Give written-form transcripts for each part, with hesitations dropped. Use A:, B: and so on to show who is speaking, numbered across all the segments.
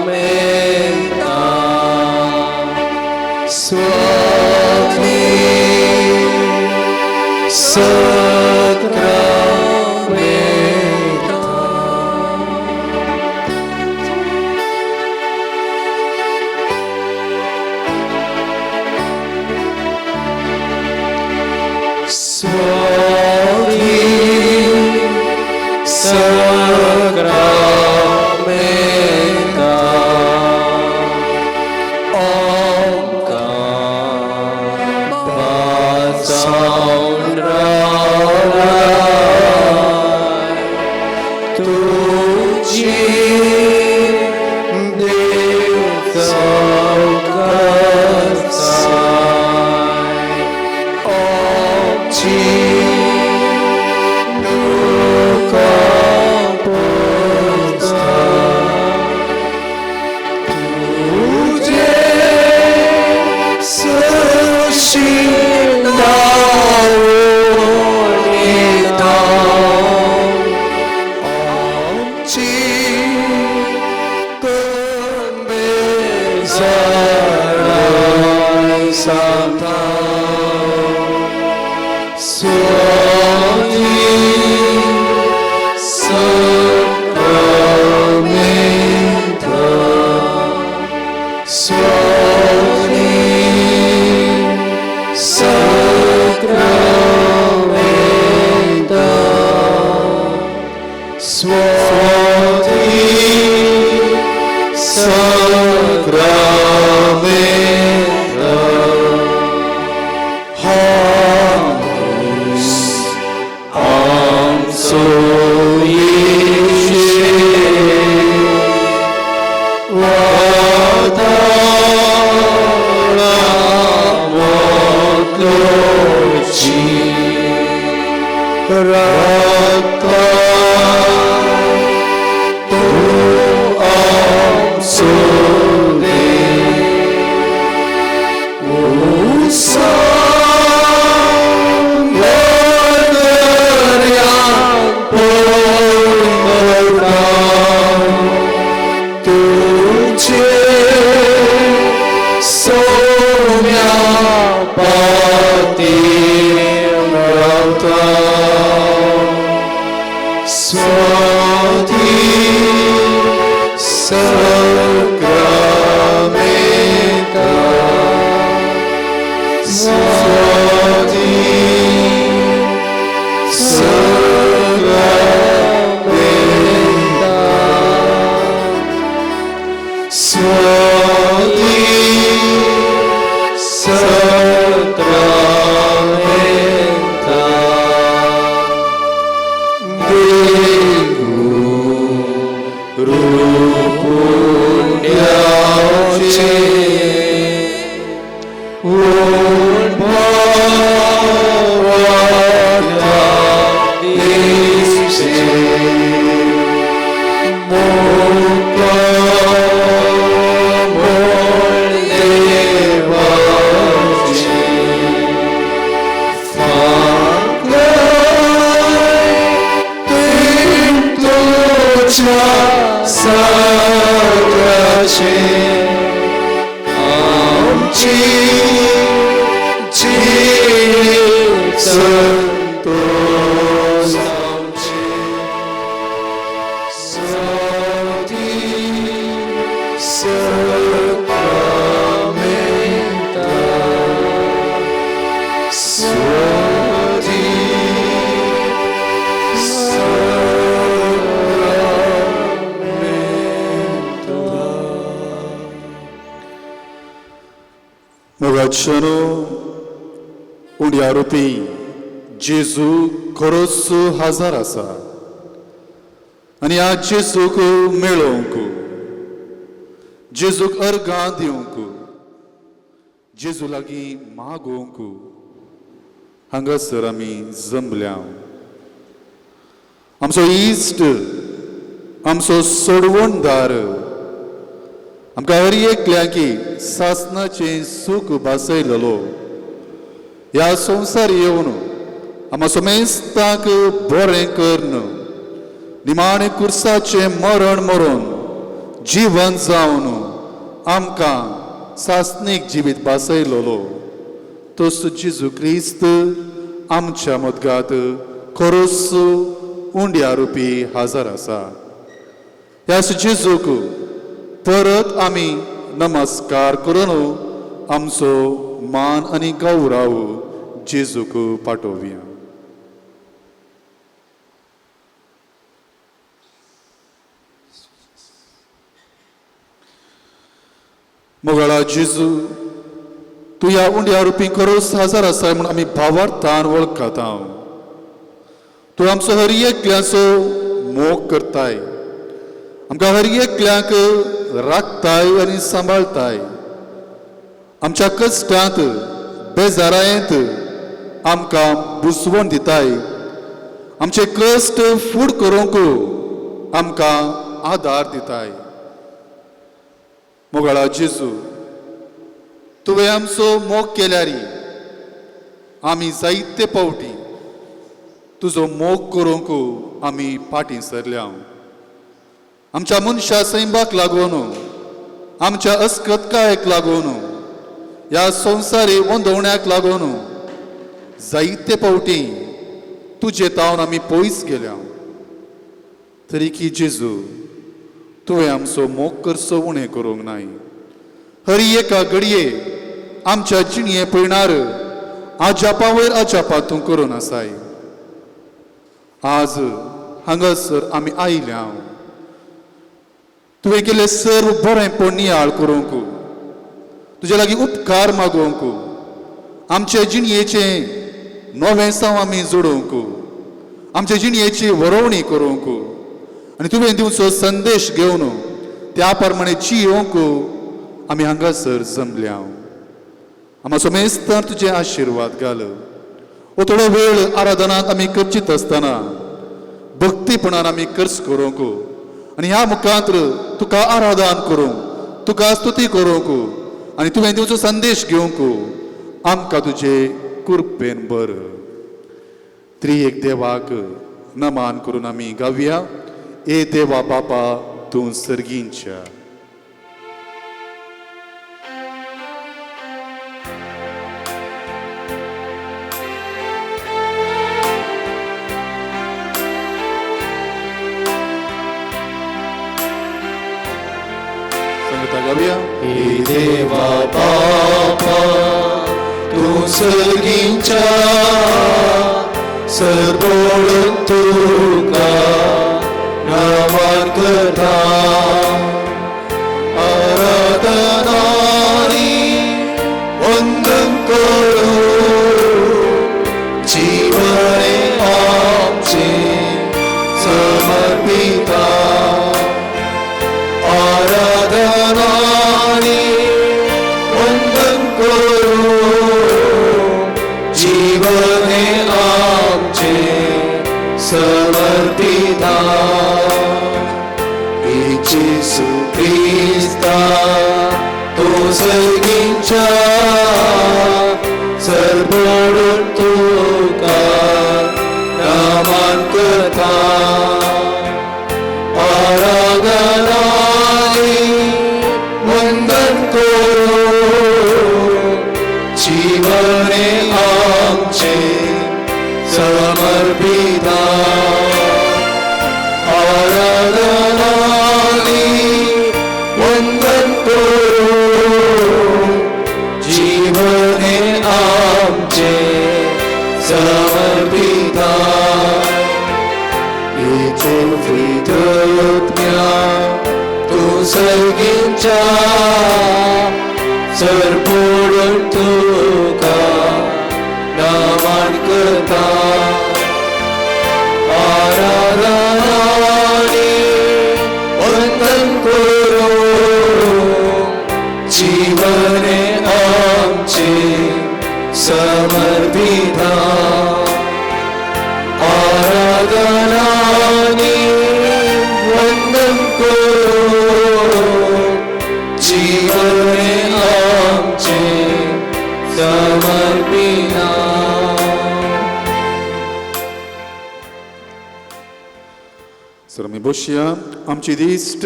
A: Sacramenta Swati Sacramenta. Swati Sacramenta Omka Basaun Ravai Tuji Dev Saukasai Omchi Nuka Posta Tuje Sushindaunita Omchi Kumbe Sarai Santa Swati Sacramenta Swati Sacramenta Swati Sacramenta Homus Amso Yeshe Vatala Rakta Tu Amso Swati Sacramenta Swati Sacramenta Swati Sacramenta Guru
B: मोगाच्यानो उण्या रुपी जेजू खरोच हाजार आसा आनी ह्या जेजूक मेळोवंक, जेजूक अर्गां दिवंक, जेजू लागीं मागोवंक हांगासर आमी जमल्या. आमचो इश्ट, आमचो सोडवणदार आमकां हर एकल्याकी सासनाचें सूख भासयलेलो, ह्या संवसार येवन आमकां समेस्तांक बरें करून निमाणें कुर्साचें मरण मरून जिवन जावन आमकां सासणीक जिवीत भासयलोलो तसो जेजू क्रिस्त आमच्या मदगात खरोच उंड्या रुपी हजर आसा. ह्या जेजूक परत आमी नमस्कार करून आमचो मान आनी गौरव जेजूक पाठोवया. मोगाळा जेजू, तूं ह्या उंड्या रुपी खरोच हजर आसाय म्हूण आमी भावार्थान वळखता. तूं आमचो हर एकल्याचो मोग करताय, आमकां हर एकल्याक राखताय आनी सांबाळताय. आमच्या कश्टांत बेजारायेंत आमकां बुजवण दिताय. आमचे कश्ट फूड करूंक आमकां आदार दिताय. मोगाळा जेजू, तुवें आमचो मोग केल्यार आमी जायते पावटी तुजो मोग करूंक आमी फाटीं सरल्या. आमच्या मनशा सैंबाक लागून, आमच्या अस्कतकायेक लागून, ह्या संवसारी वंदवण्याक लागून जायते पावटी तुजे तावन आमी पयस गेल्या. तरी की जेजू, तुवें आमचो मोग करचो उणें करूंक नाय. हर एका घडये आमच्या जिणये पयणार आजापा वयर आजापा तूं करून आसाय. आज हांगासर आमी आयल्या तुवें केल्लें सर्व बरेंपण नियाळ करूंक, तुजे लागीं उपकार मागोवंक, आमचे जिणयेचें नवें साव आमी जोडोवंक, आमचे जिणयेची वरोवणी करूंक आनी तुवें दिवचो संदेश घेवन त्या प्रमाणे जियोवंक आमी हांगासर जमल्या. आमचो मेस्तान तुजे आशिर्वाद घाल. हो थोडो वेळ आराधनांत आमी करचीत आसतना भक्तीपणान आमी खर्च करूंक आनी ह्या मुखांत तुका आराधन करूंक, तुका स्तुती करूंक आनी तुवें दिवचो संदेश घेवंक आमकां तुजे कृपेन बर. त्रिएक देवाक नमान करून आमी गावया. ए देवा बापा तूं सर्गींच्या. सांगता गावया.
A: हे देवा बापा तूं सर्गींच्या सरबोळ तुका नामान करता. आराधनानी वंदन करू जीवने आमचे समर्पिता. आराधनानी वंदन करू जीवने आमचे समर्पिता. जेसू क्रिस्ता तो सर्गींच्या सरबोळ तुका नामान करता. आराधनानी वंदन करू जीवने आमचे समर्पिता. आराधनानी वंदन करू जीवने आमचे समर्पिता. तूं सर्गींच्या सरबोळ तुका नामान करता. आराधनानी वंदन करू जीवने आमचे समर्पिता. आराधनानी वंदन करू जीवने आमचे समर्पिता.
B: सर आमी बसया. आमची दिश्ट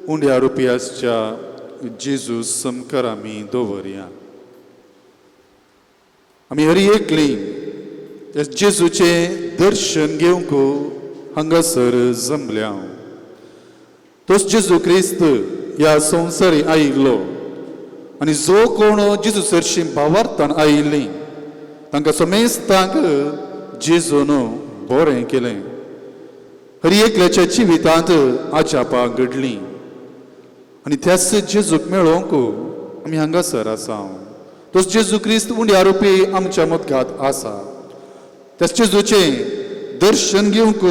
B: उंड्या रुपयाच्या जेजू समकार आमी दवरया. आमी हर एकली त्या जेजूचें दर्शन घेवंक हांगासर जमल्या. तोच जेजू क्रिस्त ह्या संवसारी आयिल्लो आनी जो कोण जेजू सरशी भावार्थान आयिल्ली तांकां समेस्तांक जेजून बरें केलें. हर एकल्याच्या जिवितांत आजापां घडलीं आनी त्याच जेजूक मेळोवंक आमी हांगासर आसा. तोच जेजू क्रिस्त उंड्या रुपी आमच्या मदघात आसा. त्याच जेजूचें दर्शन घेवंक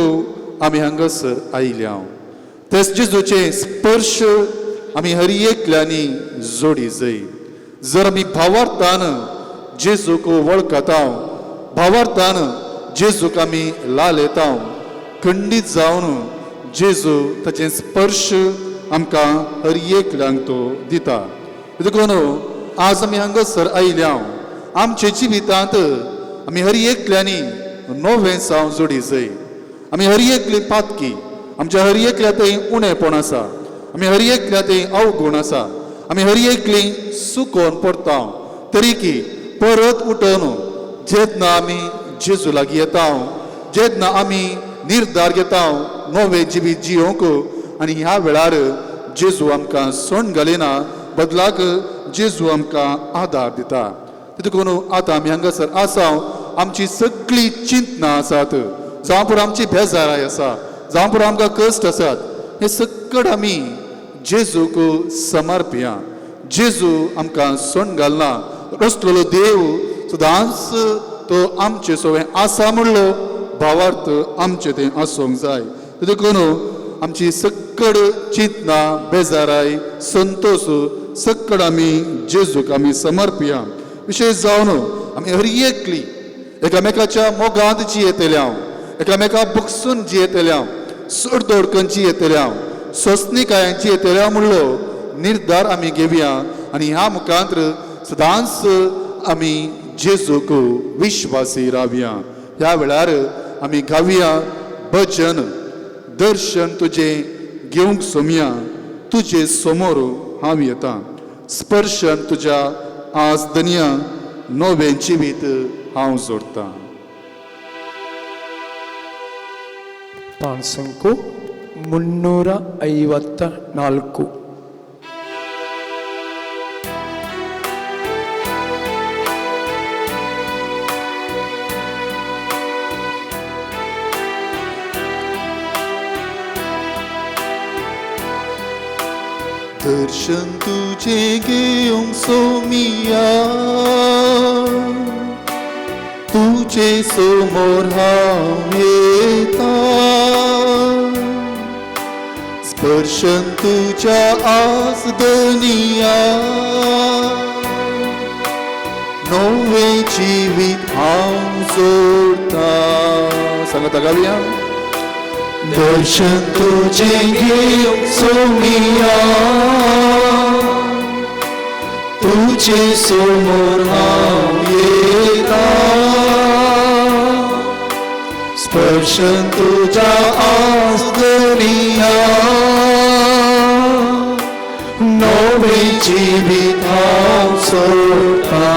B: आमी हांगासर आयल्या. त्याच जेजूचें स्पर्श आमी हर एकल्यांनी जोडी जाय. जर आमी भावार्थान जेजूक वळखता, भावार्थान जेजूक आमी लाल येता, खंडीत जावन जेजू ताचें स्पर्श आमकां हर एकल्यांक तो दिता. देखून आज आमी हांगासर आयल्या. आमच्या जिवितांत आमी हर एकल्यांनी नवें साव जोडी जाय. आमी हर एकली पातकी, आमच्या हर एकल्या थंय उणेपण आसा, आमी हर एकल्या थंय अवगुण आसा, आमी हर एकली सुकोवन पडटा. तरी की परत उठोवन जेन्ना आमी जेजू लागीं येता, जेन्ना आमी निर्धार घेता नवें जिवीत जियोवंक, आनी ह्या वेळार जेजू आमकां सोण घालिना, बदलाक जेजू आमकां आदार दिता. देखून आतां आमी हांगासर आसा. आमची सगळी चिंतनां आसात, जावं पुरो आमची बेजाराय आसा, जावं पुरो आमकां कश्ट आसात, हे सगळें आमी जेजूक समर्पया. जेजू आमकां सोण घालना. रसलेलो देव सदांच तो आमचे सोवे आसा म्हणलो भावार्थ आमचें तें आसूंक जाय. देखून आमची सक्कड चिंतनां, बेजाराय, संतोश सक्कड आमी जेजूक आमी समर्पया. विशेश जावन आमी हर एकली एकामेकाच्या मोगांत जियेतले हांव, एकामेका बगसून जियेतले हांव, सोडदोडकन जियेतले हांव, सोंसणीकायेन जियेतले हांव म्हणलो निर्धार आमी घेवया आनी ह्या मुखांत सदांच आमी जेजूक विश्वासी रावया. ह्या वेळार आमी गावया भजन दर्शन तुजें घेवंक सोमया, तुजे समोर हांव येता, स्पर्शन तुज्या आज दनिया नवें जिवीत हांव जोडटा.
A: ಪಾನ್ಸಂಕು 354.
B: दर्शन तुझे घेवंक सोमिया, तुझे समोर हांव येता, स्पर्शन तुझ्या आज दनिया नवें जिवीत हांव जोडटा. सांगता गावया.
A: दर्शन तुझे घेवंक सोमिया, तुझे समोर हांव येता, स्पर्शन तुझ्या आज दनिया नवें जिवीत हांव सोडटा.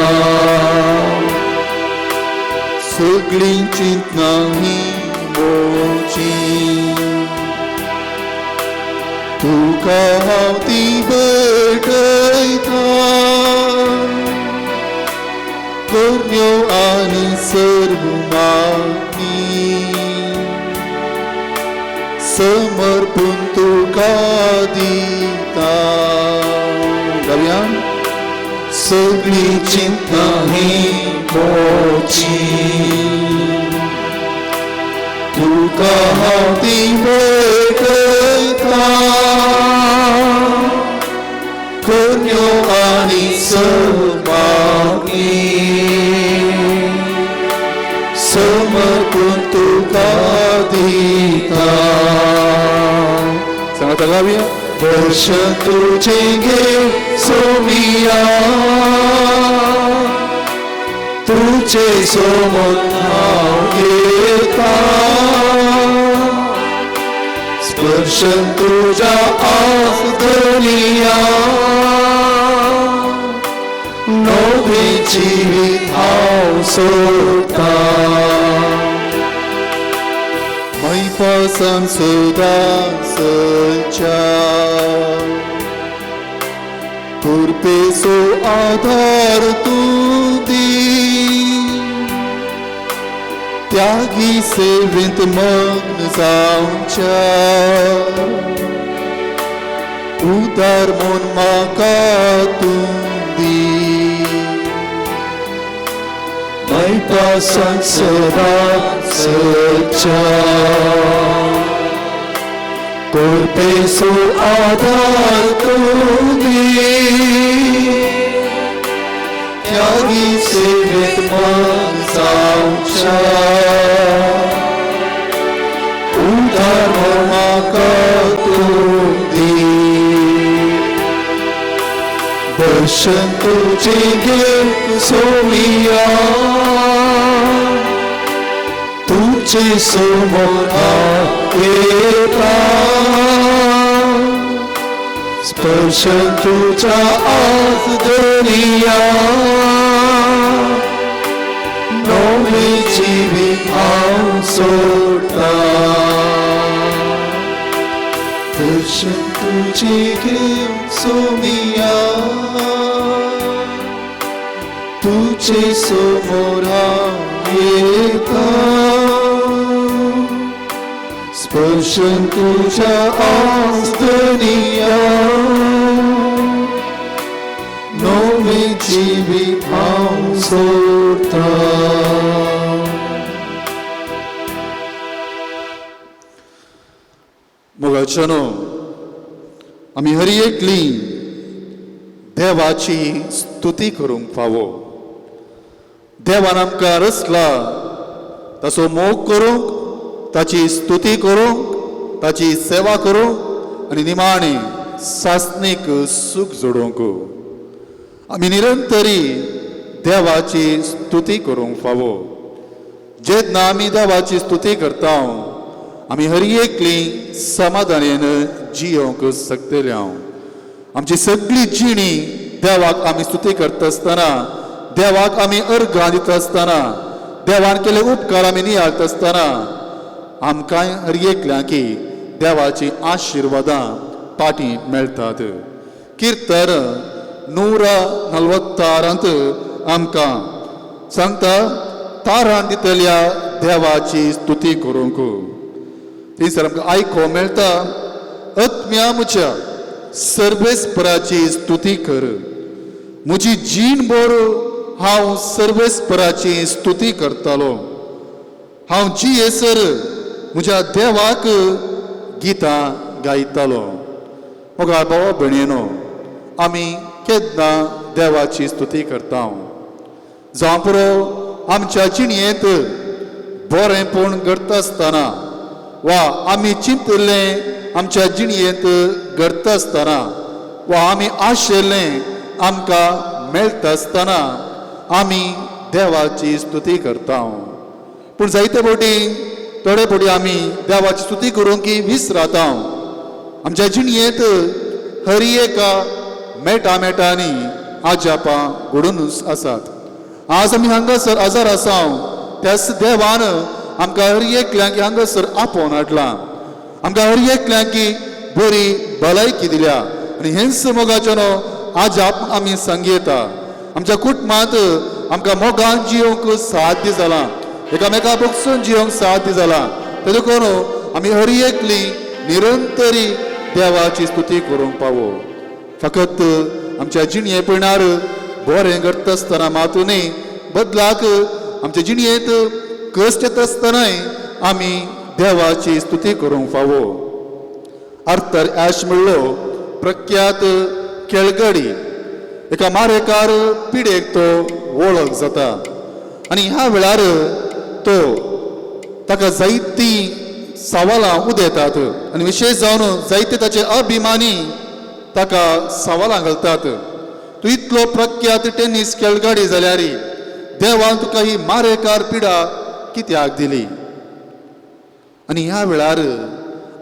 B: सगळीं चिंतनां ही मोची, तुका हांव ती भेटयता, करण्यो आनी सर्व मागणी समर्पून तुका दिता. गावया.
A: सगळी चिंतनां ही मोची, तुका हांव ती भेटयता, करण्यो आनी सर्व मागणी समर्पून तुका दिता.
B: सांगता गावया.
A: दर्शन तुझे घे सोमिया, तुझे समोर हांव येता, स्पर्शन तुझ्या आज जीवित हांव सोडटा मैपासान सदां चलच्या कृपेचो आधार तूं दी त्यागी सेवेंत मग्न जावच्या उदार म्हूण म्हाका तूं दी मैपासान सदां चलच्या कृपेचो आधार तूं दी त्यागी सेवेंत मग्न जावच्या उदार म्हूण म्हाका तूं दी दर्शन तुझे घेवंक सोमिया तुझे समोर हांव येता स्पर्श तुझ्या आज दर्या नवे जीवित हांव सोडटा दर्शन तुझे घेवंक सोमिया तुझे समोर हांव येता स्पर्शन तुझ्या आज दर्या नवे जीवित हांव सोडटा.
B: मोगाच्यानो, आमी हर एकली देवाची स्तुती करूंक फावो. देवान आमकां रचला ताचो मोग करूंक, ताची स्तुती करूंक, ताची सेवा करूंक आनी निमाणें सासणीक सूख जोडूंक. आमी निरंतरी देवाची स्तुती करूंक फावो. जेन्ना आमी देवाची स्तुती करता आमी हर एकली समाधानेन जियोंक शकतले. हांव आमची सगळी जिणी देवाक आमी स्तुती करता आसतना, देवाक आमी अर्घां दिता आसतना, देवान केले उपकार आमी नियाळता आसतना आमकांय हर एकल्यांकी देवाची आशिर्वादां पाटी मेळटात. किर्तन 146 आमकां सांगता तारान दितल्या देवाची स्तुती करूंक. थंयसर आमकां आयको मेळटा, आत्म्या म्हज्या सर्वेस्पराची स्तुती कर, म्हजी जीण भर हांव सर्वेस्पराची स्तुती करतालो, हांव जियेसर म्हज्या देवाक गितां गायतालो. मोगाळ भावा भयणीनो, आमी केन्ना देवाची स्तुती करता? जावं पुरो आमच्या जिणेंत बरेंपण घडता आसतना वा आमी चिंतिल्लें आमच्या जिणेंत घडता आसतना वा आमी आशिल्लें आमकां मेळटा आसतना आमी देवाची स्तुती करता. पूण जायते फावटी थोडे फावटी आमी देवाची स्तुती करूंक की विसराता. आमच्या जिणेंत हर एका मेटा मेटांनी आजापां घडूनच आसात. आज आमी हांगासर आजार आसा त्याच देवान आमकां हर एकल्यांक हांगासर आपोवन हाडलां, आमकां हर एकल्यांक बरी भलायकी दिल्या आनी हेंच मोगाच्यानो आजाप आमी सांगयता. आमच्या कुटुंबांत आमकां मोगान जियोंक साध्य जालां, एकामेका बगसून जियोंक साध्य जालां. तें देखून आमी हर एकली निरंतरी देवाची स्तुती करूंक पावो. फकत आमच्या जिणये पयणार बरें घडटा आसतना मातू न्ही, बदलाक आमच्या जिणयेंत कश्ट येता आसतनाय आमी देवाची स्तुती करूंक फावो. आर्थर ॲश म्हणलो प्रख्यात खेळगडी एका मारेकार पिडेक तो वळख जाता आनी ह्या वेळार तो ताका जायतीं सवालां उदयतात आनी विशेश जावन जायते ताचे अभिमानी ताका सवालां घालतात. तूं इतलो प्रख्यात टेनीस खेळगाडी जाल्यार देवान तुका ही मारेकार पिडा कित्याक दिली? आनी ह्या वेळार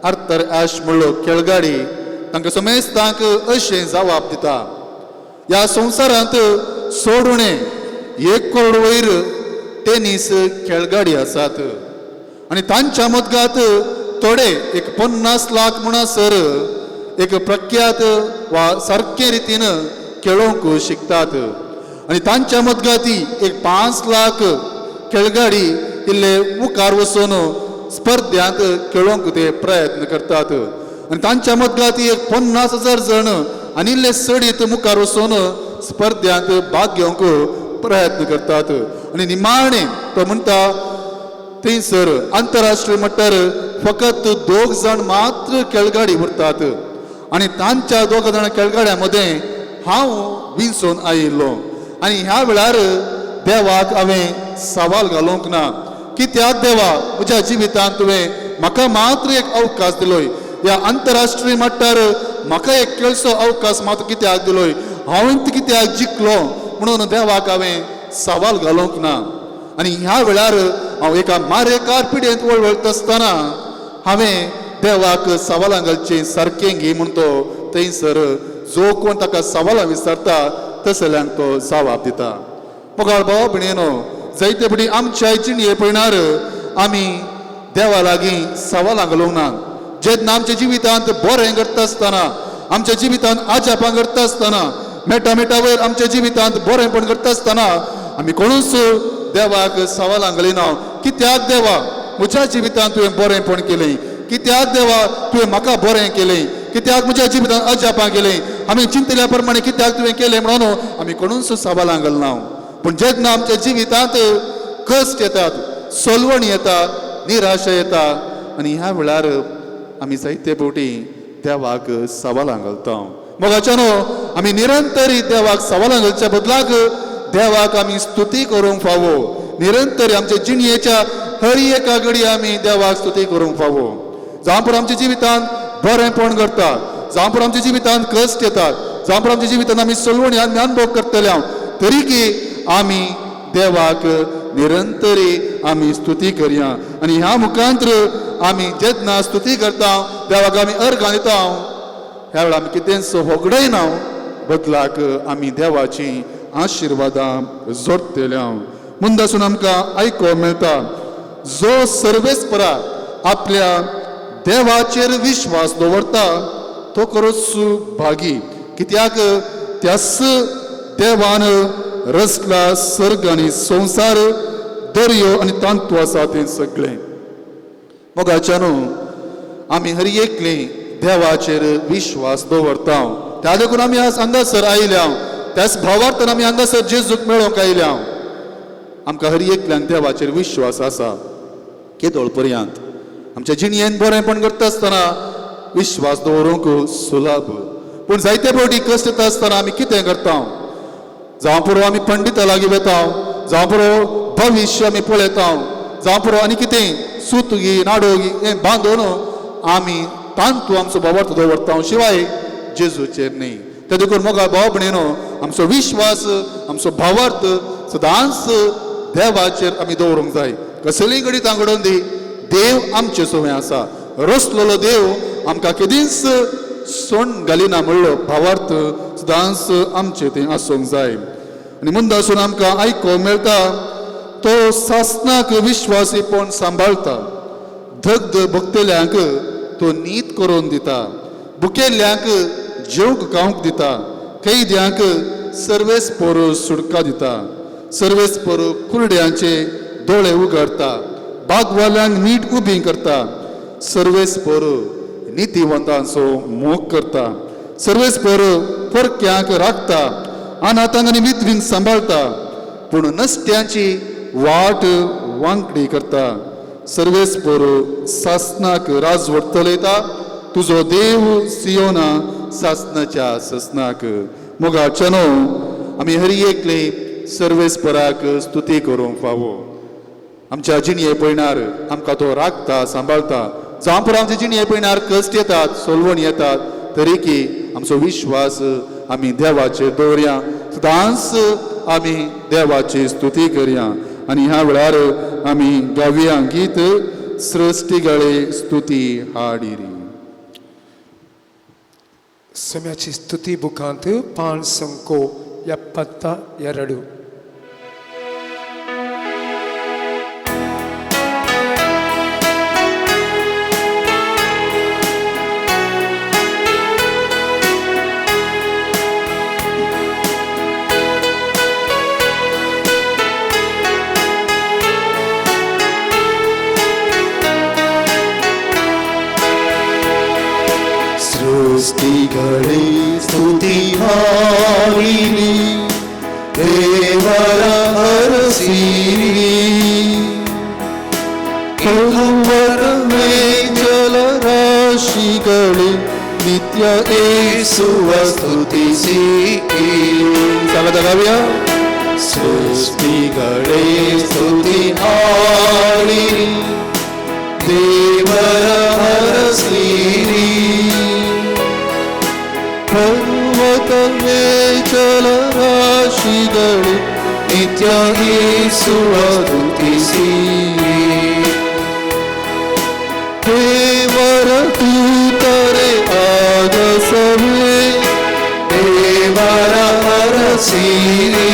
B: आर्थर ॲश म्हणलो खेळगाडी तांकां समेस्तांक अशें जवाब दिता, ह्या संवसारांत सोडुणे 1 करोड वयर टेनीस खेळगाडी आसात आनी तांच्या मदगात थोडे एक 50 लाख म्हणसर एक प्रख्यात वा सारके रितीन खेळोंक शिकतात आनी तांच्या मदगाती एक 5 लाख खेळगाडी इल्ले मुखार वचून स्पर्ध्यांत खेळोंक ते प्रयत्न करतात आनी तांच्या मदगाती एक 50,000 जण आनी इल्ले चडीत मुखार वचून स्पर्ध्यांत भाग घेवंक प्रयत्न करतात. आनी निमाणें तो म्हणटा, थंयसर आंतरराष्ट्रीय मट्टार फकत दोग जाण मात्र खेळगाडी उरतात आनी तांच्या दोग जाण खेळगाड्यां मदें हांव विंचून आयिल्लो. आनी ह्या वेळार देवाक हांवें सवाल घालूंक ना, कित्याक देवा म्हज्या जिवितांत तुवें म्हाका मात्र एक अवकाश दिलोय, ह्या आंतरराष्ट्रीय मट्टार म्हाका एक खेळचो अवकाश मात्र कित्याक दिलोय, हांवें कित्याक जिखलो म्हणून देवाक हांवें सवाल घालूंक ना. आनी ह्या वेळार हांव एका मारेकार पिडेंत वळवळत आसतना हांवें देवाक सवालां घालचें सारकें घे म्हूण तो थंयसर जो कोण ताका सवालां विचारता तसल्यांक तो जवाब दिता. मोगाळ भाव भयणीनो, जायते फावटी आमच्या जिणये पळयणार आमी देवा लागीं सवालां घालूंक ना. जेन्ना आमच्या जिवितांत बरें घडटा आसतना, आमच्या जिवितांत आजापां घडटा आसतना, मेटा मेटा वयर आमच्या जिवितांत बरेंपण घडटा आसतना आमी कोणूच देवाक सवालां घालिना, कित्याक देवा म्हज्या जिवितांत तुवें बरेंपण केलें, कित्याक देवा तुवें म्हाका बरें केलें, कित्याक म्हज्या जिवितांत अजापां केलें, आमी चिंतल्या प्रमाणे कित्याक तुवें केलें म्हणून आमी कोणूच सवालां घालना. पूण जेन्ना आमच्या जिवितांत कश्ट येतात, सोलवण येता, निराशा येता आनी ह्या वेळार आमी जायते फावटी देवाक सवालां घालता. मोगाच्यानो, आमी निरंतर देवाक सवालां घालच्या बदलाक देवाक आमी स्तुती करूंक फावो. निरंतर आमच्या जिणयेच्या हर एका घडी आमी देवाक स्तुती करूंक फावो. जावं पुरो आमच्या जिवितांत बरेंपण करता, जावं पुरो आमच्या जिवितांत कश्ट येतात, जावं पुरो आमच्या जिवितांत आमी सलवणी आमी अनुभव करतले हांव, तरी की आमी देवाक निरंतरी आमी स्तुती करया. आनी ह्या मुखांत्र आमी जेन्ना स्तुती करता, देवाक आमी अर्गां दिता, ह्या वेळार आमी कितेंच होगडयना, बदलाक आमी देवाची आशिर्वादां जोडटले. मुंदासून आमकां आयको मेळटा, जो सर्वेस्परा आपल्या देवाचेर विश्वास दवरता तो खरोच भागी, कित्याक त्यास देवान रचला सर्ग आनी संवसार, दर्यो आनी तांतू आसा तें सगळें. मोगाच्यानो, आमी हर एकले देवाचेर विश्वास दवरता, त्या देखून आमी आज हांगासर आयल्या. त्याच भावार्थान आमी हांगासर जेजूक मेळोवंक आयल्या. आमकां हर एकल्यान देवाचेर विश्वास आसा. केदोळ पर्यंत आमच्या जिणयेन बरेंपण करता आसतना विश्वास दवरूंक सुलभ, पूण जायते फावटी कश्ट येता आसतना आमी कितें करता? जावं पुरो आमी पंडिता लागीं वता, जावं पुरो भविश्य आमी पळयता, जावं पुरो आनी कितें सुतगी नाडोगी हें बांदून आमी तांतू आमचो भावार्थ दवरता, शिवाय जेजूचेर न्ही. ते देखून मोगा भाव भयणीनो, आमचो विश्वास, आमचो भावार्थ सदांच देवाचेर आमी दवरूंक जाय. कसलीय घडीत घडोवन दी, देव आमचे सोवें आसा. रसलेलो देव आमकां केदींच सोण घालिना म्हणलो भावार्थ सदांच आमचे तें आसूंक जाय. आनी मुंदासून आमकां आयको मेळटा, तो सासनाक विश्वासीपण सांबाळटा, दग्ध भोगतल्यांक तो नीत करून दिता, भुकेल्ल्यांक जेवंक खावंक दिता, कैद्यांक सर्वेस्पर सुटका दिता, सर्वेस्पर कुरड्यांचे दोळे उगडता, बागवाल्यांक नीट उबी करता, सर्वेस्पर नितीवंतांचो मोग करता, सर्वेस्पर परक्यांक राखता, अनाथांक आनी विधवींक सांबाळता, पूण नसत्यांची वाट वांकडी करता. सर्वेस्पर सासनाक राजवट चलयता, तुजो देव सियोना सासनाच्या ससनाक. मोगाच्यानो, आमी हर एकले सर्वेस्पराक स्तुती करूंक फावो. आमच्या जिणये पळयणार आमकां तो राखता, सांबाळता. जावं पुरो आमच्या जिणये पळयणार कश्ट येतात, सोलवण येतात, तरी की आमचो विश्वास आमी देवाचेर दवरया, सदांच आमी देवाची स्तुती करया. आनी ह्या वेळार आमी गावया गीत, सृश्टी गळे स्तुती हाडिरी.
C: सम्याची स्तुती बुकांत 572.
A: हाडिली देवरा हरसिरी पर्वतमे ಜಲರಾಶಿಗಳೇ ನಿತ್ಯ ಏಸುವ ಸ್ತುತಿಸಿ. ಸಲದ ಸೃಷ್ಟಿಗಳೇ ಸ್ತುತಿ ಹಾಡಿರಿ ದೇವರ ಹರಸಿರಿ. ಪರ್ವತವೇ ಜಲರಾಶಿಗಳು ನಿತ್ಯ ಏಸುವ ಸ್ತುತಿಸಿ. ದೇವರ ದೂತರೇ ಆಗಸವೇ ದೇವರ ಹರಸಿರಿ.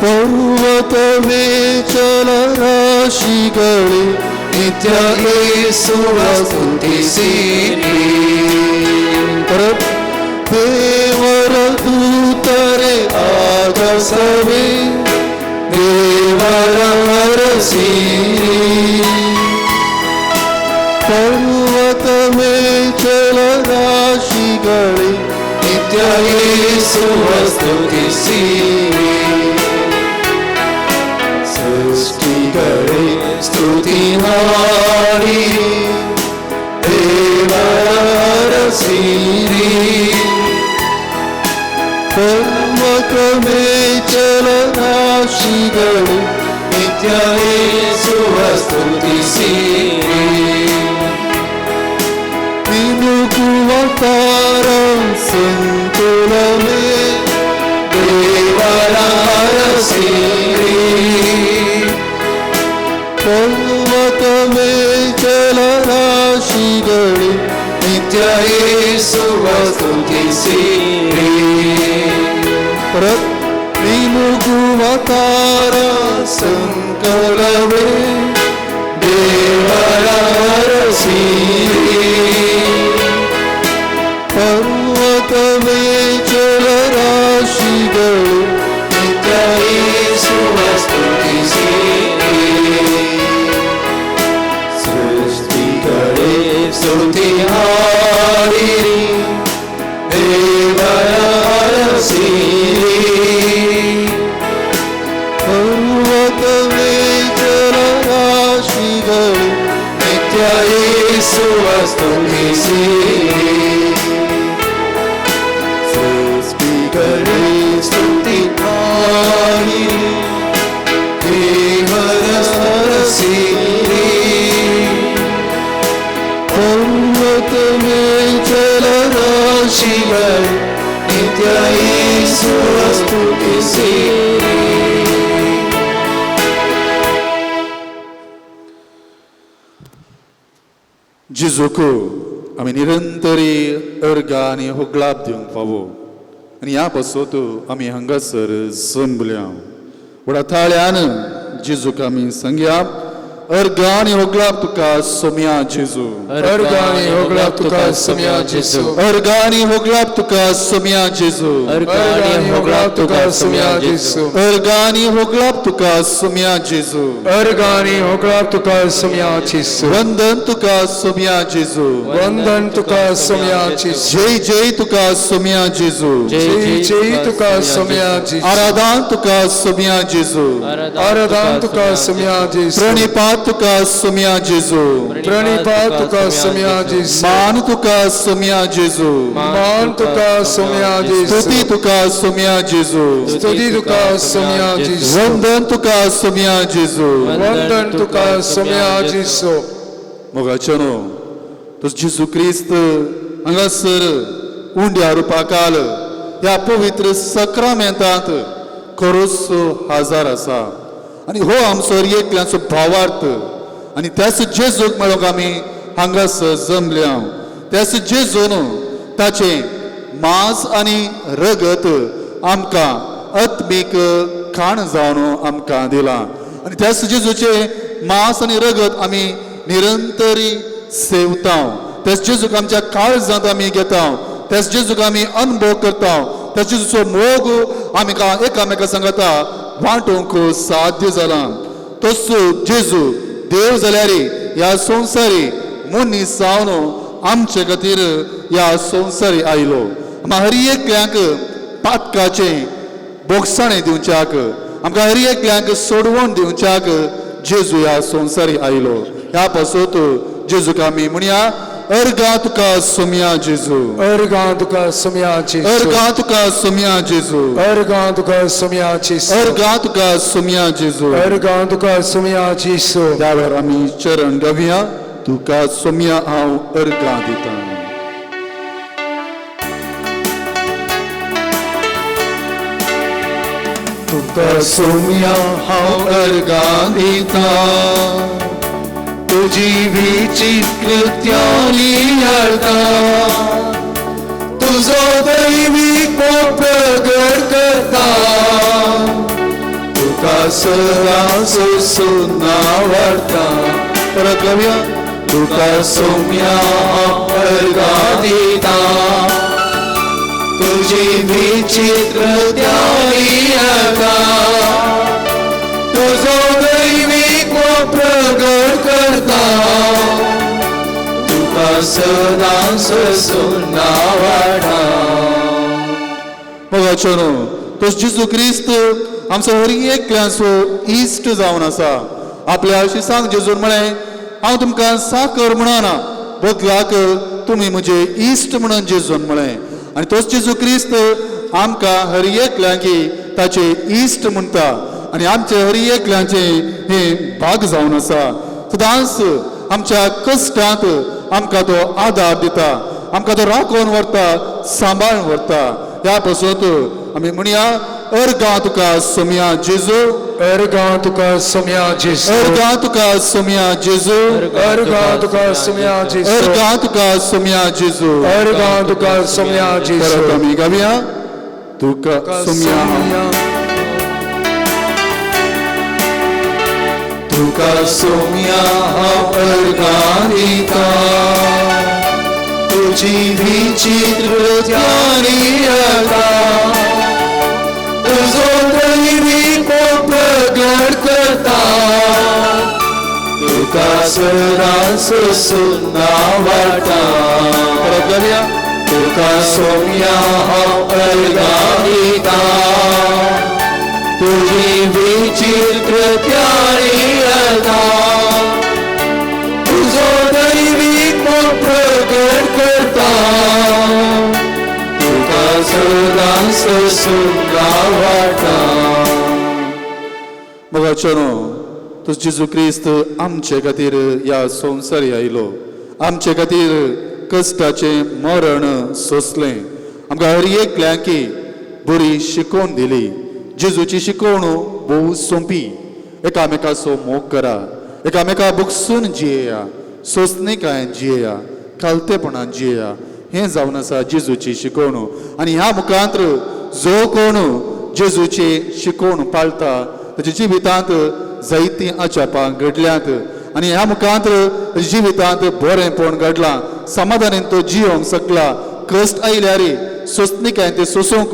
A: ಪರ್ವತವೇ ಜಲರಾಶಿಗಳೇ ನಿತ್ಯ ಏಸುವ ಸ್ತುತಿಸಿರಿ. ದೇವರ ದೂತರೇ ಆಗಸವೇ ದೇವರ ಹರಸಿರಿ. ಪರ್ವತವೇ ಜಲರಾಶಿಗಳೇ ನಿತ್ಯ ಏಸುವ ಸ್ತುತಿಸಿರಿ. ಸೃಷ್ಟಿಗಳೇ ಸ್ತುತಿ ಹಾಡಿರಿ ದೇವರ ಹರಸಿರಿ. ಪರ್ವತವೇ ಜಲರಾಶಿಗಳು ನಿತ್ಯ ಏಸುವ ಸ್ತುತಿಸಿರಿ. ಮಿನುಗುವ ತಾರ ಸಂಕುಲವೇ ದೇವರ ಹರಸಿರಿ. ಪರ್ವತವೇ ಜಲರಾಶಿಗಳು ನಿತ್ಯ ಏಸುವ ಸ್ತುತಿಸಿರಿ. ಮಿನುಗುವ ತಾರ ಸಂಕಲವೇ ದೇವರ ಹರಸಿರಿ. ಪರ್ವತವೇ ಜಲರಾಶಿಗಳು ನಿತ್ಯ ಏಸುವ ಸ್ತುತಿಸಿರಿ. ಸೃಷ್ಟಿಗಳೇ ಸ್ತುತಿ ಹಾಡಿರಿ ದೇವರ ಹರಸಿರಿ. ಪರ್ವತವೇ ಜಲರಾಶಿಗಳು ನಿತ್ಯ ಏಸುವ ಸ್ತುತಿಸಿರಿ. ಸೃಷ್ಟಿಗಳೇ ಸ್ತುತಿ ಹಾಡಿರಿ ದೇವರ ಹರಸಿರಿ. ಪರ್ವತವೇ ಜಲರಾಶಿಗಳು ನಿತ್ಯ ಏಸುವ ಸ್ತುತಿಸಿರಿ.
B: जेजूक आमी निरंतरी अर्गां आनी होगळाप दिवंक फावो आनी ह्या पासत आमी हांगासर जमल्या. व्हडा थाळ्यान जेजूक आमी सांगया, अर्गां आनी होगळाप तुका सोम्या जेजू.
A: अर्गां आनी होगळाप तुका सोम्या जेजू.
B: अर्गां आनी होगळाप तुका सोम्या जेजू.
A: अर्गां आनी होगळाप तुका सोम्या जेजू.
B: अर्गां आनी होगळाप तुका सोम्या जेजू.
A: अर्गां आनी होगळाप तुका सोम्या जेजू.
B: वंदन तुका सोम्या जेजू.
A: वंदन तुका सोम्या जेजू.
B: जय जय तुका सोम्या जेजू.
A: जय जय तुका सोम्या जेजू.
B: आराधन तुका सोम्या जेजू.
A: आराधन तुका सोम्या जेजू.
B: प्रणिपात तुका सोम्या जेजू.
A: प्रणिपात तुका सोम्या जेजू.
B: मान तुका सोम्या जेजू.
A: मान तुका सोम्या जेजू.
B: स्तुती तुका सोम्या जेजू.
A: स्तुती तुका सोम्या जेजू.
B: वंदन तुका सोम्या जेजू.
A: वंदन तुका सोम्या जेजू.
B: मोगाचें न्हू तो जेजू क्रिस्त हांगासर उंड्या रुपाकाल ह्या पवित्र सक्रामेंतांत खरोच हाजार आसा आनी हो आमचो एकल्याचो भावार्थ आनी त्याच जेजूक मेळोंक आमी हांगासर जमल्या. त्याच जेजून ताचें मांस आनी रगत आमकां आत्मीक खाण जावन आमकां दिलां आनी त्याच जेजूचें मांस आनी रगत आमी निरंतरी सेवता. त्याच जेजूक आमच्या काळजांत आमी घेता. त्याच जेजूक आमी अनुभव करता. त्याच जेजूचो मोग आमकां एकामेका सांगता वांटूंक साध्य जाला. तसो जेजू देव जाल्यार ह्या संवसारी मनीस जावन आमचे खातीर ह्या संवसारी आयलो आमकां हर एकल्यांक पातकाचें बोगसाणें दिवच्याक, आमकां हर एकल्यांक सोडवण दिवच्याक जेजू ह्या संवसारी आयलो. ह्या पासत जेजूक आमी म्हणया, अर्गां तुका सोमया जेजू,
A: अर्गां तुका सोमया जेजू,
B: अर्गां तुका सोमया जेजू,
A: अर्गां तुका सोमया जेजू,
B: अर्गां तुका सोमया जेजू,
A: अर्गां तुका सोमया जेजू.
B: त्या वेळार आमी चरण गावया, तुका सोमया हांव अर्गां दिता. तुका सोमया हांव अर्गां दिता, तुजी विचित्र कृत्यांनी अर्दा, तुजो दैवीक प्रगट करता, तुका सदांच सोसून आवडटा. परत गावया, तुका सोमया हांव अर्गां दिता, तुजी विचित्र कृत्यांनी अर्दा, तुजो दैवीक प्रगट करता, तुका सदांच सोसून आवडटा. मोगाचें तो जेजू क्रिस्त आमचो हर एकल्याचो इश्ट जावन आसा. आपल्या शिसांक जेजून म्हळें, हांव तुमकां साकर म्हणना, बदलाक तुमी म्हजे इश्ट म्हणून जेजून म्हळें. आनी तोच जेजू क्रिस्त आमकां हर एकल्यांकी ताचे इश्ट म्हणटा आनी आमचे हर एकल्याचे हे भाग जावन आसा. सदांच आमच्या कश्टांत आमकां तो आदार दिता, आमकां तो राखोवन व्हरता, सांबाळून व्हरता. ह्या पासत आमी म्हणया, अर्गां तुका सोमया जेजू,
A: अर्गां तुका सोमया जेजू,
B: अर्गां तुका सोमया जेजू,
A: अर्गां तुका सोमया जेजू,
B: अर्गां तुका सोमया जेजू,
A: अर्गां तुका सोमया जेजू.
B: परत आमी गावया, तुका सोमया, तुका सोमया हांव अर्गां दिता, तुजी विचित्र कृत्यांनी अर्दा, तुजो दैवीक प्रगट करता, तुका सदांच सोसून आवडटा. परत गावया, तुका सोमया हांव अर्गां दिता, तुजी विचित्र कृत्यांनी अर्दा, तुजो दैवीक प्रगट करता, तुका सदांच सोसून आवडटा. मोगाचें तो जेजू क्रिस्त आमचे खातीर ह्या संवसारी आयलो, आमचे खातीर कश्टाचें मरण सोंसलें, आमकां हर एकल्यांकी बरी शिकोवन दिली. जेजूची शिकवण भोव सोंपी, एकामेकाचो मोग करा, एकामेका बुकसून जियेया, सोंसणीकायेन जियेया, खालतेपणान जियेया. हें जावन आसा जेजूची शिकवण. आनी ह्या मुखांत जो कोण जेजूची शिकवण पाळता ताच्या जिवितांत जायतीं अजापां घडल्यांत आनी ह्या मुखांत जिवितांत बरेंपण घडलां, समाधानान तो जियोंक शकला. कश्ट आयल्यार सोंसणीकायेन तें सोंसूंक,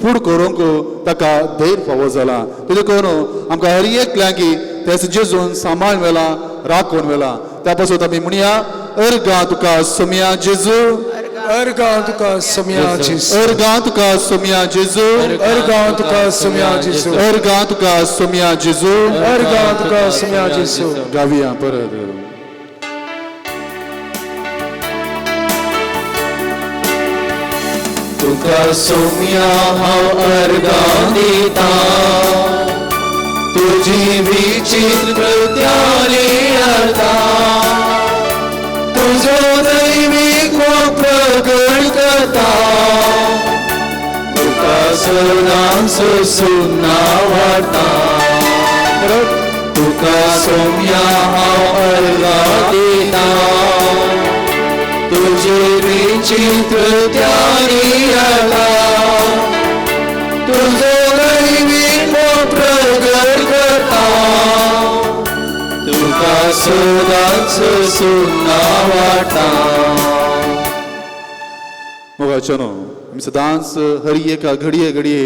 B: फूड करूंक ताका धैर्य फावो जाला. तेजे करून आमकां हर एकल्यांकी तेच जेजून सांबाळ व्हेलां, राखून व्हेलां. त्या पासून आमी म्हणया, अर्गां तुका सोमया जेजू,
A: अर्गां तुका सोमया जेजू,
B: अर्गां तुका सोमया जेजू,
A: अर्गां तुका सोमया जेजू,
B: अर्गां तुका सोमया जेजू,
A: अर्गां तुका सोमया जेजू.
B: गावया परत.
C: तुका सोमया हांव अर्गां दिता, तुजी विचित्र कृत्यांनी अर्दा, तुजो दैवीक प्रगट करता, तुका सदांच सोसून आवडटा. तुका सोमया हांव अर्गां दिता, तुजी विचित्र कृत्यांनी अर्दा, तुजो दैवीक प्रगट करता, तुका सदांच सोसून आवडटा.
B: मोगाचें आमी सदांच हर एका घडये घडये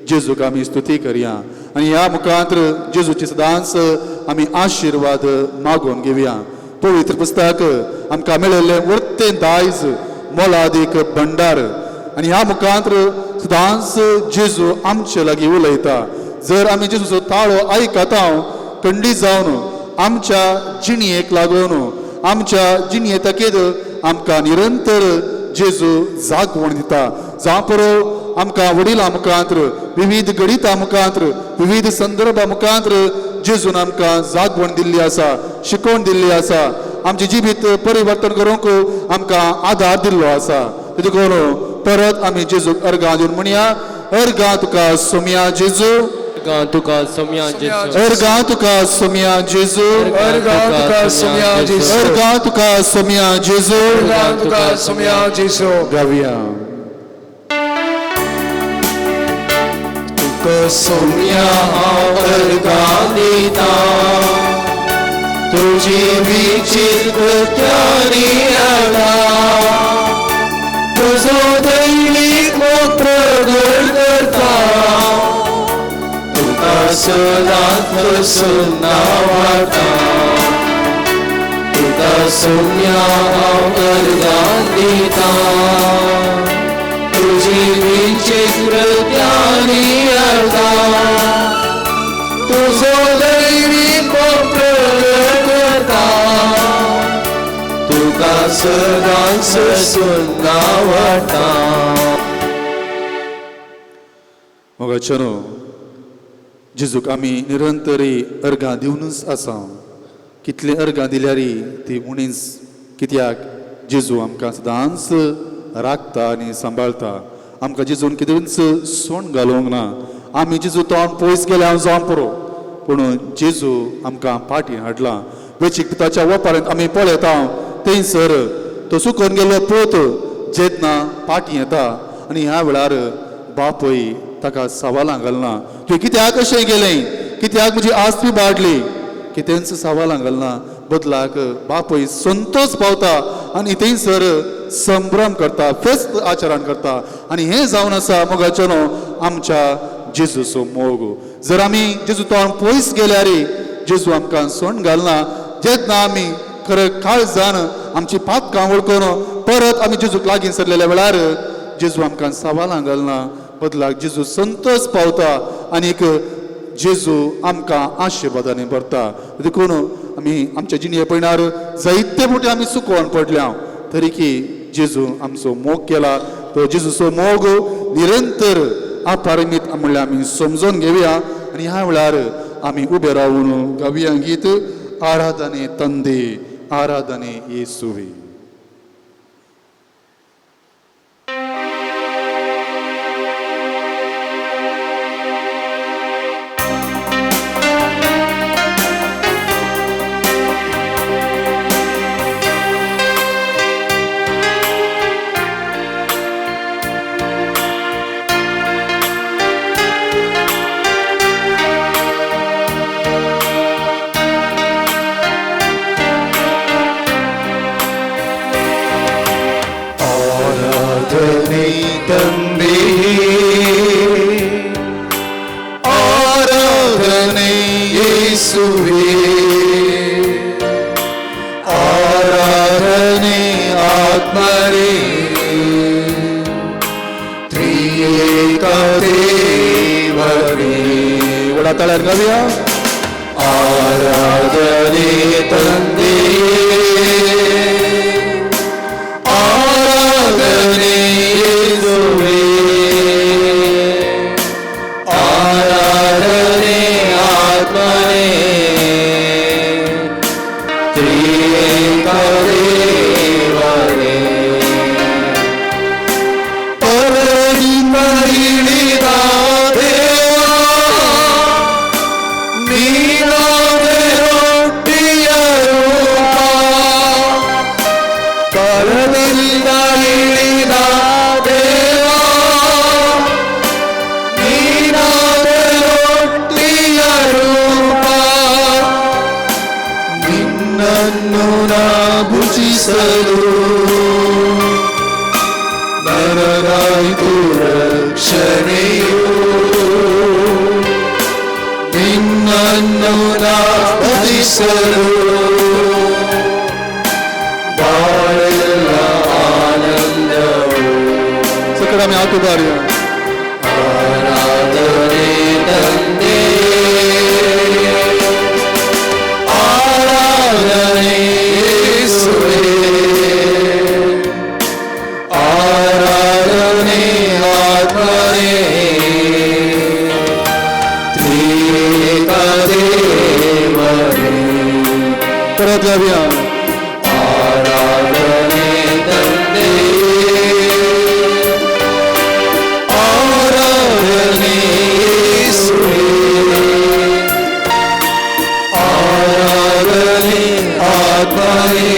B: जेजूक आमी स्तुती करया आनी ह्या मुखांत जेजूची सदांच आमी आशिर्वाद मागून घेवया. पवित्र पुस्तक आमकां मेळिल्लें वर्तें दायज मोलादीक भंडार. आनी ह्या मुखांत सदांच जेजू आमचे लागीं उलयता. जर आमी जेजूचो ताळो आयकता खंडीत जावन आमच्या जिणयेक लागून आमच्या जिणये तकेद आमकां निरंतर जेजू जागवण दिता. जावं पुरो आमकां वडिलां मुखांत विविध गणितां मुखांत विविध संदर्भां मुखांत जेजून आमकां जागवण दिल्ली आसा, शिकवण दिल्ली आसा, आमचें जिवीत परिवर्तन करूंक आमकां आदार दिल्लो आसा. देखून परत आमी जेजूक अर्गां दिवन म्हणया, अर्गां तुका सोमया जेजू,
C: अर्गां तुका सोमया जेजू,
B: अर्गां तुका सोमया जेजू,
A: अर्गां तुका सोमया जेजू,
B: अर्गां तुका सोमया जेजू,
A: अर्गां तुका सोमया जेजू.
B: गावया.
C: तुका सोमया हांव अर्गां दिता, तुजी विचित्र ज्ञानी आसा, तुजो दैवीक मोग प्रगट करता, तुका सदांच सुन्ना वाटा, तुका सोमया हांव अर्गां दिता, तुजी विचित्र ज्ञानी आसा, तुजो दैवीक मोग प्रगट करता, तुका सदांच सुन्ना वाटा.
B: मोगाच्यानो, जेजूक आमी निरंतरी अर्गां दिवनूच आसा. कितलीं अर्गां दिल्यार ती उणीच, कित्याक जेजू आमकां सदांच राखता आनी सांबाळता. आमकां जेजून कितेंच सोण घालूंक ना. आमी जेजू तोंड पयस गेले हांव जावं पुरो, पूण जेजू आमकां पाटी हाडला. वेचीक ताच्या वपारांत आमी पळयता थंयसर तो सुकून गेल्लो पोत जेन्ना पाटी येता आनी ह्या वेळार बापूय ताका सवालां घालना, तुवें कित्याक अशें गेलें, कित्याक म्हजी आस बी बाडली, कितेंच सवालां घालना. बदलाक बापूय संतोष पावता आनी थंयसर संभ्रम करता, फेस्त आचरण करता. आनी हें जावन आसा मोगाच्यानो आमच्या जेजूचो मोग. जर आमी जेजू तोंड पयस गेल्यार जेजू आमकां सोण घालना. जेन्ना आमी खरें काळजान आमची पातकां वळखून परत आमी जेजूक लागीं सरलेल्या वेळार जेजू आमकां सवालां घालना. बदलाक जेजू संतोष पावता आनीक जेजू आमकां आशिर्वादांनी भरता. देखून आमी आमच्या जिणये पयणार जायते मोटे आमी चुकोवन पडल्या तरी की जेजू आमचो मोग केला. तो जेजूचो मोग निरंतर अपरिमीत म्हणल्यार आमी समजून घेवया. आनी ह्या वेळार आमी उबे रावन गावया गीत आराधने तंदे आराधने येसुवे. कडेन आमी हात उबारया.
C: आराधने तंदे, आराधने येसुवे, आराधने आत्मने, त्रिएक देवने.
B: परत गावया.
C: आराधने तंदे, आराधने येसुवे, आराधने आत्मने,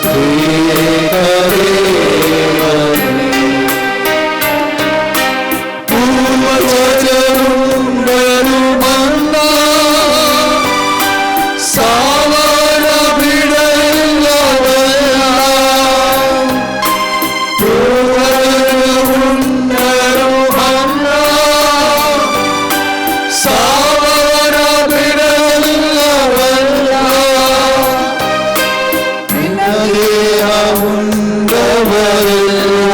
C: त्रिएक देवने. पूर्वजरुंडरु मन्ना, सावर ಬಿಡಲ್ಲವಲ್ಲ. ಪೂರ್ವಜರುಂಡರು ಮನ್ನ, ಸಾವರ ಬಿಡಲ್ಲವಲ್ಲ. ನಿನ್ನ ದೇಹ ಉಂಡವರೆಲ್ಲ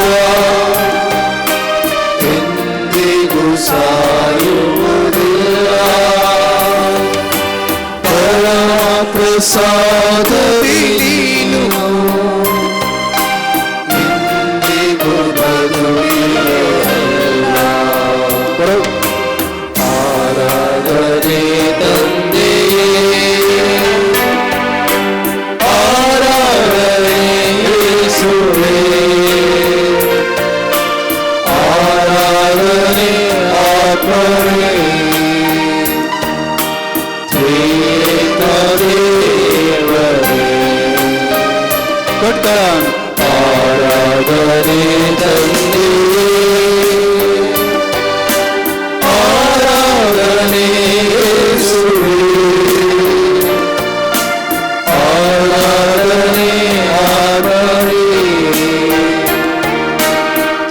C: ಎಂದಿಗೂ ಸಾಯುವುದಿಲ್ಲ. ಪರಮ ಪ್ರಸಾದದಿ ನೀನು ಎಂದಿಗೂ ಬದುಕಿರುವಲ್ಲ. ಆರಾಧನೆ ತಂದೆ, ಆರಾಧನೆ ಯೇಸುವೇ, ಆರಾಧನೆ ಆತ್ಮನೇ, ತ್ರಿಏಕ ದೇವನೇ.
B: ಕಟ್ಟಾಳಾನ್.
C: ಆರಾಧನೆ ತಂದೆ, ಆರಾಧನೆ ಯೇಸುವೇ, ಆರಾಧನೆ ಆತ್ಮನೇ,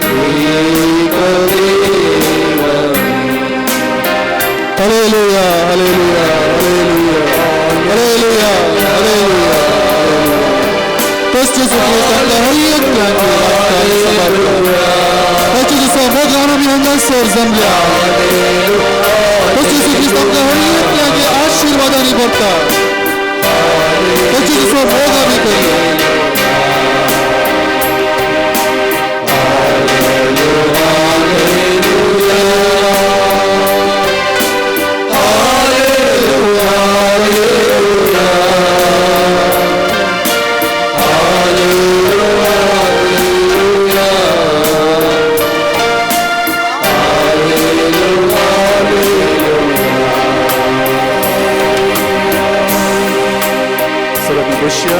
C: ತ್ರಿಏಕ ದೇವನೇ.
B: Hallelujah, hallelujah, hallelujah, hallelujah, hallelujah. क्रिस्त जेजू क्रिस्त आमकां हर एकल्याची आस्था सांबाळटा. क्रिस्त जेजू मोगान आमी हांगासर जमल्या. क्रिस्त जेजू क्रिस्त आमकां हर एकल्याची आशिर्वादांनी भरता. क्रिस्त जेजू मोग आमी करया. सर आमी बसया.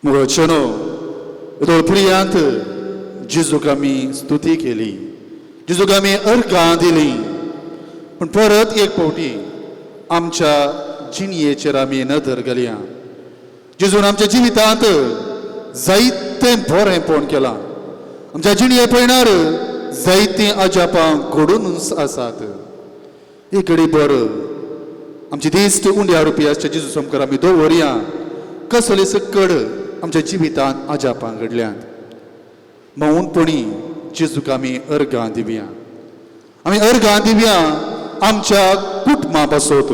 B: मोगाचेनो येदोळ प्रियांत जेजूक आमी स्तुती केली, जेजूक आमी अर्गां दिली, पूण परत एक फावटी आमच्या जिणयेचेर आमी नदर घालया. जेजून आमच्या जिवितांत जायतें बरेंपण केलां. आमच्या जिणये पयणार जायतीं अजापां घडूनच आसात. एक घडी बरं आमची दिश्ट उंड्या रुपयाच्या जेजू सामकार आमी दवरया. कसले सकड आमच्या जिवितांत अजापां घडल्यांत. मौनपणी जेजूक आमी अर्गां दिवया. आमी अर्गां दिवया आमच्या कुटुंबा पासत.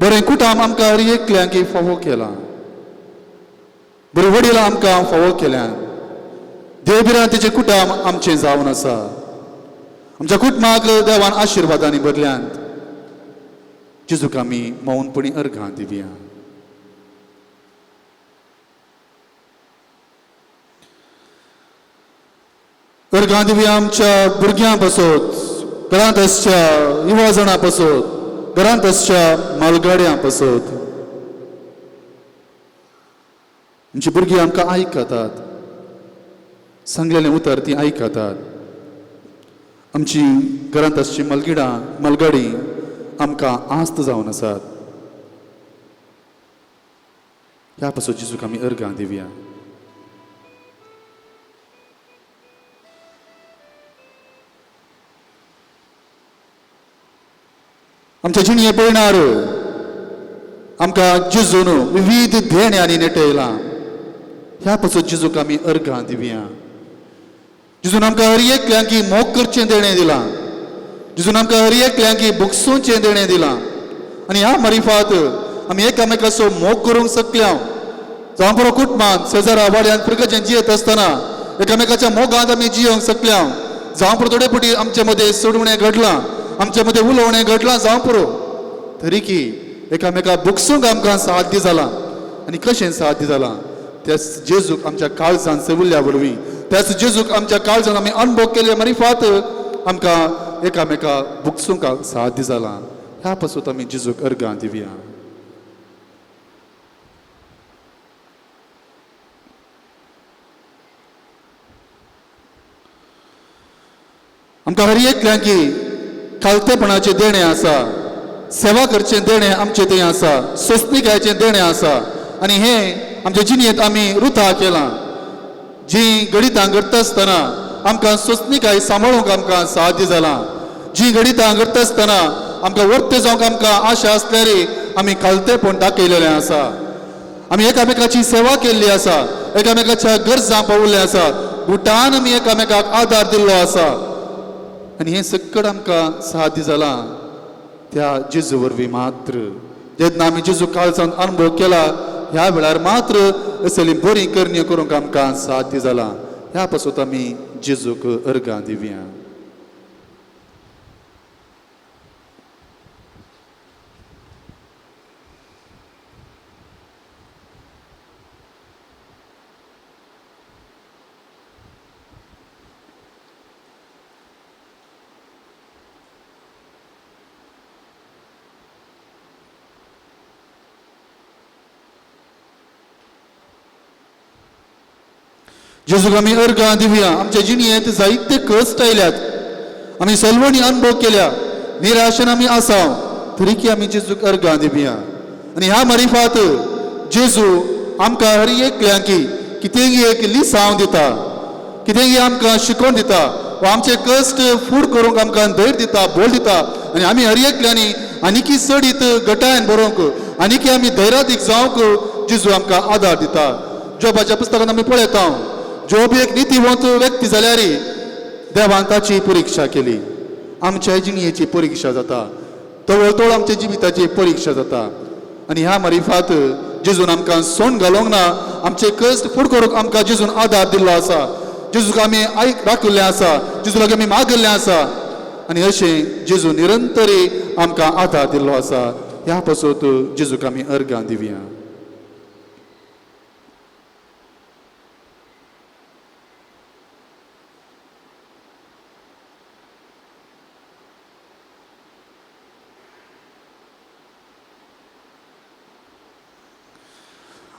B: बरें कुटुंब आमकां हर एकल्यांक फावो केलां, बरीं वडील आमकां फावो केल्यात. देवभिरांतेचें कुटुंब आमचें जावन आसा. आमच्या कुटुंबाक देवान आशिर्वादांनी भरल्यांत. जेजूक आमी मौनपणी अर्गां दिवया. अर्गां दिवया आमच्या भुरग्यां पासत, घरांत आसच्या युवा जाणां पासत, घरांत आसच्या मालगाड्यां पासत. आमची भुरगीं आमकां आयकतात, सांगलेलें उतर तीं आयकतात. आमची घरांत आसची मलगिडां मालगाडी आमकां आस्त जावन आसात. ह्या पासत जेजूक आमी अर्गां दिवया. आमच्या जिणये पळणार आमकां जेजून विविध देण्यांनी नेटयलां. ह्या पासून जेजूक आमी अर्घां दिवया. जेजून आमकां हर एकल्यांकी मोग करचें देणें दिलां. जेजून आमकां हर एकल्यांकी भोगसुचें देणें दिलां. आनी ह्या मारिफात आमी एकामेकाचो मोग करूंक शकल्या. जावं पुरो कुटुंबांत, शेजारा, वाड्यांत, फिरगजेन जियेत आसतना एकामेकाच्या मोगांत आमी जियोंक शकल्या. जावं पुरो थोडे फावटी आमचे मदें सोडवणें घडलां, आमचे मदें उलोवणें घडलां, जावं पुरो तरी की एकामेका भोगसूंक आमकां साध्य जालां. आनी कशें साध्य जालां? त्याच जेजूक आमच्या काळजान सेवल्ल्या वरवीं, त्याच जेजूक आमच्या काळजान आमी अणभव केल्ले मारिफात आमकां एकामेका भोगसूंक साध्य जालां. ह्या पासून आमी जेजूक अर्घां दिवया. आमकां हर एकल्यांकी खालतेपणाचें देणें आसा, सेवा करचें देणें आमचें थंय आसा, सोंसणिकायेचें देणें आसा. आनी हें आमच्या जिणेंत आमी रुथा केलां. जीं घडितां घडटा आसतना आमकां सोंसणिकाय सांबाळूंक आमकां साध्य जालां. जीं घडितां घडटा आसतना आमकां वर्ते जावंक आमकां आशा आसल्यार आमी खालतेपण दाखयलेलें आसा. आमी एकामेकाची सेवा केल्ली आसा, एकामेकाच्या गरजां पावल्लें आसा, गुटान आमी एकामेकाक आदार दिल्लो आसा. आनी हें सगळें आमकां साध्य जालां त्या जेजू वरवीं मात्र. जेन्ना आमी जेजू काळजान अणभव केला ह्या वेळार मात्र असली बरी करणी करूंक आमकां साध्य जालां. ह्या पासून आमी जेजूक अर्घां दिवया. जेजूक आमी अर्घां दिवया. आमच्या जिणेंत जायते कश्ट आयल्यात, आमी सलवणी अणभव केल्या, निराशेन आमी आसा, तरी की आमी जेजूक अर्घां दिवया. आनी ह्या मारिफात जेजू आमकां हर एकल्यांकी कितेंगी एक लिसांव दिता, कितेंगी आमकां शिकोवन दिता, वा आमचे कश्ट फूड करूंक आमकां धैर्य दिता, बोल दिता. आनी आमी हर एकल्यांनी आनीकी चडीत गटायन बरोवंक, आनीकी आमी धैर्यादीक जावंक जेजू आमकां आदार दिता. जोबाच्या पुस्तकांत आमी पळयता, जोब एक नितीवंत व्यक्ती जाल्यार देवान ताची परिक्षा केली. आमच्या जिणेची परिक्षा जाता, तवळ आमच्या जिविताची परिक्षा जाता. आनी ह्या मारिफात जेजून आमकां सोण घालूंक ना, आमचे कश्ट फूड करूंक आमकां जेजून आदार दिल्लो आसा. जेजूक आमी आयक राखिल्लें आसा, जेजू लागीं आमी मागिल्लें आसा. आनी अशें जेजू निरंतरी आमकां आदार दिल्लो आसा. ह्या पासून जेजूक आमी अर्घां दिवया.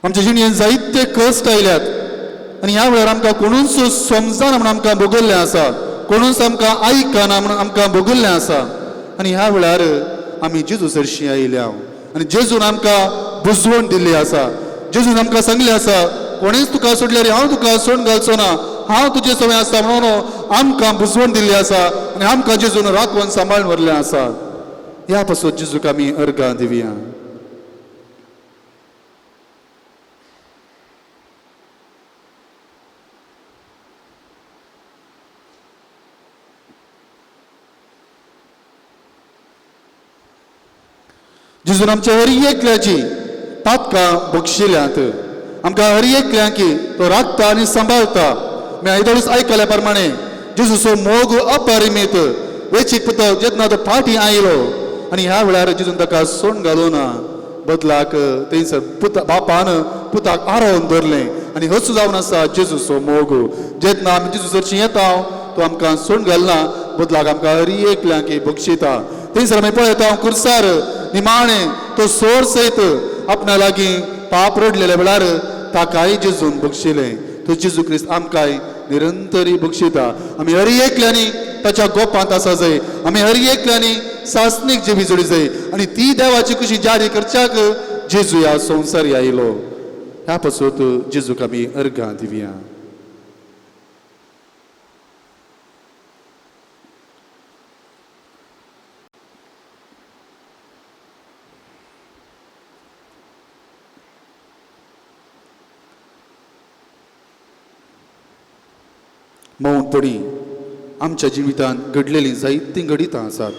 B: आमच्या जिणेंत जायते कश्ट आयल्यात आनी ह्या वेळार आमकां कोणूच समजना म्हूण आमकां भोगल्लें आसा, कोणूच आमकां आयकना म्हूण आमकां भोगल्लें आसा. आनी ह्या वेळार आमी जेजू सरशीं आयल्या आनी जेजून आमकां बुजवण दिल्ली आसा. जेजून आमकां सांगलें आसा, कोणेच तुका सोडल्यार हांव तुका सोडून घालचो ना, हांव तुजे सवय आसा म्हणून आमकां बुजवण दिल्ली आसा. आनी आमकां जेजून राखून सांबाळून व्हरलें आसा. ह्या पासून जेजूक आमी अर्घां दिवया. जेजून आमच्या हर एकल्याची पातकां बक्षिल्यांत, आमकां हर एकल्यांकी तो राखता आनी सांबाळता. आमी आयदोळूच आयकल्या प्रमाणे जेजूचो मोग अपरिमीत. वेचीक पुतो जेन्ना तो फाटीं आयलो आनी ह्या वेळार जेजून ताका सोण घालूं ना, बदलाक थंयसर पुता बापान पुताक आरोवन धरलें. आनी हच जावन आसा जेजूचो मोग. जेन्ना आमी जेजू सरशीं येता तो आमकां सोण घालना, बदलाक आमकां हर एकल्यांकी बक्षिता. थंयसर आमी पळयता कुर्सार निमाणें तो सोर सयत आपणा लागीं पाप रडलेल्या वेळार ताकाय जेजून बक्षिलें. तो जेजू क्रिस्त आमकांय निरंतरी बक्षिता. आमी हर एकल्यांनी ताच्या गोपांत आसा जाय, आमी हर एकल्यांनी सासणीक जिवी जोडी जाय आनी ती देवाची खुशी जारी करच्याक जेजू ह्या संवसारी आयलो. ह्या पासून जेजूक आमी अर्घां दिवया. मौनपणी आमच्या जिवितांत घडलेलीं जायतीं घडितां आसात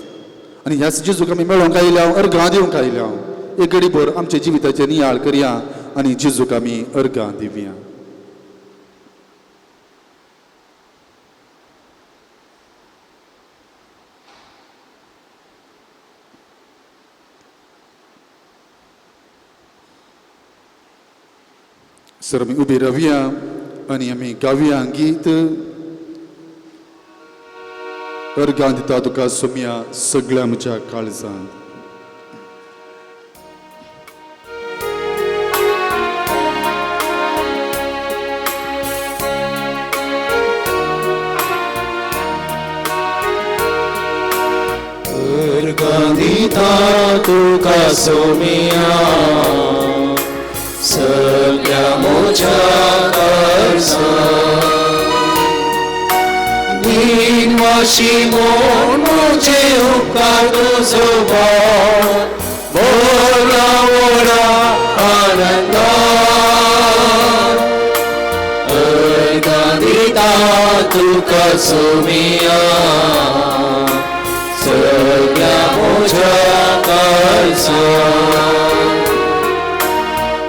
B: आनी ह्याच जेजूक आमी मेळोंक आयल्या, अर्गां दिवंक आयल्या। एक घडीभर आमच्या जिविताचेर नियाळ करया आनी जेजूक आमी अर्गां दिवया। सर आमी उबी रावया आनी आमी गावया गीत अर्गां दिता तुका सोम्या सगळ्या म्हज्या काळजांत।
C: अर्गां दिता तुका सोम्या सगळ्या म्हज्या काळजांत। दिनवाशी म्हूण म्हजे उपकार तुजो भरला व्हडा आनंदान। अर्गां दिता तुका सोम्या सगळ्या म्हज्या काळजांत।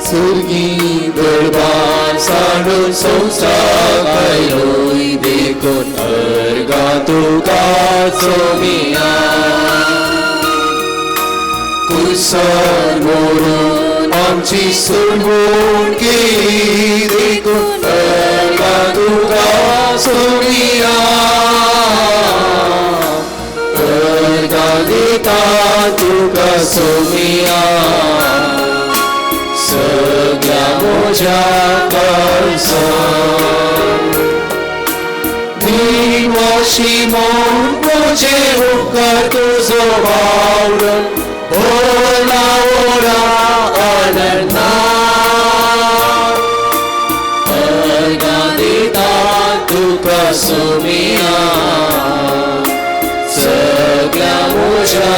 C: सुर्गी दरबार साडून संवसार आयलोय देखून अर्गां तुका सोम्या। कुर्सान मोरून आमची सुरगूण केली देखून अर्गां तुका सोम्या। अर्गां दिता तुका सोम्या सगळ्या म्हज्या काळजांत। दिनवाशी म्हूण म्हजे उपकार तुजो वावरून भरला व्हडा आनंदान। अर्गां दिता तुका सोम्या सगळ्या म्हज्या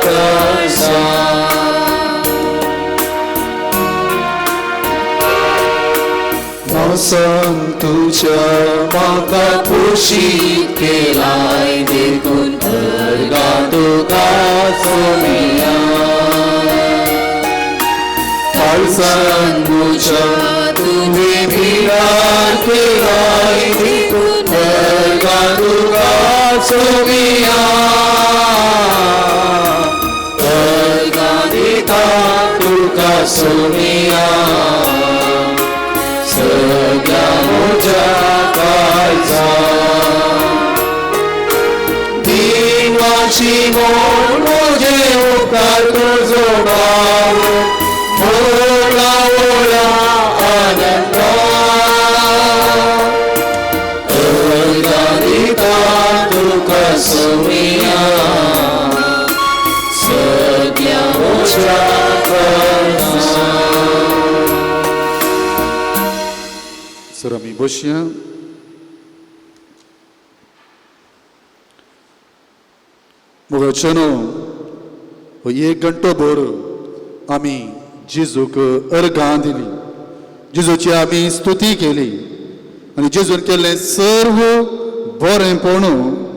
C: काळजांत। मोसन तुज्या म्हाका पोशीत केलाय देखून अर्गां तुका सोम्या। काळजान म्हज्या तुवें भिरांत केलाय देखून अर्गां तुका सोम्या। अर्गां दिता तुका सोम्या सगळ्या म्हज्या काळजांत। दिनवाशी म्हूण म्हजे उपकार तुजो भरला व्हडा आनंदान। अर्गां दिता तुका सोम्या सगळ्या म्हज्या काळजांत।
B: सर आमी बसया। मोगाच्यानो हो एक घंटो भर आमी जेजूक अर्गां दिली, जेजूची आमी स्तुती केली आनी जेजून केल्लें सर्व बरेंपण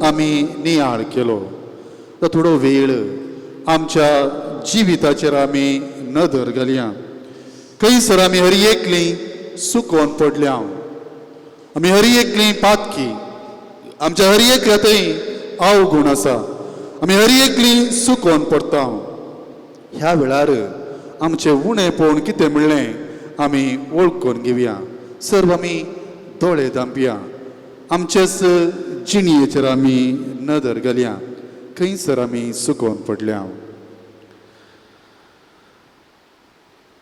B: आमी नियाळ केलो। तो थोडो वेळ आमच्या जिविताचेर आमी नदर घालया। खंयसर आमी हर एकली सुकोवन पडल्या, आमी हर एकली पातकी, आमच्या हर एकल्या थंय अवगुण आसा, आमी हर एकली सुकोवन पडटा। ह्या वेळार आमचें उणेपण कितें म्हणलें आमी वळखून घेवया। सर्व आमी दोळे धांपया, आमचेच जिणयेचेर आमी नदर घालया। खंयसर आमी सुकोवन पडल्या।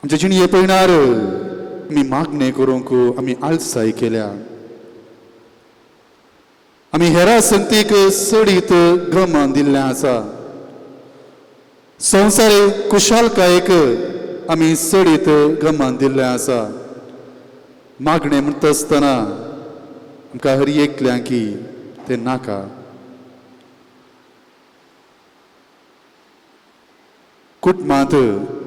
B: आमचे जिणये पळयणार आमी मागणें करूंक आमी आळसाय केल्या, आमी हेरा संगतीक चडीत गमन दिल्लें आसा। संवसारी कुशालकायेक आमी चडीत गमन दिल्लें आसा। मागणें म्हणटा आसतना आमकां हर एकल्यांकी तें नाका। कुटुंबांत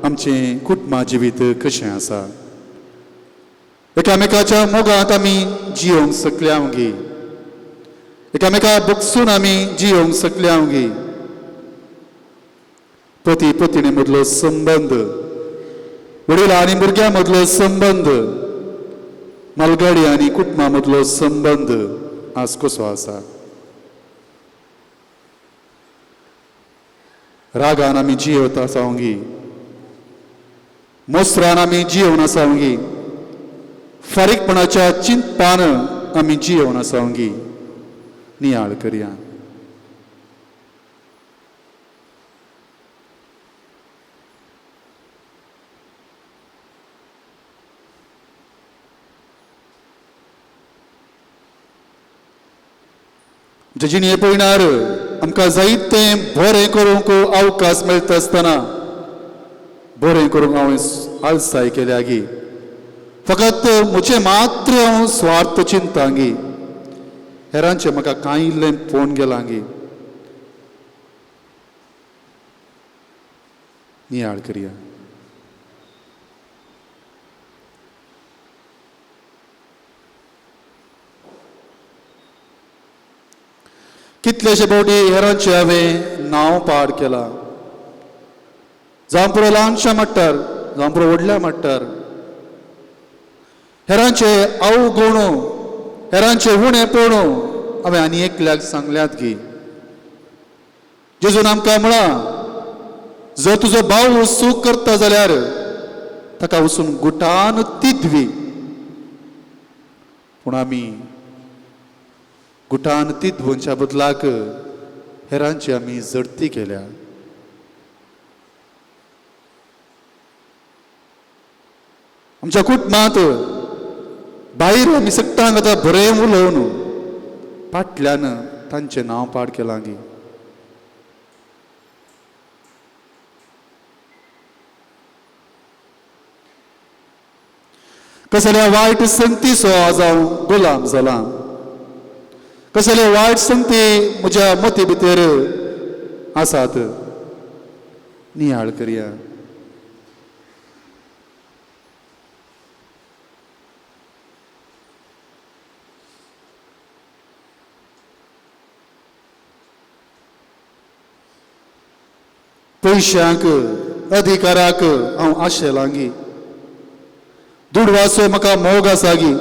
B: आमचें कुटुंबा जिवीत कशें आसा, एकामेकाच्या मोगांत आमी जियोंक शकल्या गे। एकामेका बगसून आमी जियोंक शकले गी? पती पत्नी मदलो संबंद, वडील आनी भुरग्यां मदलो संबंद, मालगाडी आनी कुटुंबा मदलो संबंद आज कसो आसा? रागान आमी जियेवता आसावंगी, मोसरान आमी जियोवन आसावंगी, फारीकपणाच्या चिंतपान आमी जियोवन आसावंगी? नियाळ करया. आमच्या जिणये पयणार आमकां जायतें बरें करूंक अवकाश मेळटा आसतना बरें करूंक हांवें आलसाय केल्या गी? फकत म्हजें मात्र हांव स्वार्थ चिंतांगी, हेरांचें म्हाका कांय इल्लें पळोवन गेलां गी? नियाळ करया. कितलेशे फावटी हेरांचें हांवें नांव पाड केलां, जावं पुरो ल्हानशा मट्टार, जावं पुरो व्हडल्या मट्टार, हेरांचे अवगुण, हेरांचे उणेपण हांवें आनी एकल्याक सांगल्यात गी? जेजून आमकां म्हळां, जर तुजो भाव चूक करता जाल्यार ताका वचून गुटान तिदवी. पूण आमी गुटान तिदवच्या बदलाक हेरांची आमी जडती केल्या. आमच्या कुटुंबांत भायर आमी सगटांक आतां बरें उलोवन फाटल्यान तांचें नांव पाड केलां गी? कसल्या वायट संगतीचो आज हांव गुलाम जाला? कसले वायट संगती म्हज्या मती भितर आसात? नियाळ करया. पयशांक, अधिकाराक हांव आशेलांगी? दुडवाचो म्हाका मोग आसा गी?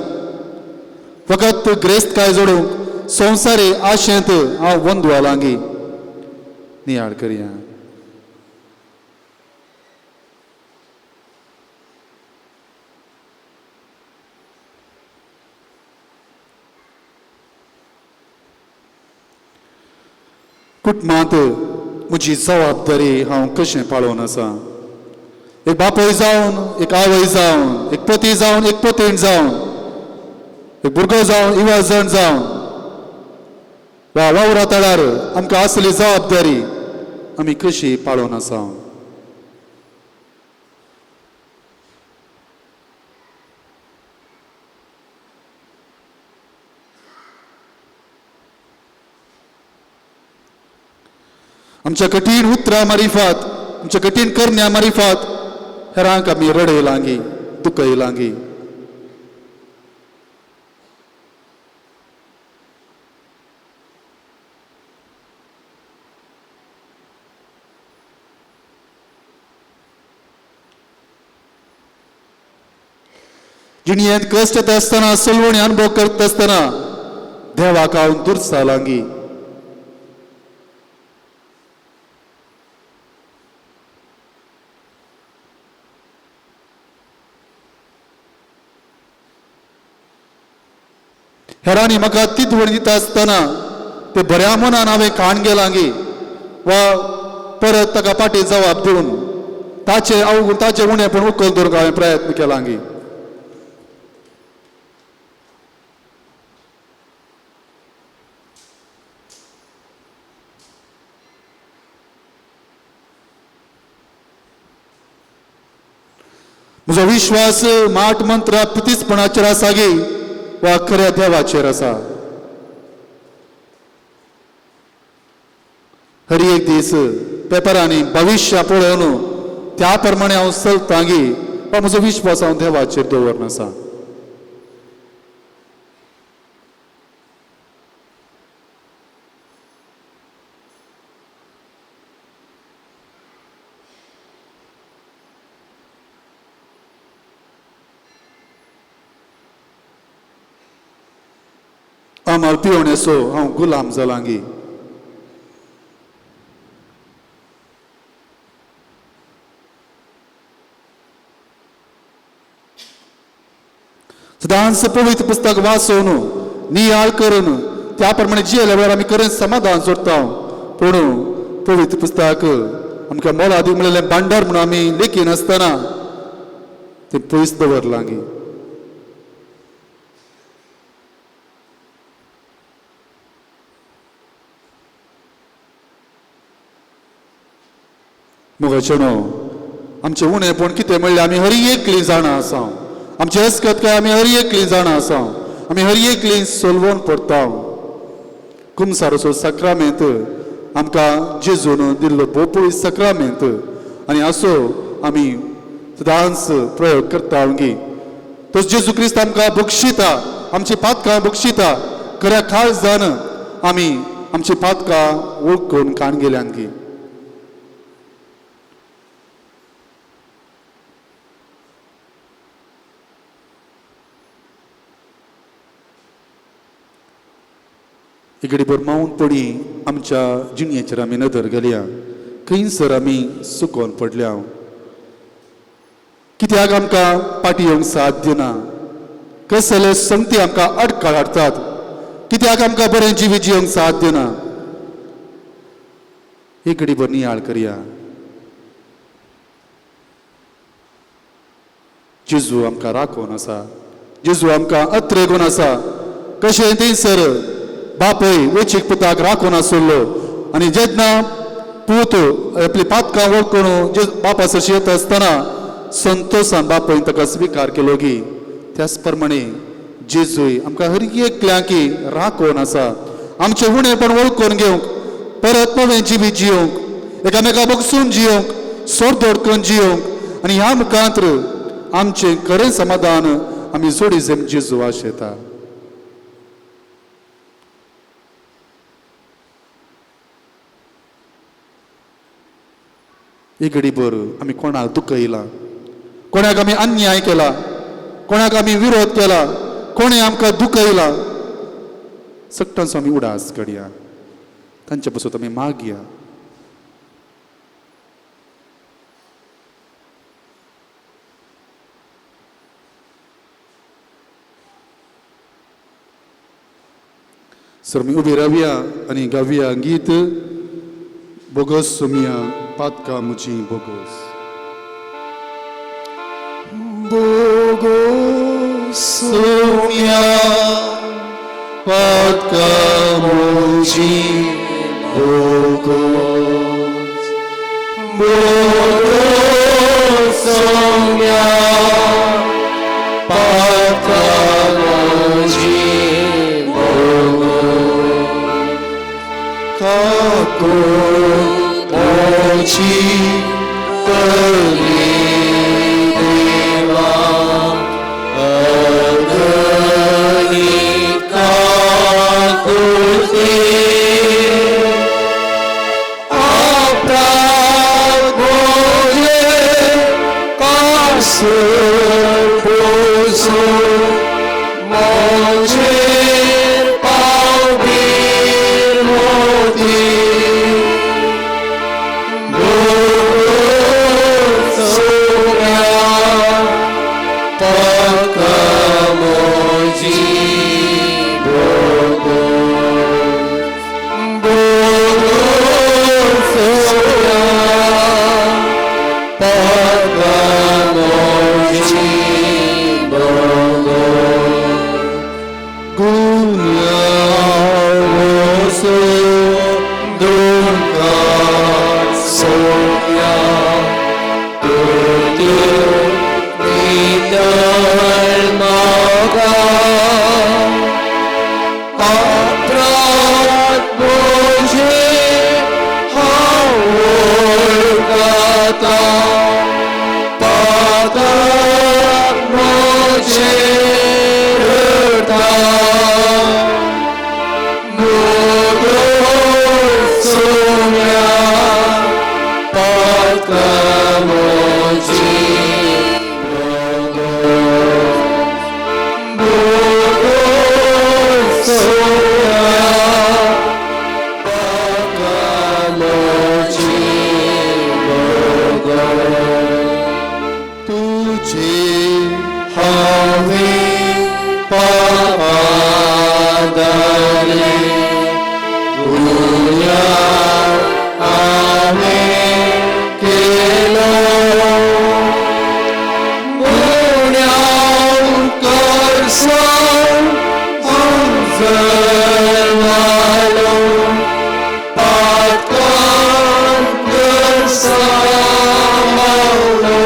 B: फकत ग्रेस्तकाय जोडूंक संवसारी आशेंत हांव वंदवालांगी? नियाळ करया. कुटुंबांत म्हजी जबाबदारी हांव कशें पाळोवन आसा? एक बापूय जावन, एक आवय जावन, एक पती जावन, एक पतीण जावन, एक भुरगो जावन, इवाजण जावन, वा वावरा तळार आमकां आसली जबाबदारी आमी कशी पाळोवन आसा? आमच्या कठीण उतरां मारिफात, आमच्या कठीण करण्या मारिफात हेरांक आमी रडयलांगी, दुखयलांगी? जिणयेंत कश्ट येता आसतना, सलवणी अनुभव करता आसतना देवाक हांव दुर्सालांगी? हेरांनी म्हाका तितवण दिता आसतना ते बऱ्या मनान हांवें काण गेलांगी वा परत ताका फाटीं जबाब दिवन ताचे अवगुण, ताचे उणेपण उखल दवरूंक हांवें प्रयत्न केलांगी? म्हजो विश्वास माट मंत्र प्रतिस्पणाचेर आसा गी वा खऱ्या देवाचेर आसा? हर एक दीस पेपरांनी भविश्य पळोवन त्या प्रमाणे हांव चलतां गी वा म्हजो विश्वास हांव देवाचेर दवरन आसा? आमाल पिवणेचो हांव गुलाम जालांगी. सदांच पवित्र पुस्तक वाचून नियाळ करून त्या प्रमाणे जियेल्या वेळार आमी खरेंच समाधान जोडटा. पूण पवित्र पुस्तक आमकां मोलादीक म्हणलेलें भांडार म्हणून आमी लेखी नासतना तें पयस दवरलां. मोगाचेनो आमचें उणेपण कितें म्हणल्यार आमी हर एकली जाणां आसा, आमची हसकत काय आमी हर एकली जाणां आसा, आमी हर एकली सोलवण पडटा. कुमसारोचो साक्रामेंत आमकां जेजून दिल्लो भोव साक्रामेंत आनी असो आमी सदांच प्रयोग करता गी. तो जेजू क्रिस्त आमकां बक्षिता, आमची पातकां बक्षिता. खऱ्या काळजान आमी आमची पातकां वळखून काण गेल्यान गी. इकडे मावन पडी आमच्या जिणयेचेर आमी नदर घालया. खंयसर आमी सुकोन पडल्या, कित्याक आमकां पाटी येवंक साध्य ना, कसले संगती आमकां अडखळ हाडटात, कित्याक आमकां बरें जिवीत जिवंक साध्य ना. इकडे भर नियाळ करया. जेजू आमकां राखून आसा, जेजू आमकां अत्रेगून आसा. कशें थंयसर बापय वेचीक पुताक राखून आसलो आनी जेन्ना पूत आपली पातकां वळखून बापा सरशी येता आसतना संतोशान बापयन ताका स्विकार केलो गी. त्याच प्रमाणे जेजूय आमकां हर एकल्यांकी राखून आसा, आमचें उणेपण वळखून घेवंक, परत नवें जिवीत जियोवंक, एकामेका बगसून जियोवंक, सोडदोड करून जियोवंक आनी ह्या मुखांत आमचें खरें समाधान आमी जोडी जेम जेजू आशेता. एक घडीभर आमी कोणाक दुखयला, कोणाक आमी अन्याय केला, कोणाक आमी विरोध केला, कोणें आमकां दुखयला, सगटांचो आमी उडास काडया, तांचे पासत आमी मागया. सर आमी उबी रावया आनी गावया गीत बोगस सोमिया पातका मुची बोगस.
A: बोगस
B: सोमिया पातका मुची बोगस,
A: बोगस सोमिया पातका मुची बोगस,
B: काको मोची
A: करी देवा अगनी काकुती अपराध मोजे कासर पोसो मोजेर पावबीर मोती हांवें पापादाले गुन्यांव हांवें केलो गुन्यांव करसाव हांव जल्मालो पातकां करसाव मावलो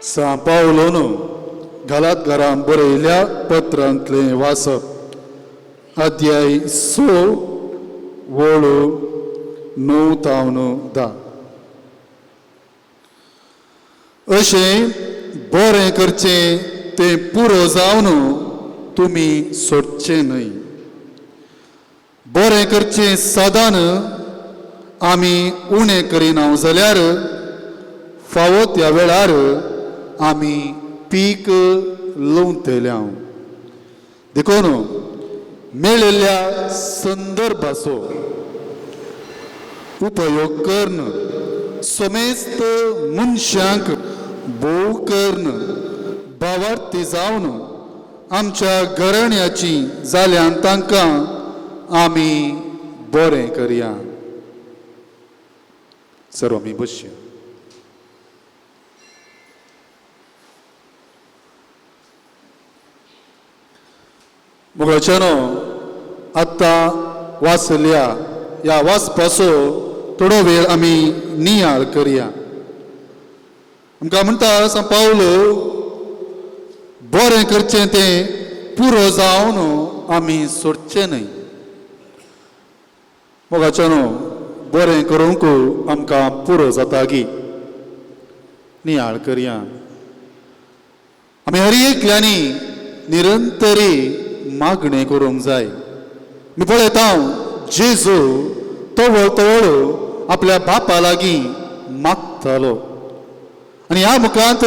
B: सां पावलोन घालात घरां बरयल्या पत्रांतलें वाचप अध्याय 6 वळू 9 तावन 10. अशें बरें करचें तें पुरो जावन तुमी सोडचें न्हय. बरें करचें सादान आमी उणें करिना जाल्यार फावो त्या वेळार आमी पीक लुंवतले. देखून मेळिल्ल्या संदर्भाचो उपयोग करून समेस्त मनशांक भोव करून भावार्थी जावन आमच्या घराण्याची जाल्यान तांकां आमी बरें करया. सर्व आमी बसया. मोगाच्यानो आत्तां वाचल्या ह्या वाचपाचो थोडो वेळ आमी नियाळ करया. आमकां म्हणटा सां पावलो बरें करचें तें पुरो जावन आमी सोडचें न्हय. मोगाच्यानो बरें करूंक आमकां पुरो जाता गी नियाळ करया. आमी हर एकल्यांनी निरंतरी मागणें करूंक जाय. मी पळयता जेजू तवळ तवळ आपल्या बापा लागीं मागतालो आनी ह्या मुखांत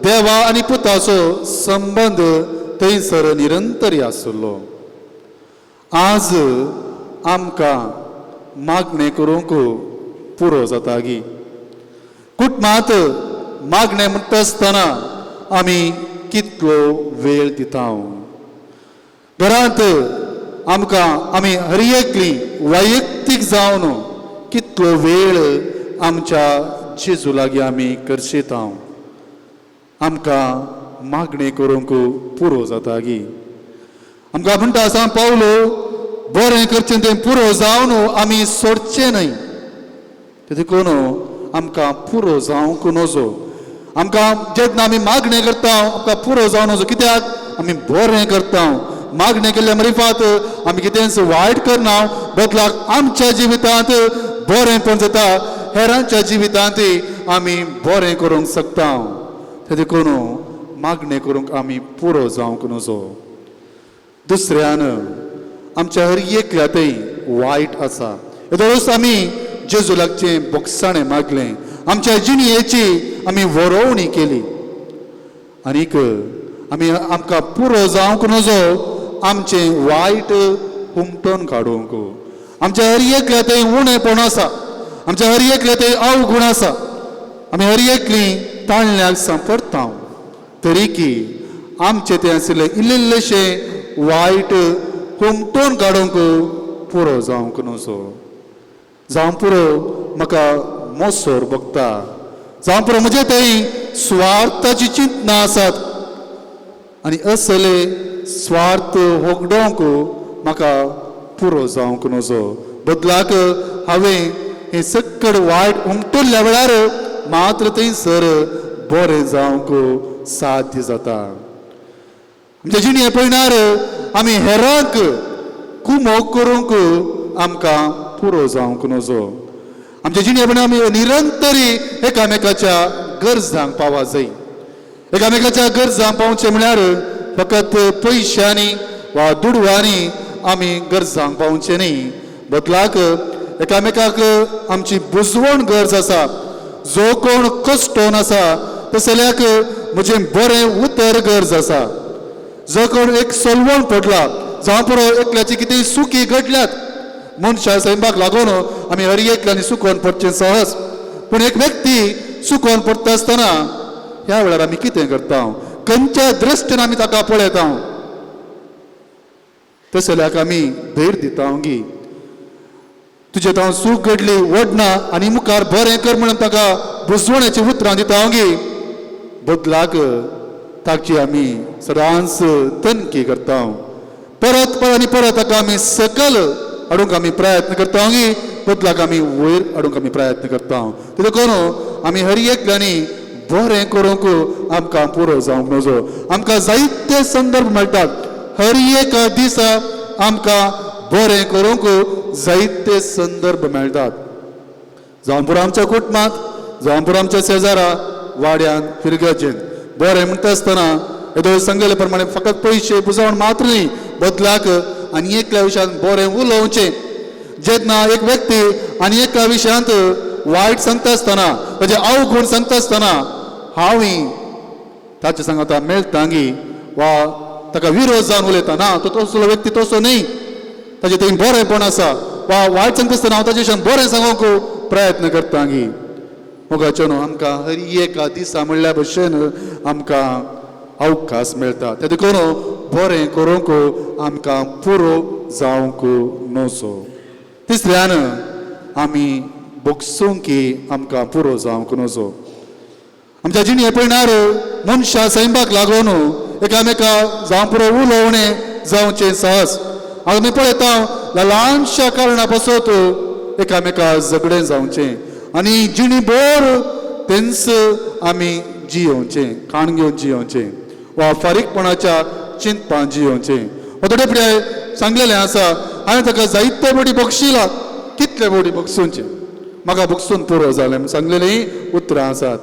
B: देवा आनी पुताचो संबंद थंयसर निरंतरी आसलो. आज आमकां मागणें करूंक पुरो जाता गी. कुटुंबांत मागणें म्हणटा आसतना आमी कितलो वेळ दिता. घरांत आमकां आमी हर एकली वैयक्तीक जावन कितलो वेळ आमच्या जेजू लागीं आमी करशेता. आमकां मागणें करूंक पुरो जाता गी. आमकां म्हणटा आसा पावलो बरें करचें तें पुरो जावन आमी सोडचें न्हय. देखून आमकां पुरो जावंक नजो. आमकां जेन्ना आमी मागणें करता आमकां पुरो जावं नजो. कित्याक आमी बरें करता. मागणें केल्ल्या मरिफात आमी कितेंच वायट करना, बदलाक आमच्या जिवितांत बरें पण जाता, हेरांच्या जिवितांत आमी बरें करूंक शकता. देखून मागणें करूंक आमी पुरो जावंक नजो. दुसऱ्यान आमच्या हर एकल्या थंय वायट आसा. येदोळूच आमी जेजू लागचें बोगसाणें मागलें, आमच्या जिणयेची आमी वरोवणी केली आनीक आमी आमकां पुरो जावंक नजो आमचें वायट हुमटून काडूंक. आमच्या हर एकल्या थंय उणेपण आसा, आमच्या हर एकल्या थंय अवगुण आसा, आमी हर एकली ताळण्याक सांपडटा. तरी की आमचें तें आशिल्लें इल्लें इल्लेंशें वायट हुमटून काडूंक पुरो जावंक नजो. जावं पुरो म्हाका मोसोर भोगता, जावं पुरो म्हजे थंय स्वार्थाची चिंतना आसात आनी असले स्वार्थ होगडोवंक म्हाका पुरो जावंक नजो. बदलाक हांवें हें सक्कड वायट उमटुल्ल्या वेळार मात्र थंयसर बरें जावंक साध्य जाता. आमच्या जिणें पळयणार आमी हेरांक कुमोक करूंक आमकां पुरो जावंक नजो. आमच्या जिणें पळयणार आमी निरंतरी एकामेकाच्या गरजांक पावा जाय. एकामेकाच्या गरजांक पावचें म्हळ्यार फकत पयशांनी वा दुडवांनी आमी गरजांक पावचें न्ही. बदलाक एकामेकाक आमची बुजवण गरज आसा. जो कोण कश्टोन आसा तसल्याक म्हजें बरें उतर गरज आसा. जो कोण एक सलवण पडला जावं पुरो एकल्याची कितें सुकी घडल्यात, मनशा सैमाक लागून आमी हर एकल्यानी सुकोवन पडचें सहज, पूण एक व्यक्ती सुकोवन पडटा आसतना ह्या वेळार आमी कितें करता, खंयच्या दृश्टीन आमी ताका पळयता, तसल्याक आमी धैर्य दिता गी तुजें हांव सूख घडली वडना आनी मुखार बरें कर म्हणून ताका बुजवण्याची उतरां दिता गी. बदलाक ताची आमी सदांच तनकी करता, परत परत आनी परत ताका आमी सकल हाडूंक आमी प्रयत्न करता गी, बदलाक आमी वयर हाडूंक आमी प्रयत्न करता. तें करून आमी हर एकल्यांनी बरें करूंक आमकां पुरो जावंक नजो. आमकां जायते संदर्भ मेळटात, हर एक दिसा आमकां बरें करूंक जायते संदर्भ मेळटात. जावं पुरो आमच्या कुटुंबांत, जावं पुरो आमच्या शेजारा वाड्यान फिरगजेन. बरें म्हणटा आसतना येदोळ सांगलेले प्रमाणे फकत पयशे पुजवण मात्र न्ही, बदलाक आनी एकल्या विशयांत बरें उलोवचें. जेन्ना एक व्यक्ती आनी एका विशयांत वायट सांगता आसतना, ताजे अवगुण सांगता आसतना हांवूय ताचे सांगता मेळटा गी वा ताका विरोध जावन उलयता ना, तो तसलो व्यक्ती तसो न्ही, ताजे थंय बरेंपण आसा, वा वायट सांगता आसतना हांव ताजे विशयान बरें सांगूंक प्रयत्न करता गी. मोगाचें न्हू आमकां हर एका दिसा म्हणल्या भशेन आमकां अवकाश मेळटा, ते देखून बरें करूंक आमकां पुरो जावंक नजो. तिसऱ्यान आमी भोगसूंक की आमकां पुरो जावंक नजो. आमच्या जिणे पळयणार मनशां सैमाक लागून एकामेका जावं पुरो उलोवणें जावचें सहज. आमी पळयता ल्हानशा कारणा पासत एकामेका झगडें जावचें आनी जिणी भर तेंच आमी जियोवचें, काण घेवन जियोवचें वा फारीकपणाच्या चिंतपान जियोवचें. थोडे फुडें सांगलेलें आसा, हांवें ताका जायते बोडी बक्षिला, कितले बोडी बक्षुंचे, म्हाका बक्षून पुरो जालें म्हूण सांगलेलीं उतरां आसात.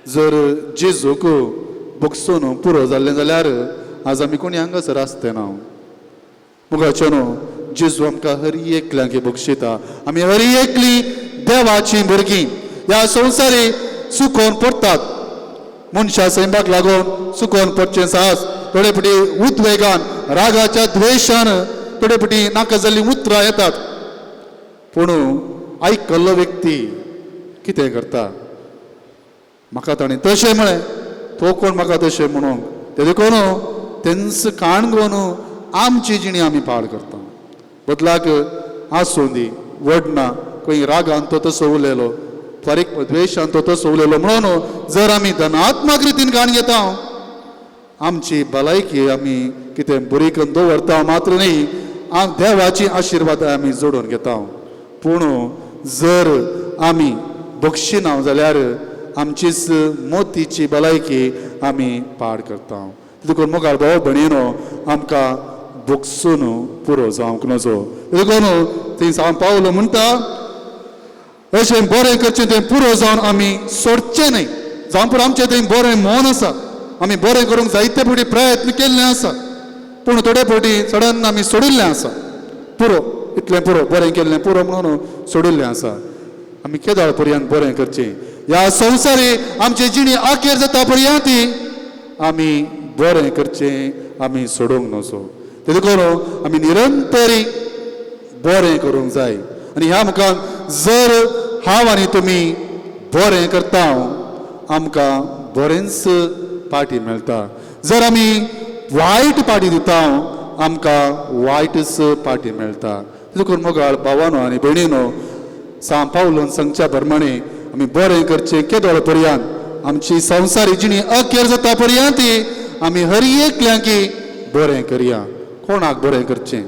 B: जर जेजूक बक्षून पुरो जाल्लें जाल्यार आज आमी कोणी हांगासर आसते ना. मुगाचें न्हू जेजू आमकां हर एकल्यांक बक्षिता. आमी हर एकली देवाचीं भुरगीं ह्या संवसारी सुकोवन पडटात, मनशां सैमाक लागून सुकोवन पडचें साहस, थोडे फावटी उद्वेगान रागाच्या द्वेशान थोडे फावटी नाका जाल्लीं उतरां येतात. पूण आयकल्लो व्यक्ती कितें करता, म्हाका ताणें तशें म्हळें, तो कोण म्हाका तशें म्हणूंक, ते देखून तेंच काण घेवन आमची जिणी आमी पाड करता. बदलाक आसूं दी वडना खंय रागान तो तसो उलयलो, फारीक द्वेशान तो तसो उलयलो म्हणून जर आमी धनात्मक रितीन काण घेता आमची भलायकी आमी कितें बरी करून दवरता मात्र न्ही, देवाची आशिर्वाद आमी जोडून घेता. पूण जर आमी बक्षिना जाल्यार आमचीच मोतीची भलायकी आमी पाड करता. देखून मोगाळ भाव भणीनो आमकां बक्षून पुरो जावंक नजो. देखून थंय सांग पावलो म्हणटा अशें बरें करचें तें पुरो जावन आमी सोडचें न्हय. जावं पुरो आमचें थंय बरें मन आसा, आमी बरें करूंक जायते फावटी प्रयत्न केल्ले आसा, पूण थोडे फावटी सडन आमी सोडिल्लें आसा, पुरो इतलें पुरो बरें केल्लें पुरो म्हणून सोडिल्लें आसा. आमी केदळ पर्यंत बरें करचें, ह्या संवसारी आमची जिणी अखेर जाता पर्यंत आमी बरें करचें आमी सोडूंक नजो. ते देखून आमी निरंतरी बरें करूंक जाय. आनी ह्या मुखार जर हांव आनी तुमी बरें करता आमकां बरेंच पाटी मेळटा, जर आमी वायट पाटी दिता आमकां वायटच पाटी मेळटा. देखून मोगाळ भावानो आनी भयणीनो सांग पावलून सांगच्या प्रमाणे आमी बरें करचें केदोळ पर्यंत आमची संवसारी जिणी अखेर जाता पर्यंत आमी हर एकल्यांकी बरें करया. कोणाक बरें करचें,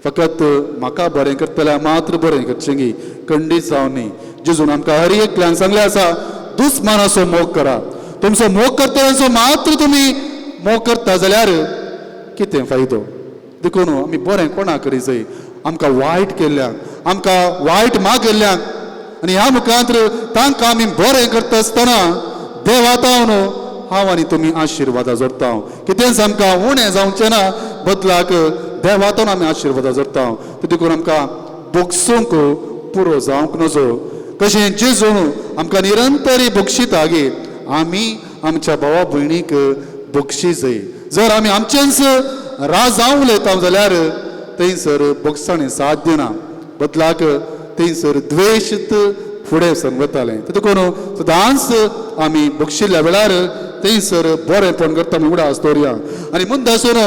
B: फकत म्हाका बरें करतल्या मात्र बरें करचें गी खंडीत जावं न्ही. जेजून आमकां हर एकल्यान सांगलें आसा, दुस्मानाचो मोग करा, तुमचो मोग करतल्यांचो मात्र तुमी मोग करता जाल्यार कितें फायदो. देखून आमी बरें कोणाक करी जाय, आमकां वायट केल्ल्यांक, आमकां वायट मागिल्ल्यांक, आनी ह्या मुखांत तांकां आमी बरें करता आसतना देवातावन हांव आनी तुमी आशिर्वादा जोडटा. कितेंच आमकां उणें जावचें ना, बदलाक देवातून आमी आशिर्वाद जोडटा. देखून आमकां बोगसूंक पुरो जावंक नजो. कशें जेजून आमकां निरंतरी बक्षिता गे आमी आमच्या भावा भयणीक बक्षी जाय. जर आमी आमचेंच राजांव उलयता जाल्यार थंयसर बक्षाणे साथ दिना, बदलाक थंयसर द्वेश फुडें सरतालें. देखून सदांच आमी बक्षिल्ल्या वेळार थंयसर बरेंपण करता म्हूण उडास दवरया. आनी मुंदासून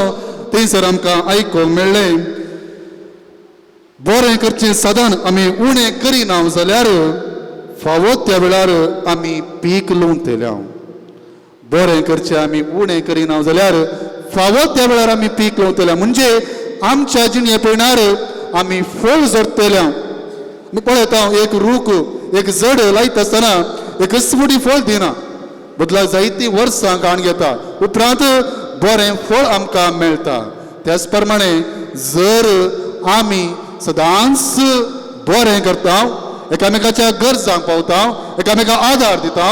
B: थंयसर आमकां आयकूंक मेळ्ळें बरें करचें साधन आमी उणें करिना जाल्यार फावो त्या वेळार आमी पीक लुंवतले. बरें करचें आमी उणें करिना जाल्यार फावो त्या वेळार आमी पीक लुंवतले, म्हणजे आमच्या जिणे पयणार आमी फळ जोडटले. आमी पळयता एक रूख एक जड लायता आसतना एकच फुटी फळ दिना, बदला जायतीं वर्सां काण घेता, उपरांत बरें फळ आमकां मेळटा. त्याच प्रमाणे जर आमी सदांच बरें करता, एकामेकाच्या गरजांक पावता, एकामेकाक आदार दिता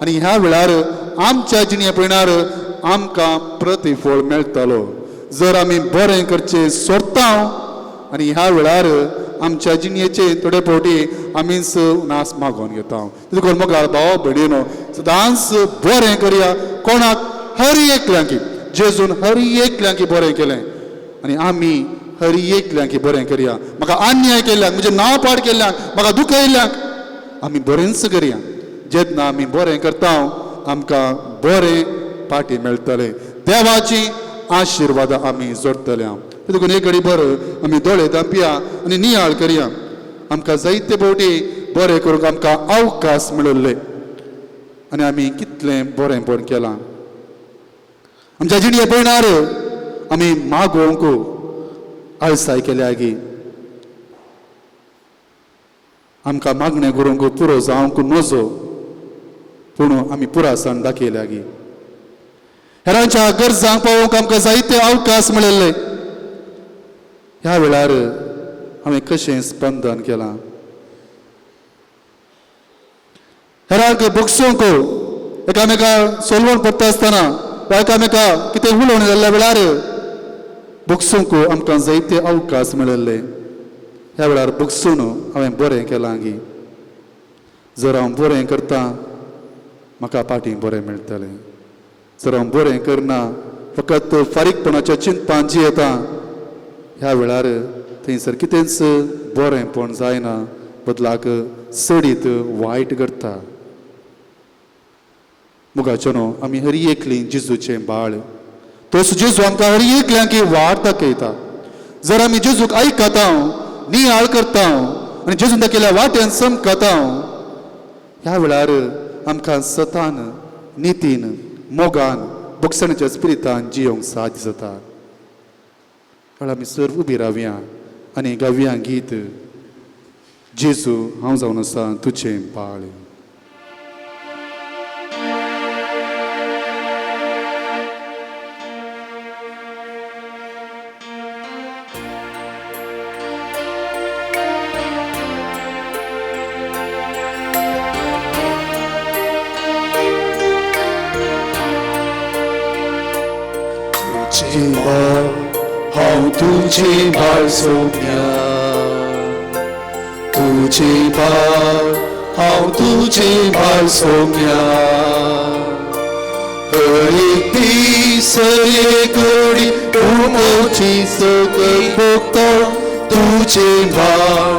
B: आनी ह्या वेळार आमच्या जिणे पयणार आमकां प्रतिफळ मेळटलो. जर आमी बरें करचें सोडटा आनी ह्या वेळार आमच्या जिणेचे थोडे फावटी आमीच नास मागोवन घेता. देखून मोगाळ भाव भयणीनो सदांच बरें करया. कोणाक हर एकल्यांकी जेजून हर एकल्यांकी बरें केलें आनी आमी हर एकल्यांकी बरें करया. म्हाका अन्याय केल्ल्याक, म्हजें नांव पाड केल्ल्याक, म्हाका दुखयल्ल्याक आमी बरेंच करया. जेन्ना आमी बरें करता आमकां बरें पाटी मेळटलें, देवाची आशिर्वाद आमी जोडटले. देखून एक घडी बरो आमी दोळे धांपया आनी नियाळ करया. आमकां जायते फावटी बरें करूंक आमकां अवकाश मेळिल्ले आनी आमी कितलें बरेंपण केलां. आमच्या जिणे पयणार आमी मागोवंक आळसाय केल्या गी, आमकां मागणें करूंक पुरो जावंक नजो, पूण आमी पुरासाण दाखयल्या गी. हेरांच्या गरजांक पावोवंक आमकां जायते अवकाश मेळिल्ले. ह्या वेळार हांवें कशें स्पंदन केलां? हेरांक बगसूंक एकामेका सोलवण पडटा आसतना वा एकामेका कितें उलोवणें जाल्ल्या वेळार बगसूंक आमकां जायते अवकाश मेळिल्ले. ह्या वेळार बगसून हांवें बरें केलां गी. जर हांव बरें करता म्हाका फाटीं बरें मेळटलें. जर हांव बरें करना फकत फारीकपणाच्या चिंतपान जियेता, ह्या वेळार थंयसर कितेंच बरेंपण जायना, बदलाक चडीत वायट करता. मुगाचें न्हू आमी हर एकली जेजूचें बाळ, तोच जेजू आमकां हर एकल्यांक वाट दाखयता. जर आमी जेजूक आयकता, नियाळ करता आनी जेजून दाखयल्या वाटेन समकता, ह्या वेळार आमकां सतान नितीन मोगान बक्षणाच्या स्पिरितान जियोंक साध्य जाता. आमी सर्व उबी रावया आनी गावया गीत जेजू हांव जावन आसा तुजें बाळ.
A: हांव तुजें बाळ सोम्या, तुजें बाळ हांव तुजें बाळ सोम्या. हर एक दीस हर एक घडी उमोची सकल भोगता तुजें बाळ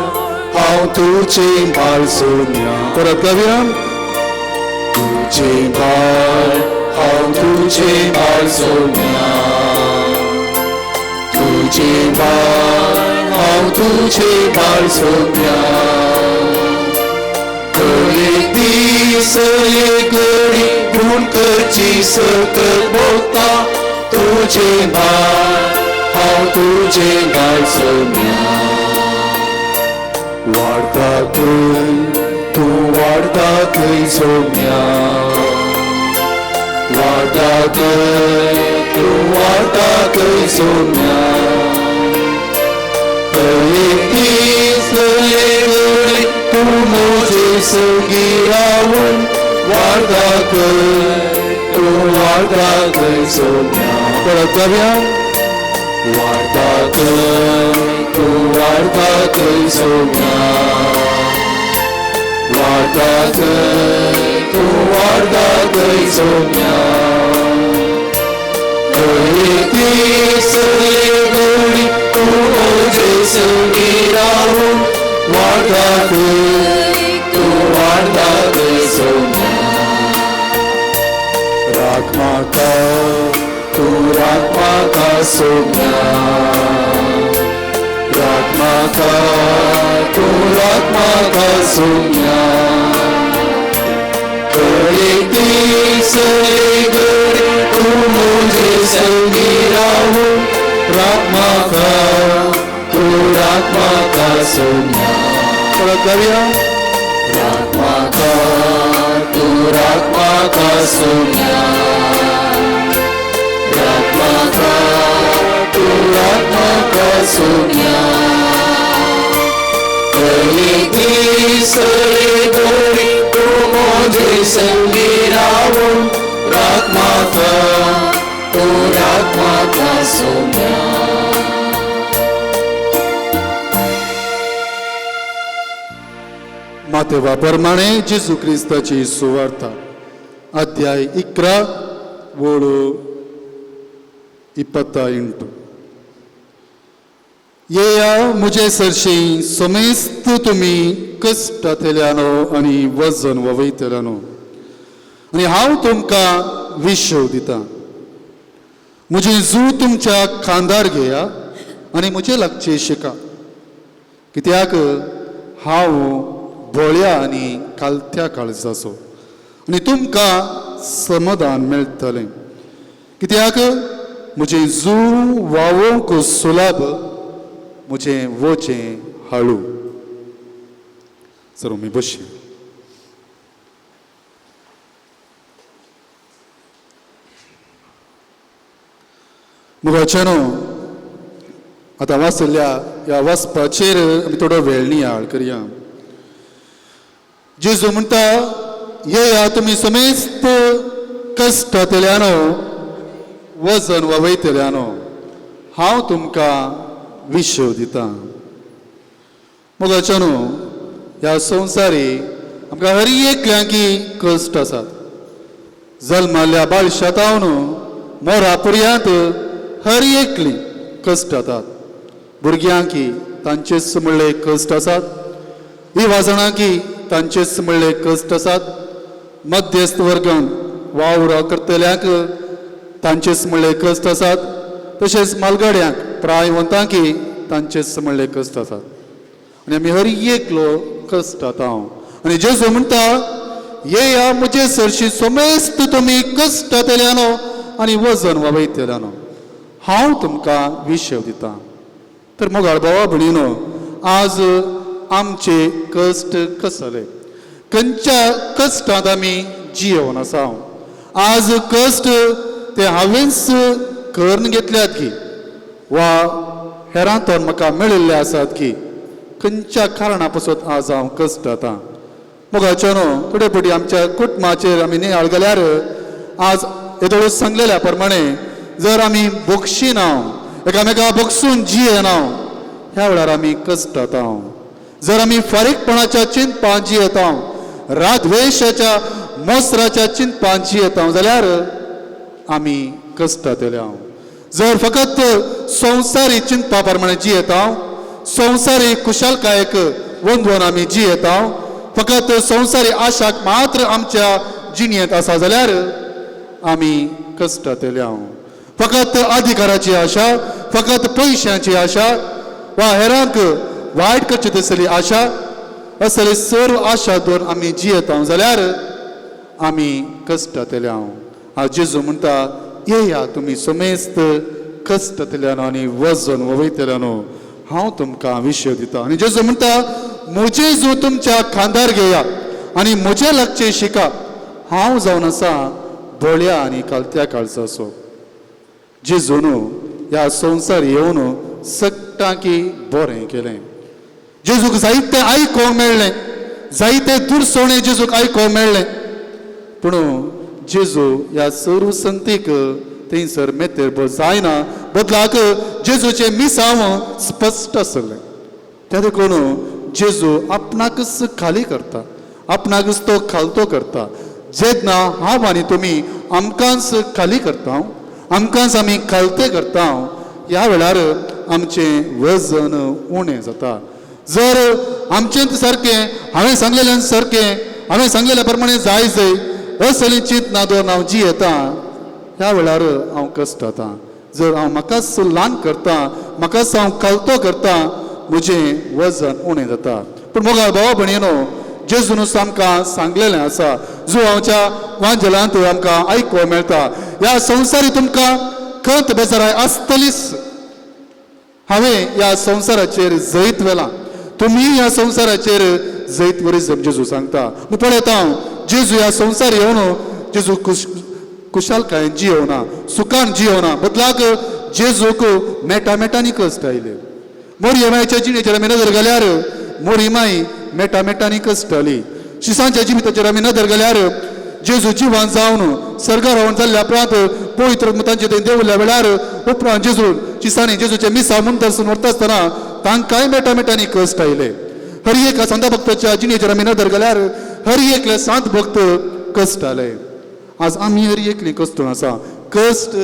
A: हांव तुजें बाळ सोम्या.
B: परत गावया.
A: तुजें बाळ हांव तुजें बाळ सोम्या, तुजें बाळ हांव तुजें बाळ सोम्या. हर एक दीस हर एक घडी गुण करची सकल भोगता तुजें बाळ हांव तुजें बाळ सोम्या. वाडता थंय तूं वाडता थंय सोम्या, वाडता थंय तूं वाडता थंय सोम्या. हर एक दीस हर एक घडी तूं म्हजे संगी रावून वाडता थंय तूं वाडता थंय सोम्या.
B: परत गावया.
A: वाडता थंय तूं वाडटा थंय सोम्या, वाडटा थंय तूं वाडटा थंय सोम्या. ती सगळी घडी तूं म्हजे संगी रावून वाडटा थंय तूं वाडटा थंय सोम्या. राख म्हाका तूं राख म्हाका सोम्या, राख म्हाका तूं राख म्हाका सोम्या. ती सगळी घडी तूं म्हजे संगी रावून राख म्हाका तूं राख म्हाका सोम्या.
B: परत गावया.
A: राख म्हाका तूं राख म्हाका सोम्या, राख म्हाका तूं राख म्हाका सोम्या. ती सगळी घडी तूं म्हजे संगी रावून राख म्हाका तूं राख म्हाका सोम्या.
B: मातेवा प्रमाणे जेजू क्रिस्ताची सुवार्ता, अध्याय 11 ओळू 28. येया म्हजे सरशी समेस्त तुमी कश्टांतल्यानो आनी वजन ववयतल्यानो, आनी हांव तुमकां विशव दितां. म्हजें जू तुमच्या खांदार घेया आनी म्हजें लागचें शिका, कित्याक हांव भोळ्या आनी कालत्या काळजाचो, आनी तुमकां समाधान मेळटलें. कित्याक म्हजें जू वावोवंक सुलाभ, म्हजें वचें हाळू. सर आमी बशी. मुगाच्यानो आतां वाचल्या ह्या वाचपाचेर आमी थोडो वेळ नियाळ करया. जेजू म्हणटा, येया तुमी समेस्त कश्टांतल्यानो वजन ववयतल्यानो, हांव तुमकां विशव दितां. मोगाच्यानो ह्या संवसारी आमकां हर एकल्यांकी कश्ट आसात. जल्माल्या बाळशातावन मोरा पर्यंत हर एकली कश्ट आसात. भुरग्यांकी तांचेच म्हणले कश्ट आसात, युवा जाणांकी तांचेच म्हणले कश्ट आसात, मध्यस्थ वर्गान वावर करतल्यांक तांचेच म्हणले कश्ट आसात, तशेंच मालगाड्यांक प्रायवंतांकी तांचेच म्हणले कश्ट आसात. आनी आमी हर एकलो कश्ट आतां. आनी जेजू म्हणटा, येया म्हजे सरशी समेस्त तुमी कश्टांतल्यानो आनी वजन वावयतल्यानो, हांव तुमकां विशव दितां. तर मोगाळ भावा भयणीनो, आज आमचे कश्ट कसले, खंयच्या कश्टांत आमी जियोवन आसा? आज कश्ट ते हांवेंच करून घेतल्यात की वा हेरांतून म्हाका मेळिल्ले आसात की खंयच्या कारणा पासत आज हांव कश्ट आतां. मोगाच्यानो थोडे फावटी आमच्या कुटुंबाचेर आमी नियाळ घाल्यार आज येदोळ सांगलेल्या प्रमाणे जर आमी बक्षिना, एकामेका बक्षून जियेना, ह्या वेळार आमी कश्ट आतां. जर आमी फारीकपणाच्या चिंतपान जियेता, रागद्वेशाच्या मोसराच्या चिंतपान जियेता जाल्यार आमी कश्टांतल्या. जर फकत संवसारी चिंतपा प्रमाणे जियेता, संवसारी खुशालकायेक वंदोवन आमी जियेता, फकत संवसारी आशाक मात्र आमच्या जिणेंत आसा जाल्यार आमी कश्टांतल्या. फकत अधिकाराची आशा, फकत पयशांची आशा वा हेरांक वायट करची तसली आशा, असले सर्व आशा दवरून आमी जियेता जाल्यार आमी कश्टांतल्या. आज जेजू म्हणटा, येया तुमी समेस्त कश्टांतल्यानो आनी वजन ववयतल्यानो, हांव तुमकां विशय दिता. आनी जेजू म्हणटा, म्हजें जू तुमच्या खांदार घेया आनी म्हजें लागचें शिका, हांव जावन आसा भोळ्या आनी कालत्या काळजाचो. जेजून ह्या संवसार येवन सगटांकी बरें केलें. जेजूक जायतें आयकोंक मेळ्ळें, जायते दुरसोणें जेजूक आयकोंक मेळ्ळें, पूण जेजू ह्या सर्व संतीक थंयसर मेतेर जायना. बदलाक जेजूचें मिसांव स्पश्ट आसलें. त्या देखून जेजू आपणाकच खाली करता, आपणाकच तो खालतो करता. जेन्ना हांव आनी तुमी आमकांच खाली करता, आमकांच आमी खालते करता, ह्या वेळार आमचें वजन उणें जाता. जर आमचें सारकें हांवें सांगलेल्यान सारकें हांवें सांगलेल्या प्रमाणे जाय जाय असली चिंतना दवरून हांव जियेता, ह्या वेळार हांव कश्ट जाता. जर हांव म्हाकाच ल्हान करता, म्हाकाच हांव खालतो करता, म्हजें वजन उणें जाता. पूण मोगाळ भावा भयणीनो, जेजूनच आमकां सांगलेलें आसा, जुवांच्या वांजेलांत आमकां आयकूंक मेळटा, ह्या संवसारी तुमकां खंत बेजाराय आसतलीच, हांवें ह्या संवसाराचेर जैत व्हेलां, तुमी ह्या संवसाराचेर जैत वरी जेजू सांगता. पळयता हांव जेजू ह्या संवसार येवन जेजू कुशालकायेन जियोना, सुखान जियोना, बदलाक जेजूक मेटा मेटांनी कश्ट आयले. मोरये मायच्या जिणेचेर आमी नदर घाल्यार मोरी माई मेटा मेटांनी कश्ट आली. शिसांच्या जिविताचेर आमी नदर घाल्यार जेजू जिवान जावन सर्गार रावन जाल्ल्या उपरांत पवित्र तांचे थंय देंवल्या वेळार उपरांत जेजू शिसांनी जेजूचे मिसां म्हूण दर्शन व्हरता आसतना तांकांय मेटा मेटांनी कश्ट आयले. हर एका संत भक्ताच्या जिणेचेर आमी नदर घाल्यार हर एकले संत भक्त कश्ट आले. आज आमी हर एकली कश्ट आसा. कश्ट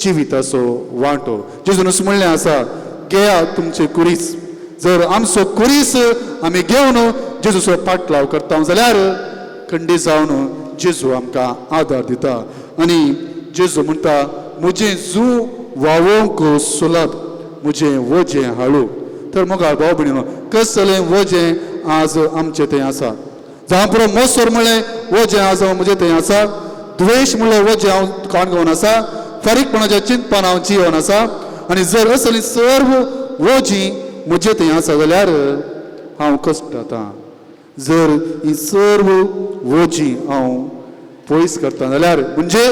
B: जिविताचो वांटो. जेजूनच म्हणलें आसा, घेया तुमचे कुरीस. जर आमचो कुरीस आमी घेवन जेजूचो पाटलाव करता जाल्यार खंडीत जावन जेजू आमकां आदार दिता. आनी जेजू म्हणटा, म्हजें जू व्हांवोंक सुलभ, म्हजें वजें हाळू. तर मोगाळ भाव भयणीनो, कसलें वजें आज आमचें थंय आसा? जावं पुरो मोसोर म्हणलें वजें आज म्हजें थंय आसा, द्वेश म्हणलें वजें हांव काण घेवन आसा, फारीकपणाच्या चिंतपान हांव जियोन आसा. आनी जर असली सर्व वजीं म्हजें थंय आसा जाल्यार हांव कश्ट जाता. जर ही सर्व वजीं हांव पयस करता जाल्यार म्हणजे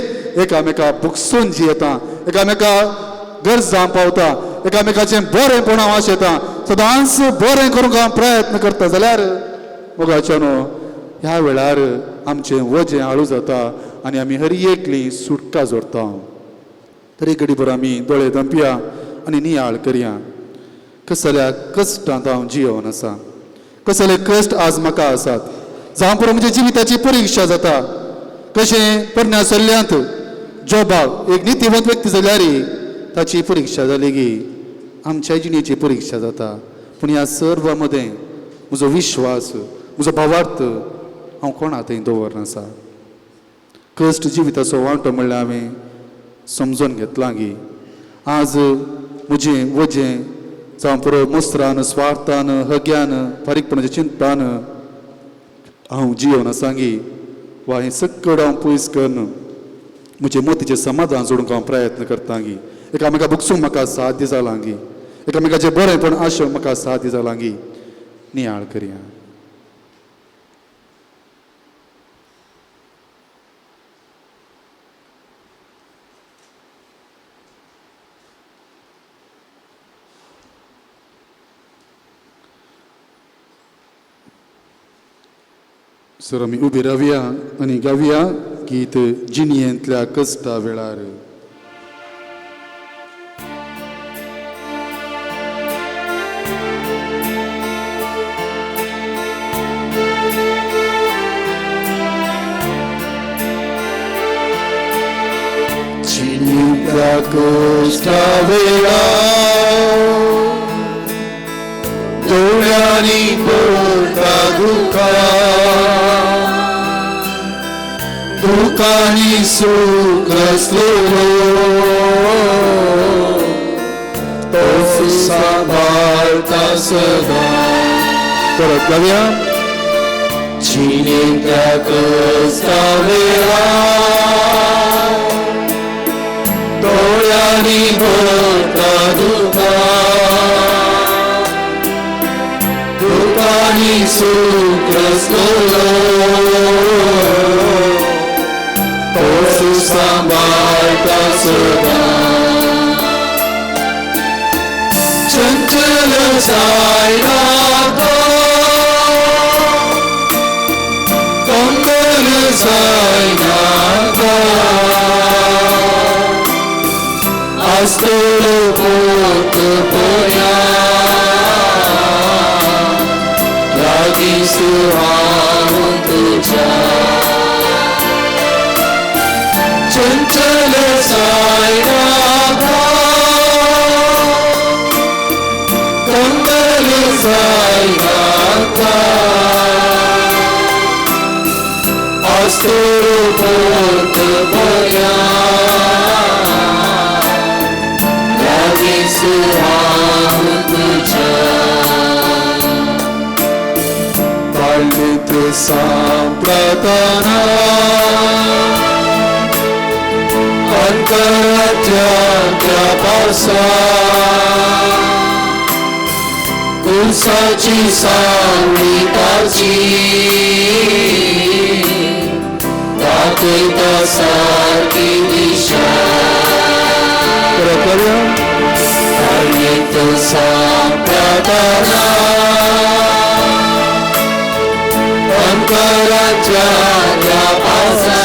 B: एकामेका बुकसून जियेता, एकामेका गरजां पावता, एकामेकाचें बरेंपण हांव आशेता, सदांच बरें करूंक हांव प्रयत्न करता जाल्यार मोगाच्यानो ह्या वेळार आमचें वजें हाळू जाता आनी आमी हर एकली सुटका जोडटा. तरी घडीभर आमी दोळे धांपया आनी नियाळ करया, कसल्या कश्टांत हांव जियोवन आसा, कसले कश्ट आज म्हाका आसात. जावं पुरो म्हज्या जिविताची परिक्षा जाता. कशें परण्या सल्ल्यांत जोबाक एक नितीवंत व्यक्ती जाल्यार ताची परिक्षा जाली गी आमच्या जिणेची परिक्षा जाता. पूण ह्या सर्वा मदें म्हजो विश्वास, म्हजो भावार्थ हांव कोणा थंय दवरना. कश्ट जिविताचो वांटो म्हणल्यार हांवें समजून घेतलां गी आज म्हजें वजें जावं पुरो मोस्त्रान, स्वार्थान, हग्यान, फारीकपणाच्या चिंतपान हांव जियोन आसा गी वा हें सक्कड हांव पयस करून म्हजे मोतीचें समाधान जोडूंक हांव प्रयत्न करता गी, एकामेका बुकसूंक म्हाका साध्य जालां गी, एकामेकाचें बरेंपण आशोवंक म्हाका साध्य जालां गी. नियाळ करया. सर आमी उबी रावया आनी गावया गीत जिणयेंतल्या कश्टा वेळार.
A: जिणयेंतल्या कश्टा वेळार दोळ्यांनी पळता दुखां, दुखांनी सूख आसलेलो तोच सांबाळटा सदां.
B: परत गावया.
A: जिणेंतल्या कश्टा वेळार दोळ्यांनी भरता दुखां, दुखांनी सूख आसलेलो तोच सांबाळटा सदां. चंचल जायना तो, कंबल जायना तो, आस्तोलो पोत पोया लागीं हांव तुज्या चंचल जायनाका कंगल जायनाका आस्तोलो पोत पोया लागीं हांव तुज्या पाळीत सांप्रताना अंतराच्या त्या पावसा कुसाची सावळी ताची दाखयता सारकी दिशा पाळीत सांप्रताना अंतराच्या त्या पावसा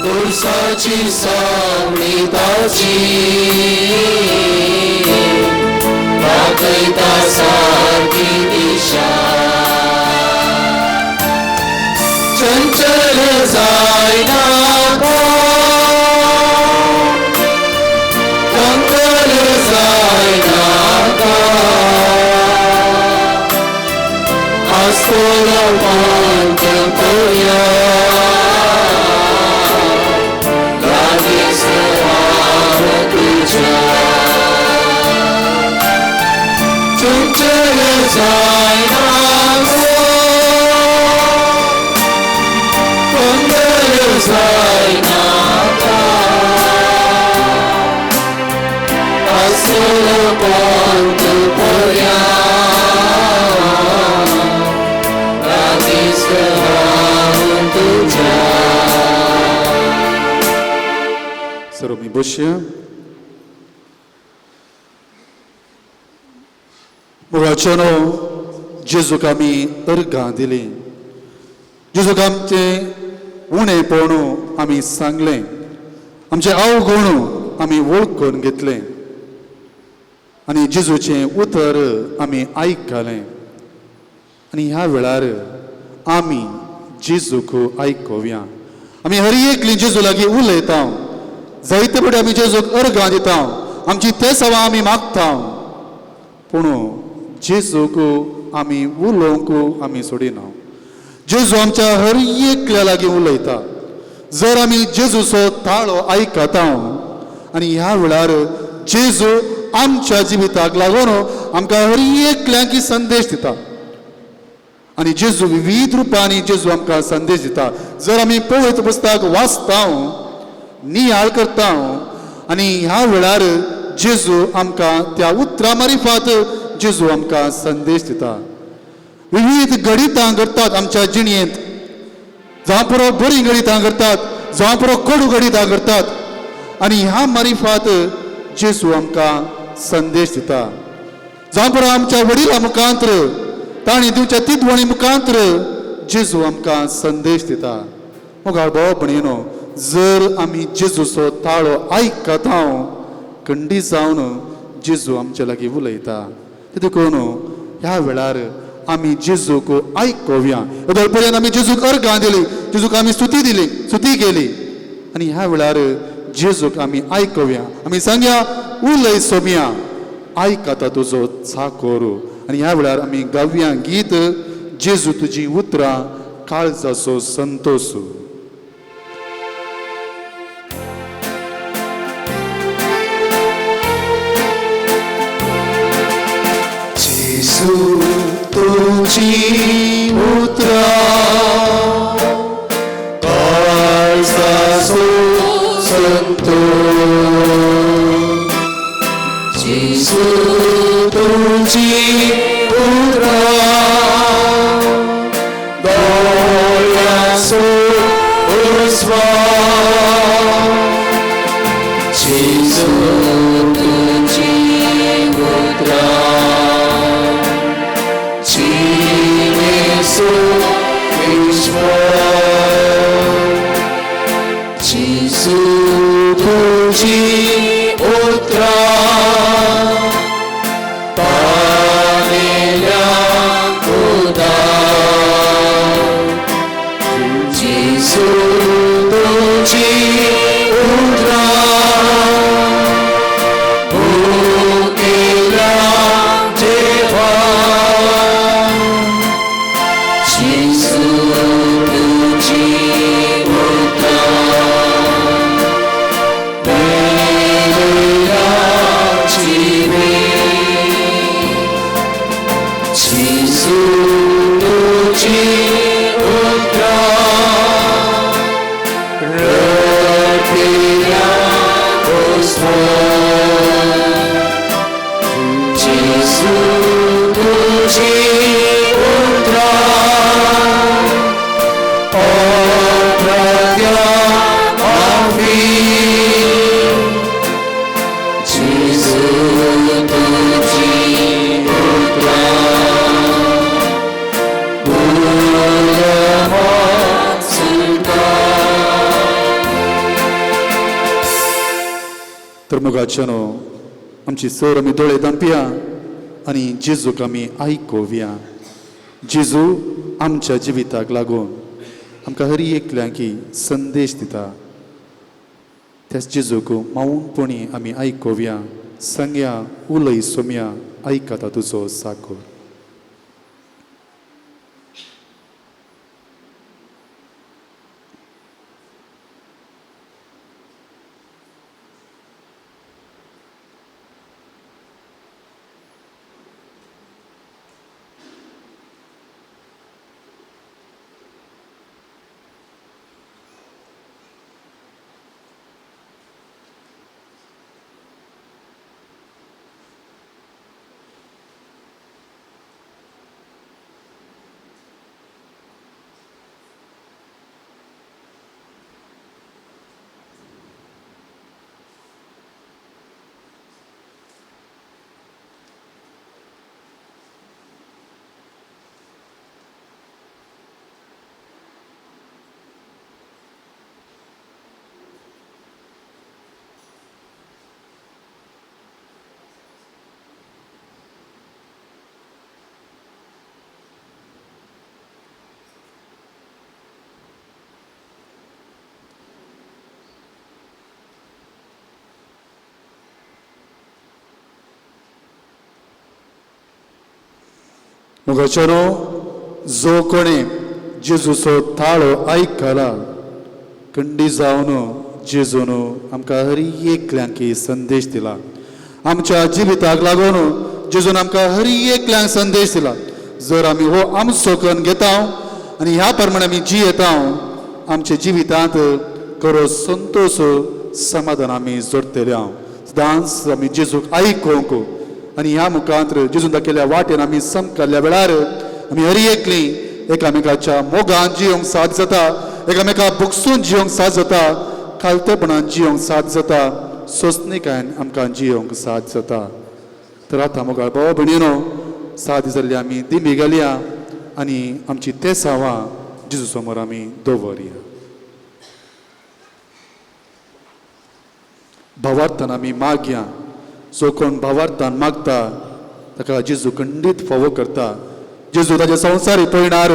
A: कुसाची सावळी ताची दाखयता सारकी दिशा चंचल जायनाका कंकल जायनाका आस्तोलो पंथ पोया लागीं हांव तुज्या चंचल जायनाका कंगल जायनाका आस्तोलो पंथ पोया लागीं हांव तुज्या.
B: सर आमी बसया. मोगाच्यानो जेजूक आमी अर्गां दिली, जेजूक आमचें उणेपण आमी सांगलें, आमचें अवगुण आमी वळखून घेतलें आनी जेजूचें उतर आमी आयकलें. आनी ह्या वेळार आमी जेजूक आयकुया. आमी हर एकली जेजू लागीं उलयता, जायते फावटी आमी जेजूक अर्गां दिता, आमची तेसावां आमी मागता, पूण जेजूक आमी उलोवंक आमी सोडिना. जेजू आमच्या हर एकल्या लागीं उलयता. जर आमी जेजूचो ताळो आयकता आनी ह्या वेळार जेजू आमच्या जिविताक लागून आमकां हर एकल्यांक संदेश दिता. आनी जेजू विविध रुपांनी जेजू आमकां संदेश दिता. जर आमी पवित्र पुस्तक वाचता, नियाळ करता आनी ह्या वेळार जेजू आमकां त्या उतरां मारिफात जेजू आमकां संदेश दिता. विविध घडितां घडटात आमच्या जिणेंत, जावं पुरो बरीं घडितां घडटात, जावं पुरो कडू घडितां घडटात आनी ह्या मारिफात जेजू आमकां संदेश दिता. जावं पुरो आमच्या वडिलां मुखांत्र, तांणी दिवच्या तिदवणी मुखांत्र जेजू आमकां संदेश दिता. मोगाळ भाव भयणीनो, जर आमी जेजूचो ताळो आयकता खंडी जावन जेजू आमचे लागीं उलयता. देखून ह्या वेळार आमी जेजूक आयकुया. येदोळ पर्यंत आमी जेजूक अर्गां दिली, जेजूक आमी स्तुती दिली, स्तुती केली आनी ह्या वेळार जेजूक आमी आयकुया. आमी सांगया, उलय सोम्या, आयकता तुजो चाकोर. आनी ह्या वेळार आमी गावया गीत जेजू तुजी उतरां काळजाचो संतोष.
A: जेजू तुजी उतरां काळजाचो संतोष. जेजू तुजी उतरां दोळ्यांचो उजवाड. जेजू तुजी उतरां जिणेचो विश्वास. जेजू तुजी उतरां अपराध्या माफी जेजू तुजी उतरां उलमा सुटका.
B: तर मोगाच्यानो, आमची सर आमी दोळे धांपया आनी जेजूक आमी आयकोवया. जेजू आमच्या जिविताक लागून आमकां हर एकल्यांकी संदेश दिता. त्याच जेजूक मावूनपणी आमी आयकोवया. सांगया, उलय सोमया, आयकता तुजो साकोर. मोगाच्यानो, जो कोणे जेजूचो ताळो आयकला खंडी जावन जेजून आमकां हर एकल्यांक संदेश दिला. आमच्या जिविताक लागून जेजून आमकां हर एकल्यांक संदेश दिला. जर आमी हो आमचो करून घेता आनी ह्या प्रमाणे आमी जियेता, आमच्या जिवितांत खरो संतोश समाधान आमी जोडटले. हांव सदांच आमी जेजूक आयकूंक आनी ह्या मुखांत जेजून दाखयल्या वाटेन आमी समकल्ल्या वेळार आमी हर एकली एकामेकाच्या मोगान जियोंक साथ जाता, एकामेका बुकसून जियोंक साथ जाता, खालतेपणान जियोंक साथ जाता, सोंसणीकायेन आमकां जियोंक साथ जाता. तर आतां मोगाळ भाव भयणीनो, साथ जाल्ली आमी दिमी घालया आनी आमची तेसांवां जेजू समोर आमी दवरया. भावार्थान आमी मागया. जो कोण भावार्थान मागता ताका जेजू खंडीत फावो करता. जेजू ताच्या संवसारी पयणार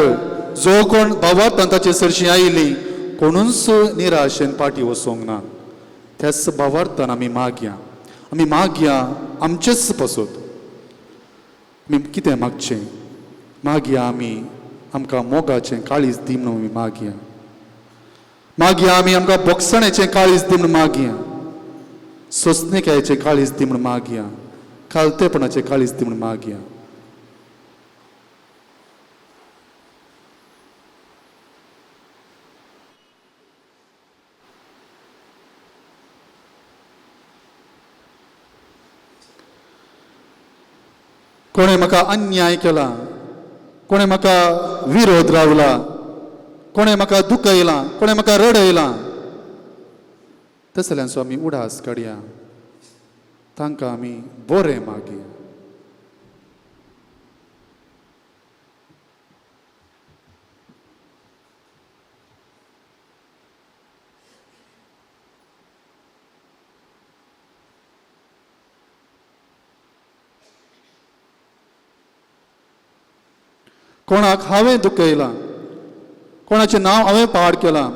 B: जो कोण भावार्थान ताचे सरशी आयली कोणूच निराशेन पाटी वचोंक ना. त्याच भावार्थान आमी मागया. आमी मागया आमचेच पसत. आमी कितें मागचें? मागया आमी आमकां मोगाचें काळीज दी म्हणून आमी मागया. मागया आमी आमकां बोगसणेचें काळीज दी म्हणून मागया. सोंसणीकायेचें काळीज दी म्हणून मागया. खालतेपणाचें काळीज दी म्हणून मागया. कोणें म्हाका अन्याय केला, कोणें म्हाका विरोध रावला, कोणें म्हाका दुखयलां, कोणें म्हाका रडयलां, तसल्यांचो आमी उडास काडया. तांकां आमी बरें मागया. कोणाक हांवें दुखयलां, कोणाचें नांव हांवें पाड केलां,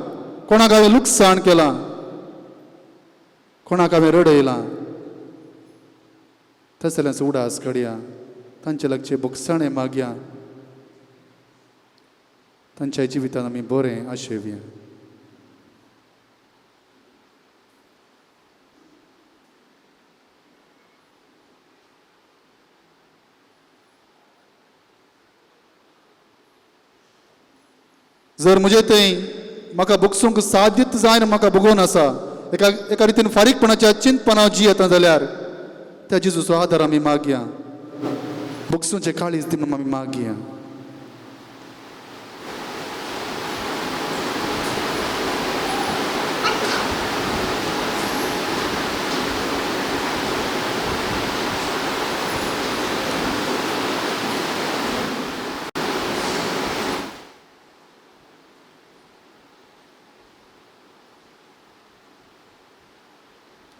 B: कोणाक हांवें लुकसाण केलां, कोणाक हांवें रडयलां, तसल्यांचो उडास काडया. तांचे लागचे बोगसाणें मागया. तांच्या जिवितान आमी बरें आशेवया. जर म्हजे थंय म्हाका भोगसूंक साध्यत जायना, म्हाका भोगोवन आसा, एका एका रितीन फारीकपणाच्या चिंतपणां जियेता जाल्यार त्या जेजूचो आदार आमी मागया. बगसूंचे काळीज दी म्हणून आमी मागया.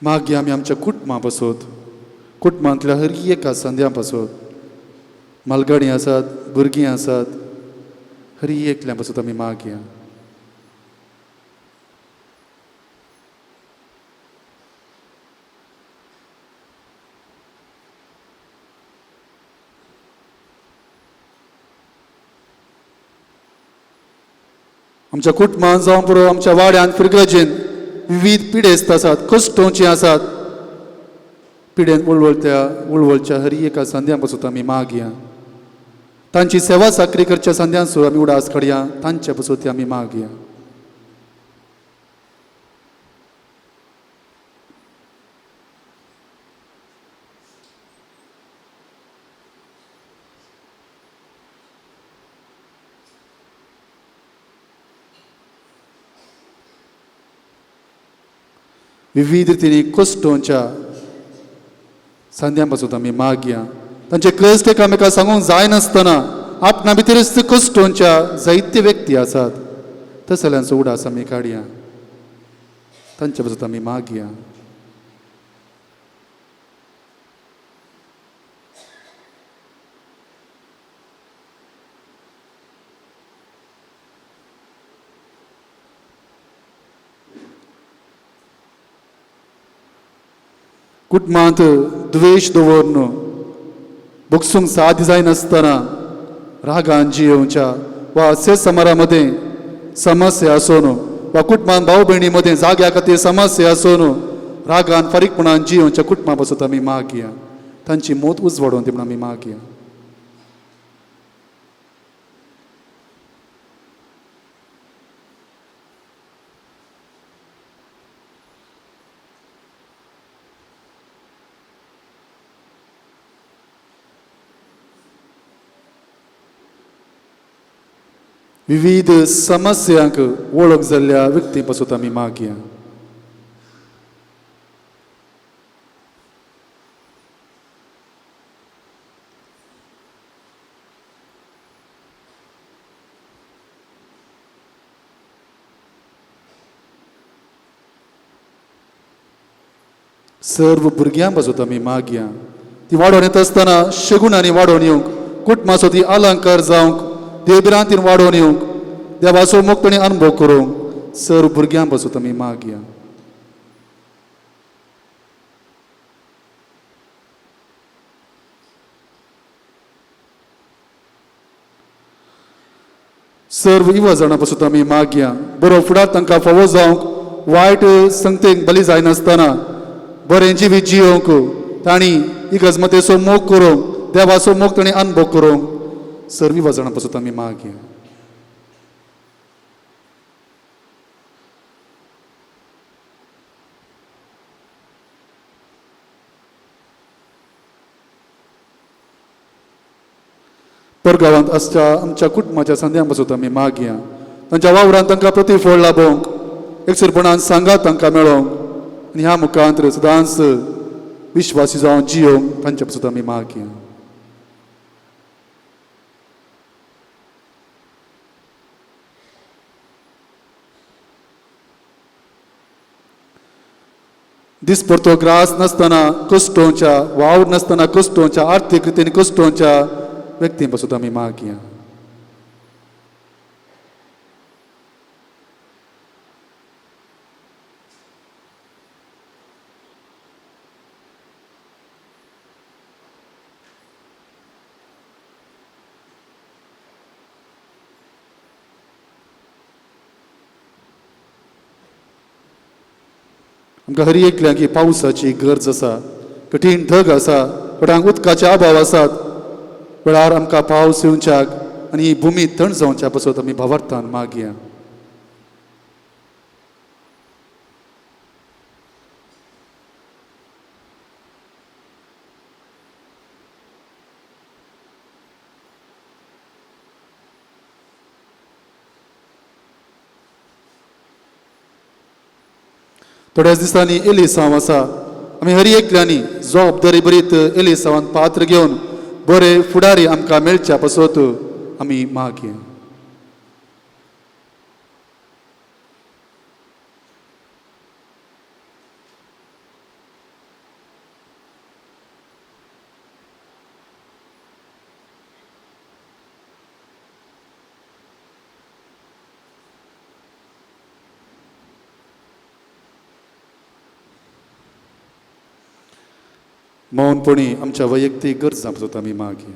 B: मागीर आमी आमच्या कुटुंबा पासत, कुटुंबांतल्या हर एका संद्या पासत, मालगाडी आसात, भुरगीं आसात, हर एकल्या पासत आमी मागया. आमच्या कुटुंबान जावं पुरो आमच्या वाड्यान फिरगजेन विविध पिडेस्त आसात, कश्टोंची आसात, पिडेन उळवळत्या उळवळच्या हर एका संद्यां पासून आमी मागया. तांची सेवा साकरी करच्या संद्यांचो आमी उडास काडया, तांचे पासून आमी मागया. विविध रितींनी कश्टोंच्या संद्यां पासून आमी मागया. तांचे कश्ट एकामेका सांगूंक जायनासतना आपणा भितरच कश्टोंच्या जायते व्यक्ती आसात, तसल्यांचो उडास आमी काडया, तांचे पासून आमी मागया. कुटुंबांत द्वेश दवरून बगसूंक साध्य जायनासतना रागान जियोवच्या वा असे समारा मदें समस्या आसून वा कुटुंबान भाव भयणी मदें जाग्या खातीर समस्या आसून रागान फारीकपणान जियोवच्या कुटुंबा पासून आमी मागया. तांची मोत उजवाडून ती म्हूण आमी मागया. विविध समस्यांक वळख जाल्ल्या व्यक्ती पासून आमी मागया. सर्व भुरग्यां पासून आमी मागया. ती वाडोवन येता आसतना शगुणांनी वाडोवन येवंक, कुटुंबाचो ती अलंकार जावंक, देवभिरांतीन वाडोवन येवंक, देवाचो मोग तांणी अनुभव करूंक सर्व भुरग्यां पासून आमी मागया. सर्व युवा जाणां पासून आमी मागया. बरो फुडार तांकां फावो जावंक, वायट संगतेक बली जायनासतना बरें जिवीत जियोवंक, तांणी इगर्जमतेचो मोग करूंक, देवाचो मोग तांणी अनुभव करूंक सर्व युवा जाणां पासून आमी मागया. परगांवांत आसच्या आमच्या कुटुंबाच्या संद्यां पासून आमी मागया. तांच्या वावरान तांकां प्रतिफळ लाभोवंक, एकसुरपणान सांगात तांकां मेळोवंक आनी ह्या मुखांत सदांच विश्वासी जावन जियोवंक तांच्या पासून आमी मागया. दिसपडतो ग्रास नासतना कश्टोंच्या, वावर नासतना कश्टोंच्या, आर्थीक रितीन कश्टोंच्या व्यक्तीं पासून आमी मागया. आमकां हर एकल्याक ही पावसाची गरज आसा, कठीण धग आसा, थोड्यांक उदकाचे अभाव आसात. वेळार आमकां पावस येवच्याक आनी ही भुमी थंड जावच्या पासत आमी भावार्थान मागया. थोड्याच दिसांनी एलिसांव आसा. आमी हर एकल्यांनी जबाबदारी बरीत एलिसांवान पात्र घेवन बरे फुडारी आमकां मेळच्या पासत आमी मागया. मौनपणी आमच्या वैयक्तीक गरजां पासत आमी मागया.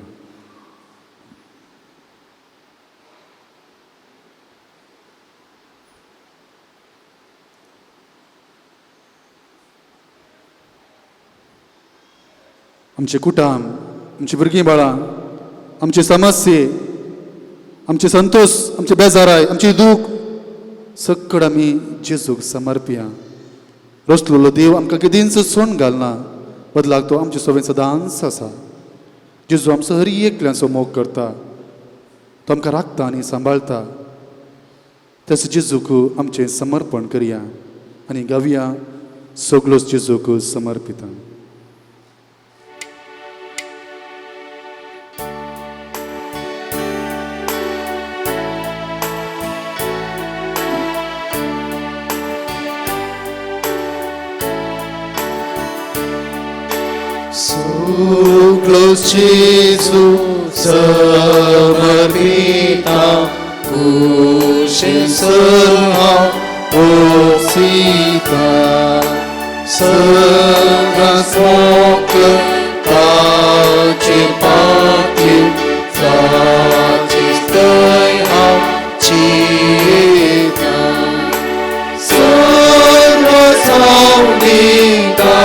B: आमचे कुटुंब, आमची भुरगीं बाळां, आमचे समस्ये, आमचे संतोष, आमचे बेजाराय, आमची दूख सगळं आमी जेजूक समर्पया. रसलेलो देव आमकां केदींच सोण घालना, बदलाक तो आमचे सोबेन सदांच आसा. जेजू आमचो हर एकल्यांचो मोग करता, तो आमकां राखता आनी सांबाळता. त्याच जेजूक आमचें समर्पण करया आनी गावया सगळोच जेजूक समर्पिता.
A: Suglos Jesu समर्पिता कुशे सर्वा ओसिता सगळा ताचे पाती ताचे स्तय हांव चिंता सर्व सावदिता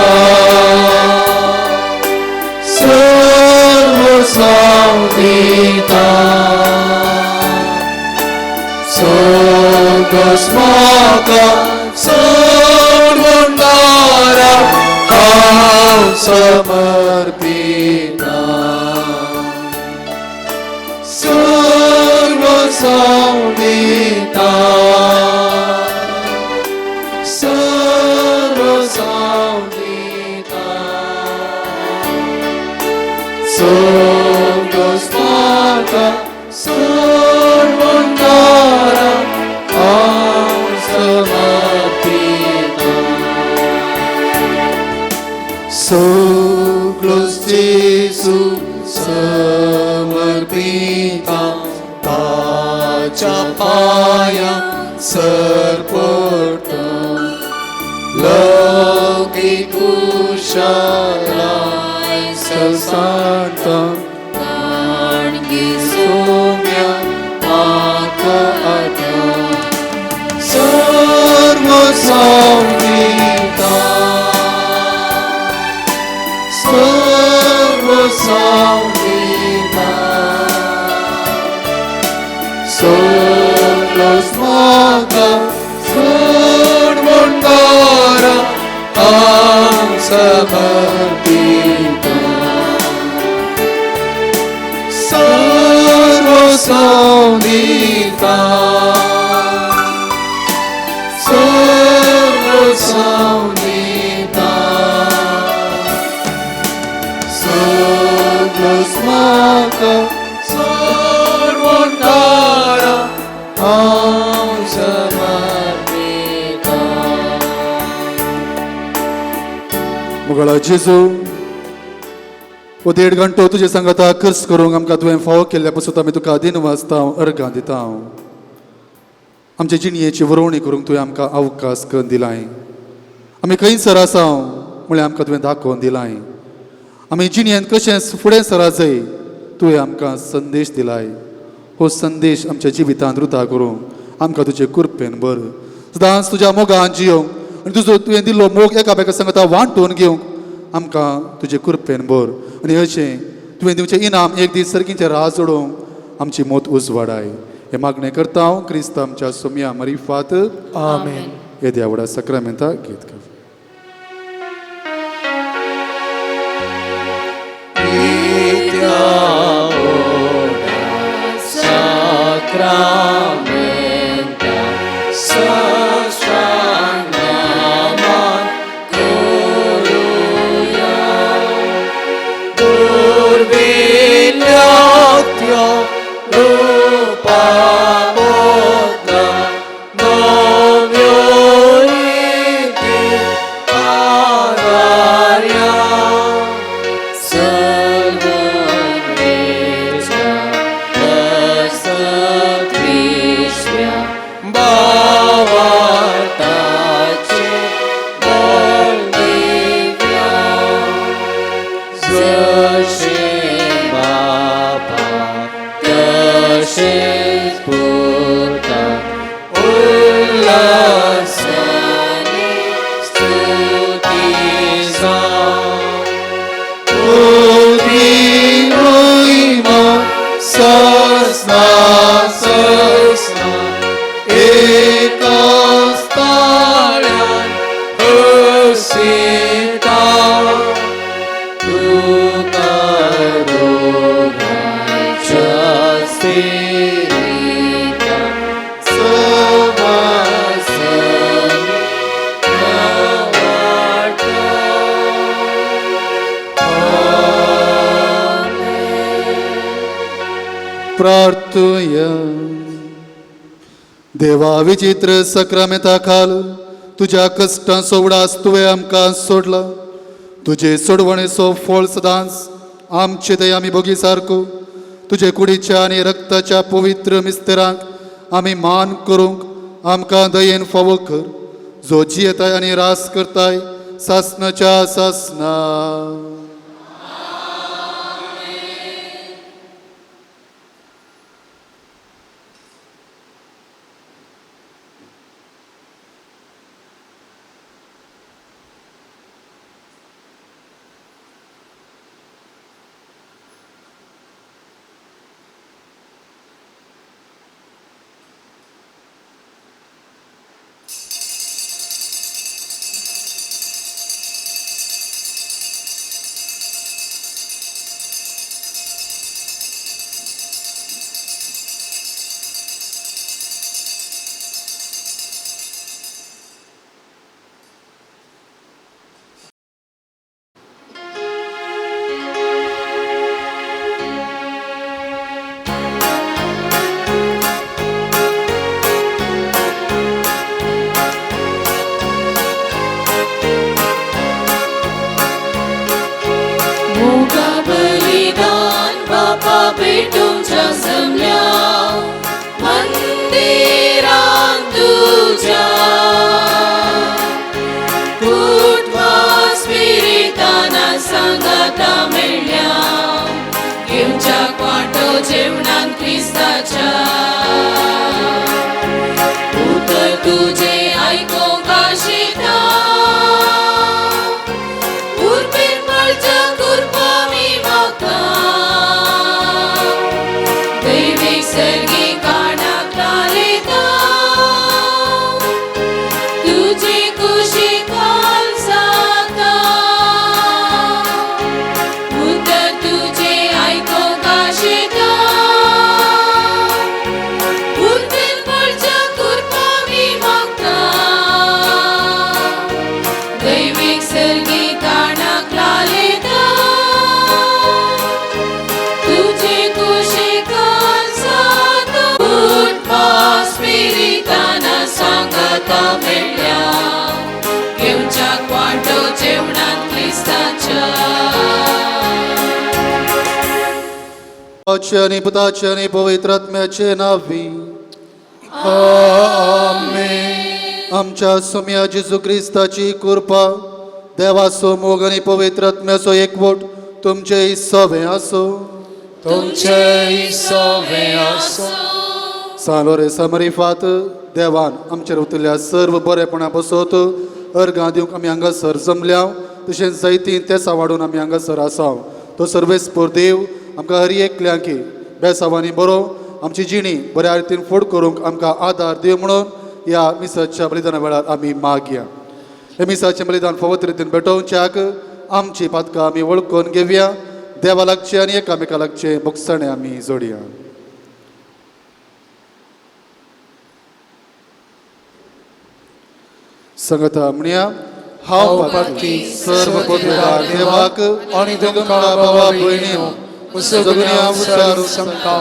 A: सर्व सावदिता सगळोच म्हाका सर्वंदारा हांव समर्पिता सर्व सावदिता सर्व सावदिता सगळोच म्हाका सर्वंदारा हांव समर्पिता. सगळोच जेजू समर्पिता ताच्या पांया सरपडटा लौकीक कुशलाय ससाणता
C: काणगी
A: सोम्या म्हाका आतां सर्व सावदिता सर्व सावदिता सगळोच म्हाका सर्वंदारा हांव समर्पिता सर्व सावदिता सर्व सावदिता सगळोच म्हाका सर्वंदारा हांव समर्पिता.
B: मुगळा जेजू, हो देड घंटो तुजे सांगाता खर्च करूंक आमकां तुवें फावो केल्ल्या पासून आमी तुका दिन वाचता अर्गां दिता. आमचे जिणयेची वरोवणी करूंक तुवें आमकां अवकाश करून दिलाय. आमी खंयसर आसा म्हळ्यार आमकां तुवें दाखोवन दिलाय. आमी जिणयेन कशें फुडें सरा जाय तुवें आमकां संदेश दिलाय. हो संदेश आमच्या जिवितांत रुता करूंक आमकां तुजे कृपेन बर सदांच तुज्या मोगान जियोंक आनी तुजो तुवें दिल्लो मोग एकामेका सांगता वांटून घेवंक आमकां तुजे कृपेन बर आनी अशें तुवें दिवचें इनाम एक दीस सर्गींचे राज जोडोवंक आमची मोत उजवाडाय. हें मागणें करता हांव क्रिस्त आमच्या सोमया मरिफात.
A: आमेन.
B: येद्या व्हडा सक्रामेंता घेत कर.
A: Sacramenta, sashranga.
B: प्रार्थुया. देवा विचित्र सक्रामेता खाल तुज्या कश्टांचो उडास तुवें आमकां सोडला. तुजे सोडवणेचो फळ सदांच आमचे ते आमी भोगी सारको तुजे कुडीच्या आनी रक्ताच्या पवित्र मिस्तेरांक आमी मान करूंक आमकां दयेन फावो कर, जो जियेताय आनी रास करताय सासनाच्या सासना.
A: मोगा बलिदान बापा भेटूंच्या जमल्या मंदिरान तुझ्या कुटवा स्पिरिताना सांगाता मेळ्ळ्या घेवच्या वांटो जेवणान क्रिस्ताच्या. उतर तुझे आयकोंक आशिता उर्बेन मेळच्या कृपा मी मागता. दैवीक सर्गी कानाक लायता तुजे कुशी खाल जाता. उतर तुझे आयकोंक आशिता उर्बेन मेळच्या कृपा मी मागता. दैवीक सर्गी कानाक लायता तुझे कुशी खाल जाता. उठपा स्पिरिताना सांगाता मेळ्ळ्या घेवच्या वांटो जेवणान क्रिस्ताच्या.
B: बापाचे आनी पुताचे आनी पवित्र आत्म्याचे नांवी
C: आमेन.
B: आमच्या सोम्या जेजू क्रिस्ताची कृपा, देवाचो मोग आनी पवित्र आत्म्याचो एकवट तुमचे सवें आसूं.
C: तुमचे सवे आसो.
B: सान लोरेसा मरिफात देवान आमचेर उतरल्या सर्व बरेपणा बसोत अर्गां दिवंक आमी हांगासर जमल्या, तशेंच जैतीन तेसां वाडून आमी हांगासर आसा. तो सर्वेस्पर देव आमकां हर एकल्यांकी बेसावांनी बरो आमची जिणी बऱ्या रितीन फुड करूंक आमकां आदार दिव म्हणून ह्या मिसाच्या बलिदाना वेळार आमी मागया. हे मिसाचें बलिदान फावत रितीन भेटोवच्याक आमची पातकां आमी वळखून घेवया. देवा लागचें आनी एकामेका लागचें भोगसणें आमी जोडया. संगता म्हणया, हांव पातकी सर्व पवित्र देवाक
C: आनी
B: तुमकां भावा भयणीनो सगळ्या विचारून
C: सांगता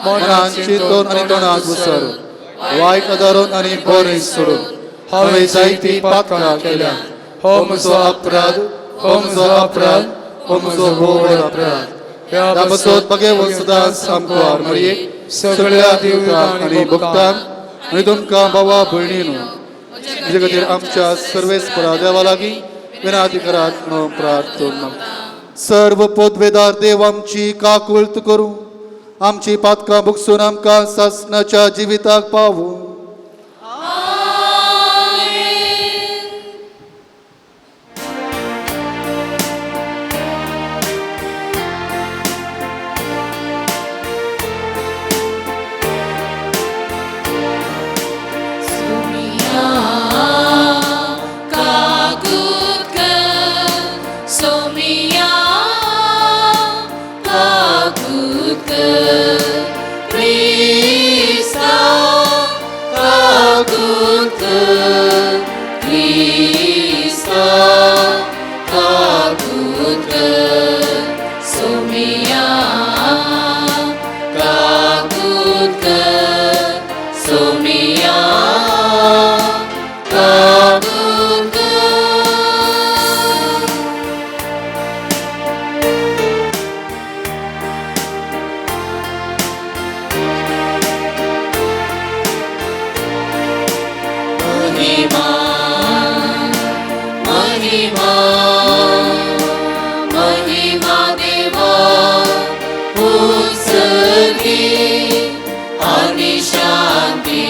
B: मनान चिंतून आनी तोंडात विचारून वायट आदारून आनी बरें सोडून हांवें जायतीं पातकां केल्या. हो म्हजो अपराध, हो म्हजो अपराध, हो म्हजो व्हड अपराध. ह्या पासत बगेवन सदांच सामको आरमरयेक सगळ्या देवतांक आनी भक्तांक आनी तुमकां भावा भयणीनो म्हजे खातीर आमच्या सर्वेस्परा देवा लागीं विनाती करात म्हणून प्रार्थना. सर्व पदवेदार देव आमची काकुळत करूं, आमची पातकां भोगसून आमकां सासणाच्या जिविताक पावूं.
A: सोमिया काकूत कर, सोमिया काकूत कर, क्रिस्ता काकूत कर, क्रिस्ता काकूत कर, सोमिया काकूत कर सोमिया काकूत कर. महिमा महिमा महिमा देवा उत्सर्गी आणि शांती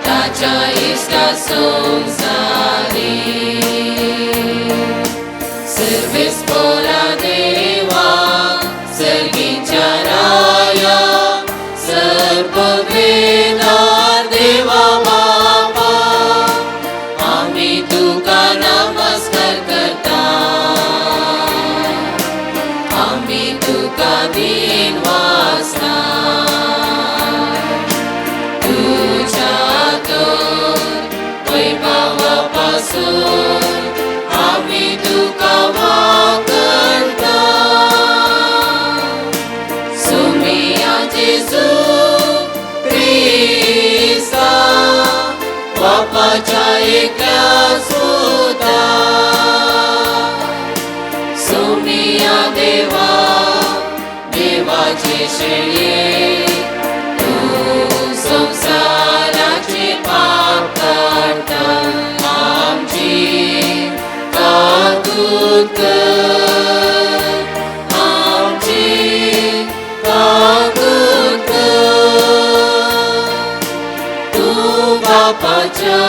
A: ताच्या इश्टा संसारी सर्वेस पोरा देवा सर्गीच्या राया सर्पवेदा देवा बापा आम्ही तुका नमस्कार करता आम्ही तुका दिन वासना तुझ्या तर वैभवापासून आम्ही तुका वाकणता सुमिया जेजू क्रिस्ता बापाच्या एकल्या सुता सोमिया देवा देवाचे शेळये तू संसाराचे पाप काडता आमची काकूत कर आमची काकूत कर. तू बापाच्या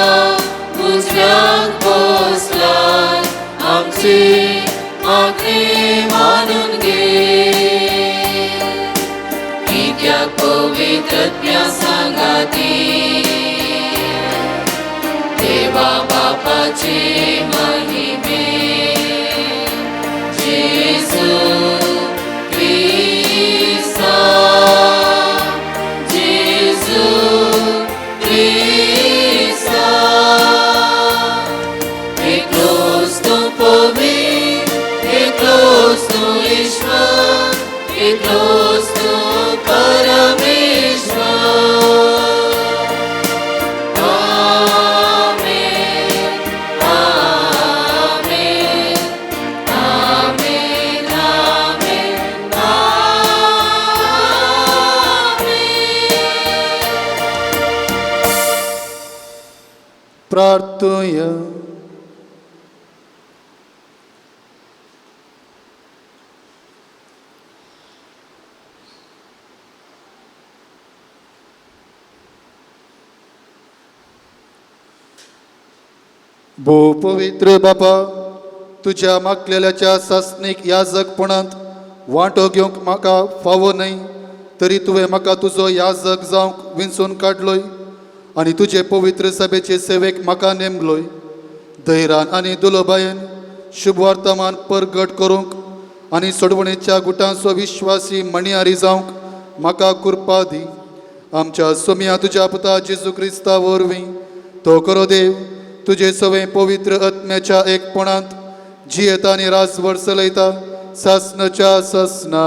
A: उजव्याक बसलाय आमची मागणी मानून घे कित्याक पवित्रत्म्या सांगाती देवा बापाचे महिमे जेजू क्रिस्ता जेजू क्रिस्ता एकलोच तूं पवित्र एकलोच तूं ईश्वर एकलोच तूं परमेश्वर. आमेन आमेन आमेन आमेन आमेन.
B: प्रार्थुया. भो पवित्र बापा, तुज्या मागलेल्याच्या सासणीक याजकपणांत वांटो घेवंक म्हाका फावो न्हय, तरी तुवें म्हाका तुजो याजक जावंक विंचून काडलोय आनी तुजे पवित्र सभेचे सेवेक म्हाका नेमलोय. धैर्यान आनी दुलोबायेन शुभ वर्तमान परगट करूंक आनी सोडवणेच्या गुटांचो विश्वासी मणियारी जावंक म्हाका कृपा दी. आमच्या सोम्या तुज्या पुता जेजू क्रिस्ता वरवीं तो करो देव तुजे सवे पवित्र आत्म्याच्या एकपणांत जियेता आनी राजवट चलयता सासनाच्या सासना.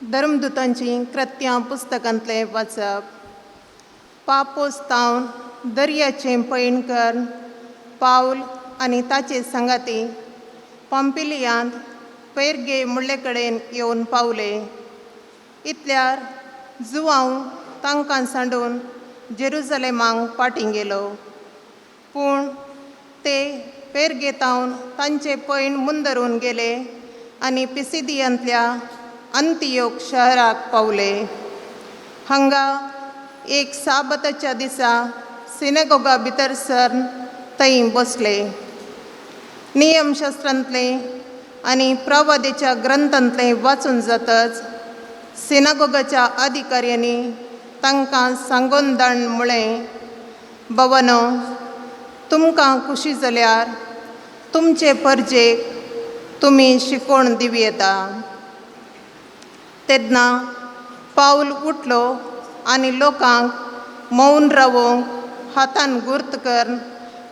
D: धर्मदूतांची कृत्यां पुस्तकांतलें वाचप. पापोस तावन दर्याचें पैण कर पावल आनी ताचे सांगाती पंपिलियांत पेरगे मुळ्ळे कडेन येवन पावले. इतल्यार जुवांव तांकां सांडून जेरुजलेमांक फाटीं गेलो. पूण ते पेरगेतावन तांचे पैण मुंदरून गेले आनी पिसिदियांतल्या अंतियोग शहराक पावले. हांगा एक साबताच्या दिसा सिनेगोगा भितर सरन थंय बसले. नियमशास्त्रांतलें आनी प्रवादेच्या ग्रंथांतलें वाचून जातच सिनागोगाच्या अधिकाऱ्यांनी तांकां सांगून दाण म्हळें, भवनो तुमकां खुशी जाल्यार तुमचे परजेक तुमी शिकोवण दिवं येता. तेन्ना पावल उठलो आनी लोकांक मौन रावोवंक हातान गुर्त करून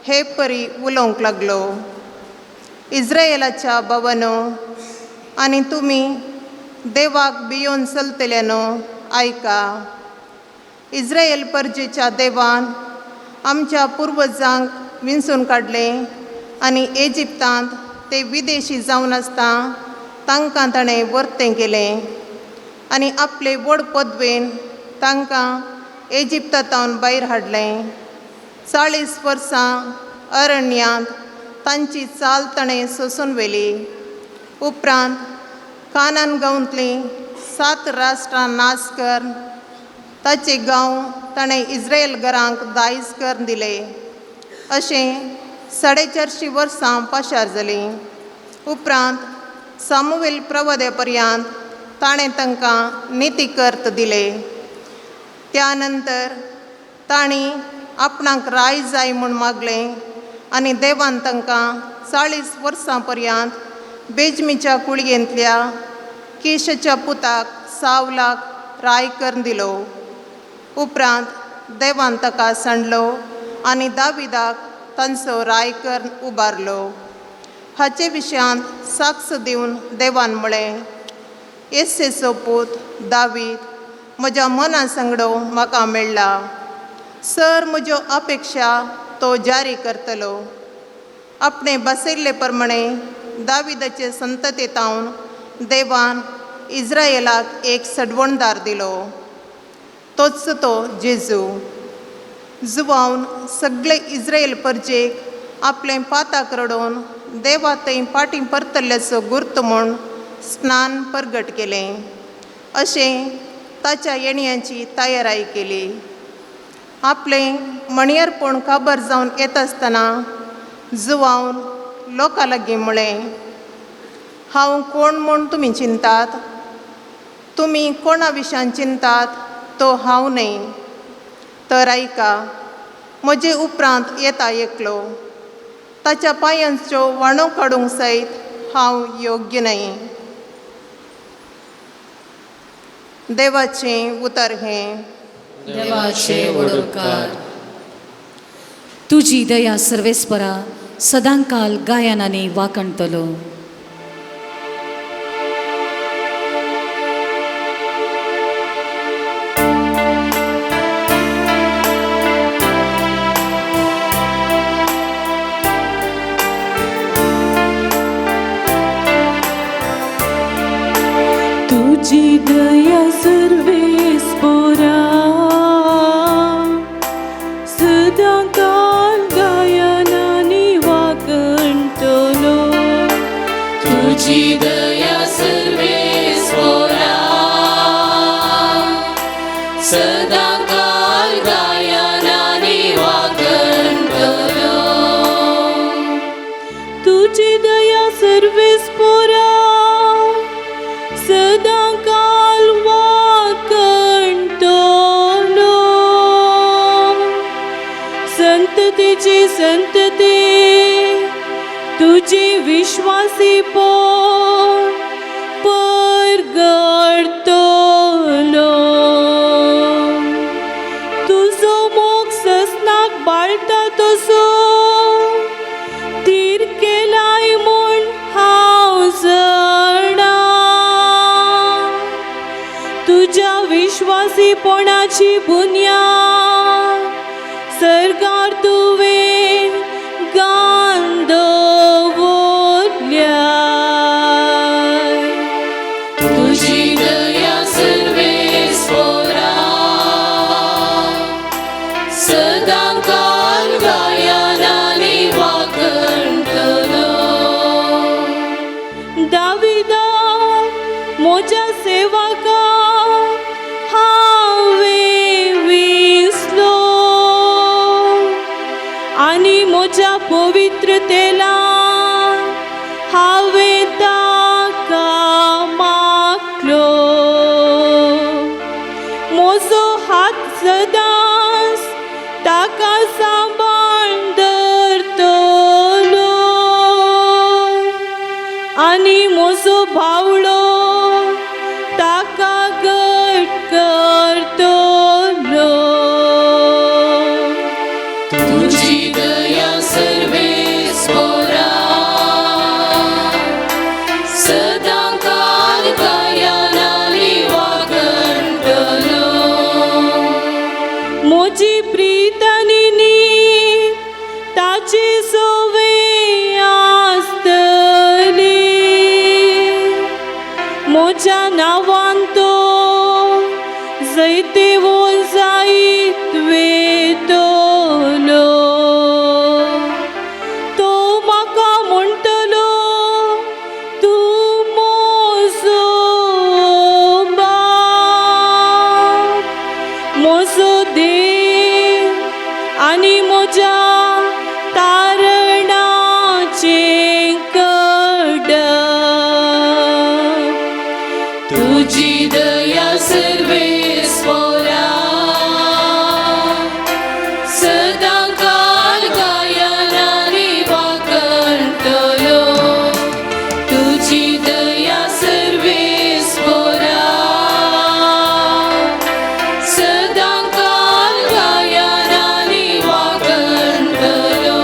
D: हे परी उलोवंक लागलो. इस्रायलाच्या भवनो आनी तुमी देवाक भियोवन चलतल्यानो आयका. इस्रायल परजेच्या देवान आमच्या पुर्वजांक विंचून काडलें आनी इजिप्तांत ते विदेशी जावन आसता तांकां ताणें वर्तें केलें आनी आपले व्हड पदवेन तांकां इजिप्तांत भायर हाडलें. 40 वर्सां अरण्यांत तांची चाल ताणें सोसून व्हेली. उपरांत कानान गांवांतलीं 7 राष्ट्रां नाश कर ताचे गांव ताणें इस्रायल घरांक दायज कर दिले. अशें 450 वर्सां पाशार जालीं. उपरांत सामुवेल प्रवाद्या पर्यंत ताणें तांकां नितीकर्त दिले. त्या नंतर तांणी आपणाक राय जाय म्हूण मागलें आनी देवान तांकां 40 वर्सां पर्यंत बेजमीच्या कुळयेंतल्या केशाच्या पुताक सावलाक राय करून दिलो. उपरांत देवान ताका सांडलो आनी दाविदाक तांचो राय करून उबारलो. हाचे विशयांत साक्ष दिवन देवान म्हळें, येस्सेचो पूत दावीद म्हज्या मना संगडो म्हाका मेळ्ळा, सर म्हज्यो अपेक्षा तो जारी करतलो. आपणे बसयल्ले प्रमाणे दाविदाचे संततेतावन देवान इस्रायलाक एक सडवणदार दिलो, तोच तो जेजू. जुवावन सगळे इस्रायल परजेक आपलें पाताक रडोवन देवा थंय फाटीं परतल्ल्याचो गुर्त म्हूण स्नान परगट केलें. अशें ताच्या येण्याची तयाराय केली. आपलें मणयरपण काबर जावन येता आसतना जुवावन लोकां लागीं म्हळें, हांव कोण म्हूण तुमी चिंतात? तुमी कोणा विशयान चिंतात तो हांव न्हय. तर आयका, म्हजे उपरांत येता एकलो, ताच्या पांयांच्यो वाणो काडूंक सयत हांव योग्य न्हय. देवाचें उतर हें.
E: देवाचे वडोकार. तुजी दया सर्वेस्परा सदांकाल गायनांनी वाकणतलो.
F: तुजी दया सर्वेस्परा सदांकाल गायनांनी वाकणटलो.
A: तुजी दया सर्वेस्परा सदांकाल गायनांनी वाकणटलो.
F: तुजी दया सर्वेस्परा सदांकाल वाकणटलो. संततीची संतती तुजी विश्वासीपण परगडटलो. तुजो मोग ससनाक बाळटा तसो तीर केलाय म्हूण हांव जाणा. तुज्या विश्वासीपणाची बुन्याद सरकार तुवें गान दवरल्या.
A: तुजी दया सर्वेस्परा सदांकाल गायनांनी वाकणटलो.
F: दाविदा म्हज्या सेवका हांवें विसलो आनी म्हज्या पवित्र तेलान हांवें ताका मागलो. म्हजो हात सदांच ताका सांबाळ दवरतलो आनी म्हजो बावळो ताका घट करतलो.
A: तुजी दया सर्वेस्परा
F: म्हाका म्हणटलो तूं म्हजो बाप, म्हजो देव आनी म्हज्या तारणाचें कडक.
G: तुजी दया सर्वेस्पोरा सदां काल गायनांनी वाखणटलो. तुजी दया सर्वेस्पोरा सदां काल गायनांनी वाखणटलो.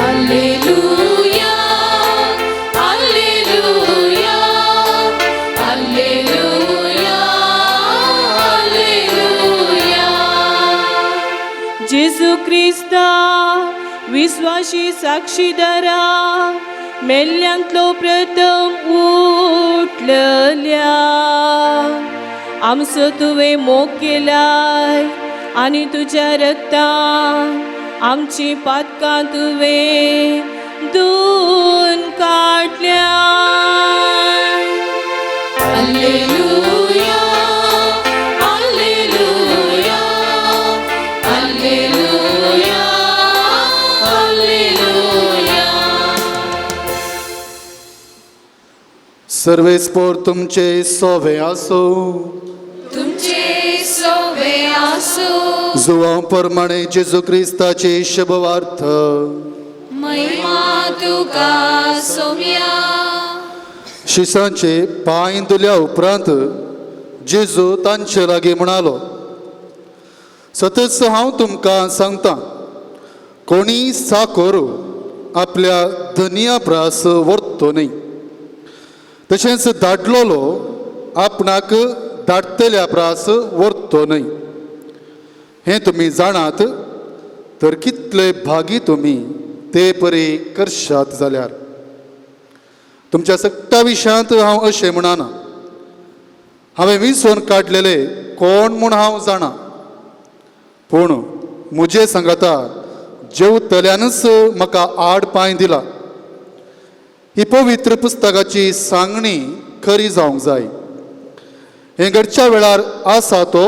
G: Alleluia, Alleluia, Alleluia, Alleluia.
F: जेजू क्रिस्ता विश्वाशी साक्षीदारा, मेल्ल्यांतलो प्रथम उठलल्या, आमचो तुवें मोग केलाय आनी तुज्या रक्तान आमची पातकां तुवें धुवन काडल्या.
G: Alleluia, Alleluia, Alleluia, Alleluia.
B: सर्वेस्पोर तुमचे सोवे आसो.
G: तुमचे सोवे आसो.
B: जुवां प्रमाणे जेजू क्रिस्ताचे शुभवार्थ.
G: महिमा तुका सोम्या.
B: शिसांचे पांय धुल्या उपरांत जेजू तांचे लागीं म्हणालो, सतच हांव तुमकां सांगता, कोणी साकोर आपल्या धनिया प्रास व्हरतो न्हय, तशेंच धाडलोलो आपणाक धाडटल्या प्रास व्हरतो न्हय. हें तुमी जाणात तर कितले भागी तुमी ते परी करशात जाल्यार. तुमच्या सगळ्या विशयांत हांव अशें म्हणना. हांवें विसोवन काडलेले कोण म्हूण हांव जाणा, पूण म्हजे सांगाता जेवतल्यानच म्हाका आड पांय दिला. ही पवित्र पुस्तकाची सांगणी खरी जावंक जाय. हें घडच्या वेळार आसा तो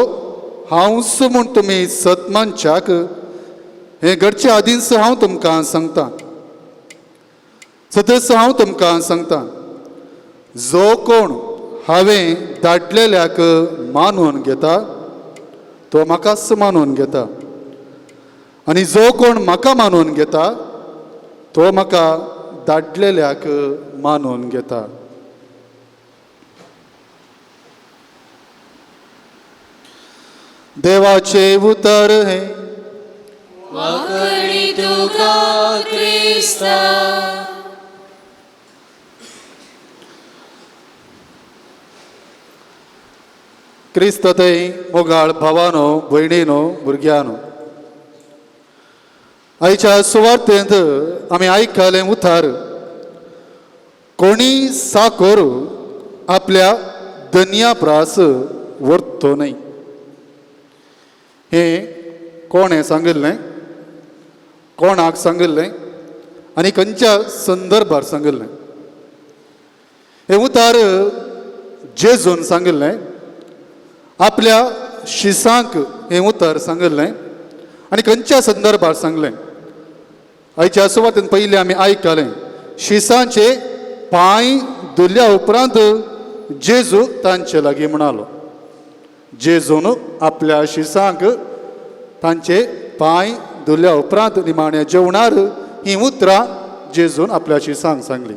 B: हांवच म्हूण तुमी सत मानच्याक हें घडचे आदींच हांव तुमकां सांगता. सदस हांव तुमकां सांगता, जो कोण हांवें धाडलेल्याक मानून घेता तो म्हाकाच मानून घेता, आनी जो कोण म्हाका मानून घेता तो म्हाका धाडलेल्याक मानून घेता. देवाचे उतर हें.
G: वाकडी तुका क्रिस्ता.
B: क्रिस्त थंय मोगाळ भावानो, भयणीनो, भुरग्यानो, आयच्या सुवार्तेंत आमी आयकलें उतार, कोणी साकोर आपल्या धनया प्रास व्हरतो न्हय. हें कोणें सांगिल्लें, कोणाक सांगिल्लें आनी खंयच्या संदर्भार सांगिल्लें? हें उतार जेजून सांगिल्लें, आपल्या शिसांक हें उतर सांगिल्लें आनी खंयच्या संदर्भार सांगलें? आयच्या सुवातेन पयलीं आमी आयकलें, शिसांचे पांय धुल्या उपरांत जेजू तांचे लागीं म्हणालो. जेजून आपल्या शिसांक तांचे पांय धुल्या उपरांत निमाण्या जेवणार हीं उतरां जेजून आपल्या शिसांक सांगली.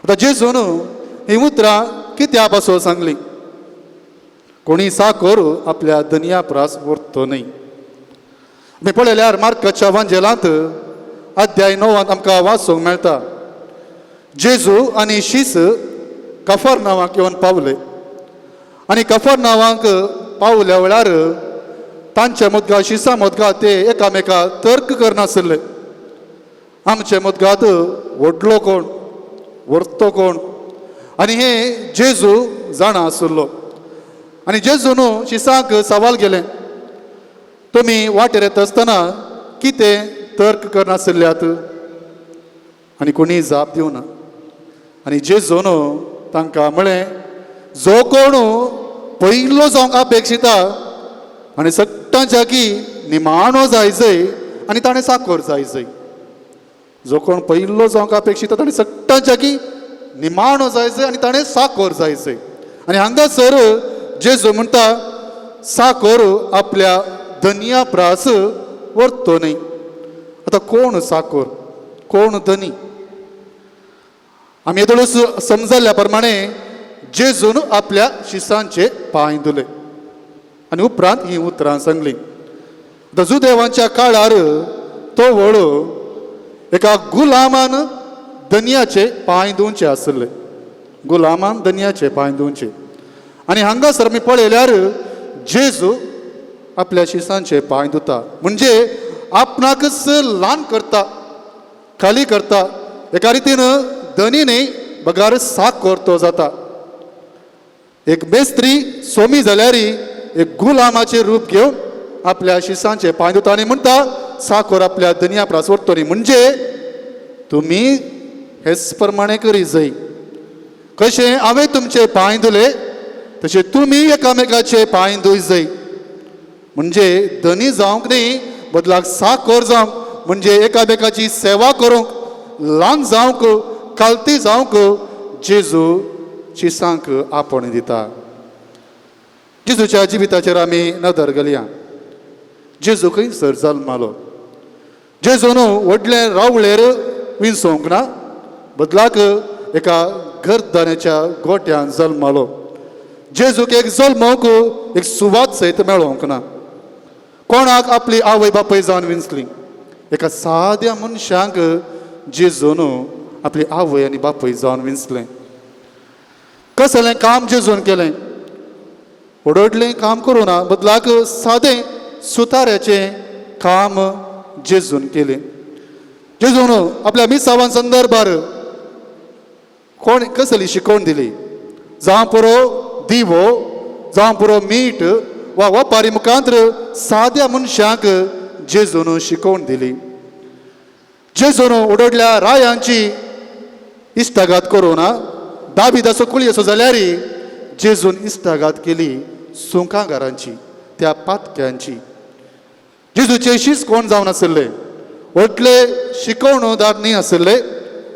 B: आतां जेजून हीं उतरां कित्या पासून सांगली? कोणी साकोर आपल्या धनया प्रास व्हरतो न्हय. आमी पळयल्यार मार्काच्या वांजेलांत अध्याय 9 आमकां वाचूंक मेळटा, जेजू आनी शीस कफर नांवाक येवन पावले आनी कफर नांवाक पावल्या वेळार तांचे मुदगा शिसा मुदगा ते एकामेका तर्क करनासले. आमचे मुदगात व्हडलो कोण, व्हरतो कोण, आनी हे जेजू जाणा आसलो. आनी जेजून शिसांक सवाल गेलें, तुमी वाटेर येता आसतना कितें तर्क करनासल्यात? आनी कोणी जाप दिवना. आनी जेजून तांकां म्हळें, जो कोण पयलो जावंक अपेक्षिता आनी सगटांच्या की निमाणो जाय जय आनी ताणें साखर जाय जय. जो कोण पयलो जावंक अपेक्षिता ताणें सगटांच्या की निमाणो जाय जय आनी ताणें साखर जाय जय. आनी हांगासर जेजू म्हणटा साखर आपल्या धनया प्रास व्हरतो न्हय. आतां कोण साखर, कोण धनी? आमी येदोळूच समजल्ल्या प्रमाणे जेजून आपल्या शिसांचे पांय धुले आनी उपरांत ही उतरां सांगली. आतां जुदेवांच्या काळार तो व्हड एका गुलामान धनयाचे पांय धुवचे आसले, गुलामान धनयाचे पांय धुवचे. आनी हांगासर आमी पळयल्यार जेजू आपल्या शिसांचे पांय धुता, म्हणजे आपणाकच ल्हान करता, खाली करता. एका रितीन धनी न्हय बगार साखर तो जाता. एक मेस्त्री सोमी जाल्यार एक गुलामाचें रूप घेवन आपल्या शिसांचे पांय धुता आनी म्हणटा साखर आपल्या धनया प्रास व्हरतो न्ही. म्हणजे तुमी हेच प्रमाणे करी जाय, कशें हांवें तुमचे पांय धुले तशें तुमी एकामेकाचे पांय धुय जाय. म्हणजे धनी जावंक न्ही बदलाक साखर जावंक, म्हणजे एकामेकाची सेवा करूंक, ल्हान जावंक, खालती जावंक जेजू शिसांक आपोवणें दिता. जेजूच्या जिविताचेर आमी नदर घालया. जेजू खंयसर जल्मालो? जेजून व्हडले रावळेर विंचोवंक ना, बदलाक एका घरदान्याच्या गोट्यान जल्मालो. जेजूक एक जल्मोंक एक सुवात सयत मेळोंक ना. कोणाक आपली आवय बापूय जावन विंचली? एका साद्या मनशांक जेजून आपली आवय आनी बापूय जावन विंचलें. कसलें काम जेजून केलें? व्हडलें काम करूं ना, बदलाक सादें सुताऱ्याचें काम जेजून केलें. जेजून आपल्या मिसावान संदर्भार कोण कसली शिकवण दिली? जावं पुरो दिवो, जावं पुरो मीठ वा वपारी मुखांत साद्या मनशांक जेजून शिकवण दिली. जेजून उडडल्या रायांची इश्टागात करूं ना, दाविदाचो कुळी असो जाल्यार जेजून इश्टागात केली सुंकागारांची, त्या पातक्यांची. जेजूचे शीस कोण जावन आसले? व्हडले शिकवणदार न्ही आसले,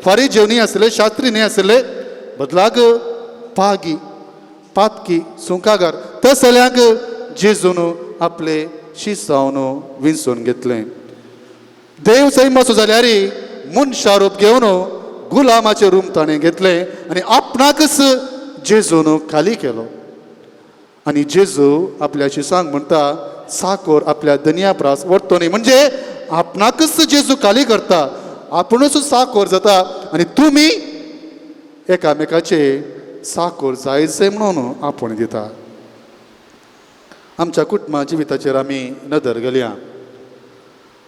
B: फारीजेव न्ही आसले, शास्त्री न्ही आसले, बदलाक पागी, पातकी, सुंकागार तसल्यांक जेजून आपले शीस जावन विंचून घेतलें. देव सैमाचो जाल्यार मनशा रूप घेवन गुलामाचें रूप ताणें घेतलें आनी आपणाकच जेजून खाली केलो. आनी जेजू आपल्या शिसांक म्हणटा साखर आपल्या धनया प्रास व्हरतो न्ही. म्हणजे आपणाकच जेजू खाली करता, आपुणूच साखर जाता आनी तुमी एकामेकाचे साखर जायचे म्हणून आपोवणें दिता. आमच्या कुटुंबा जिविताचेर आमी नदर घालया.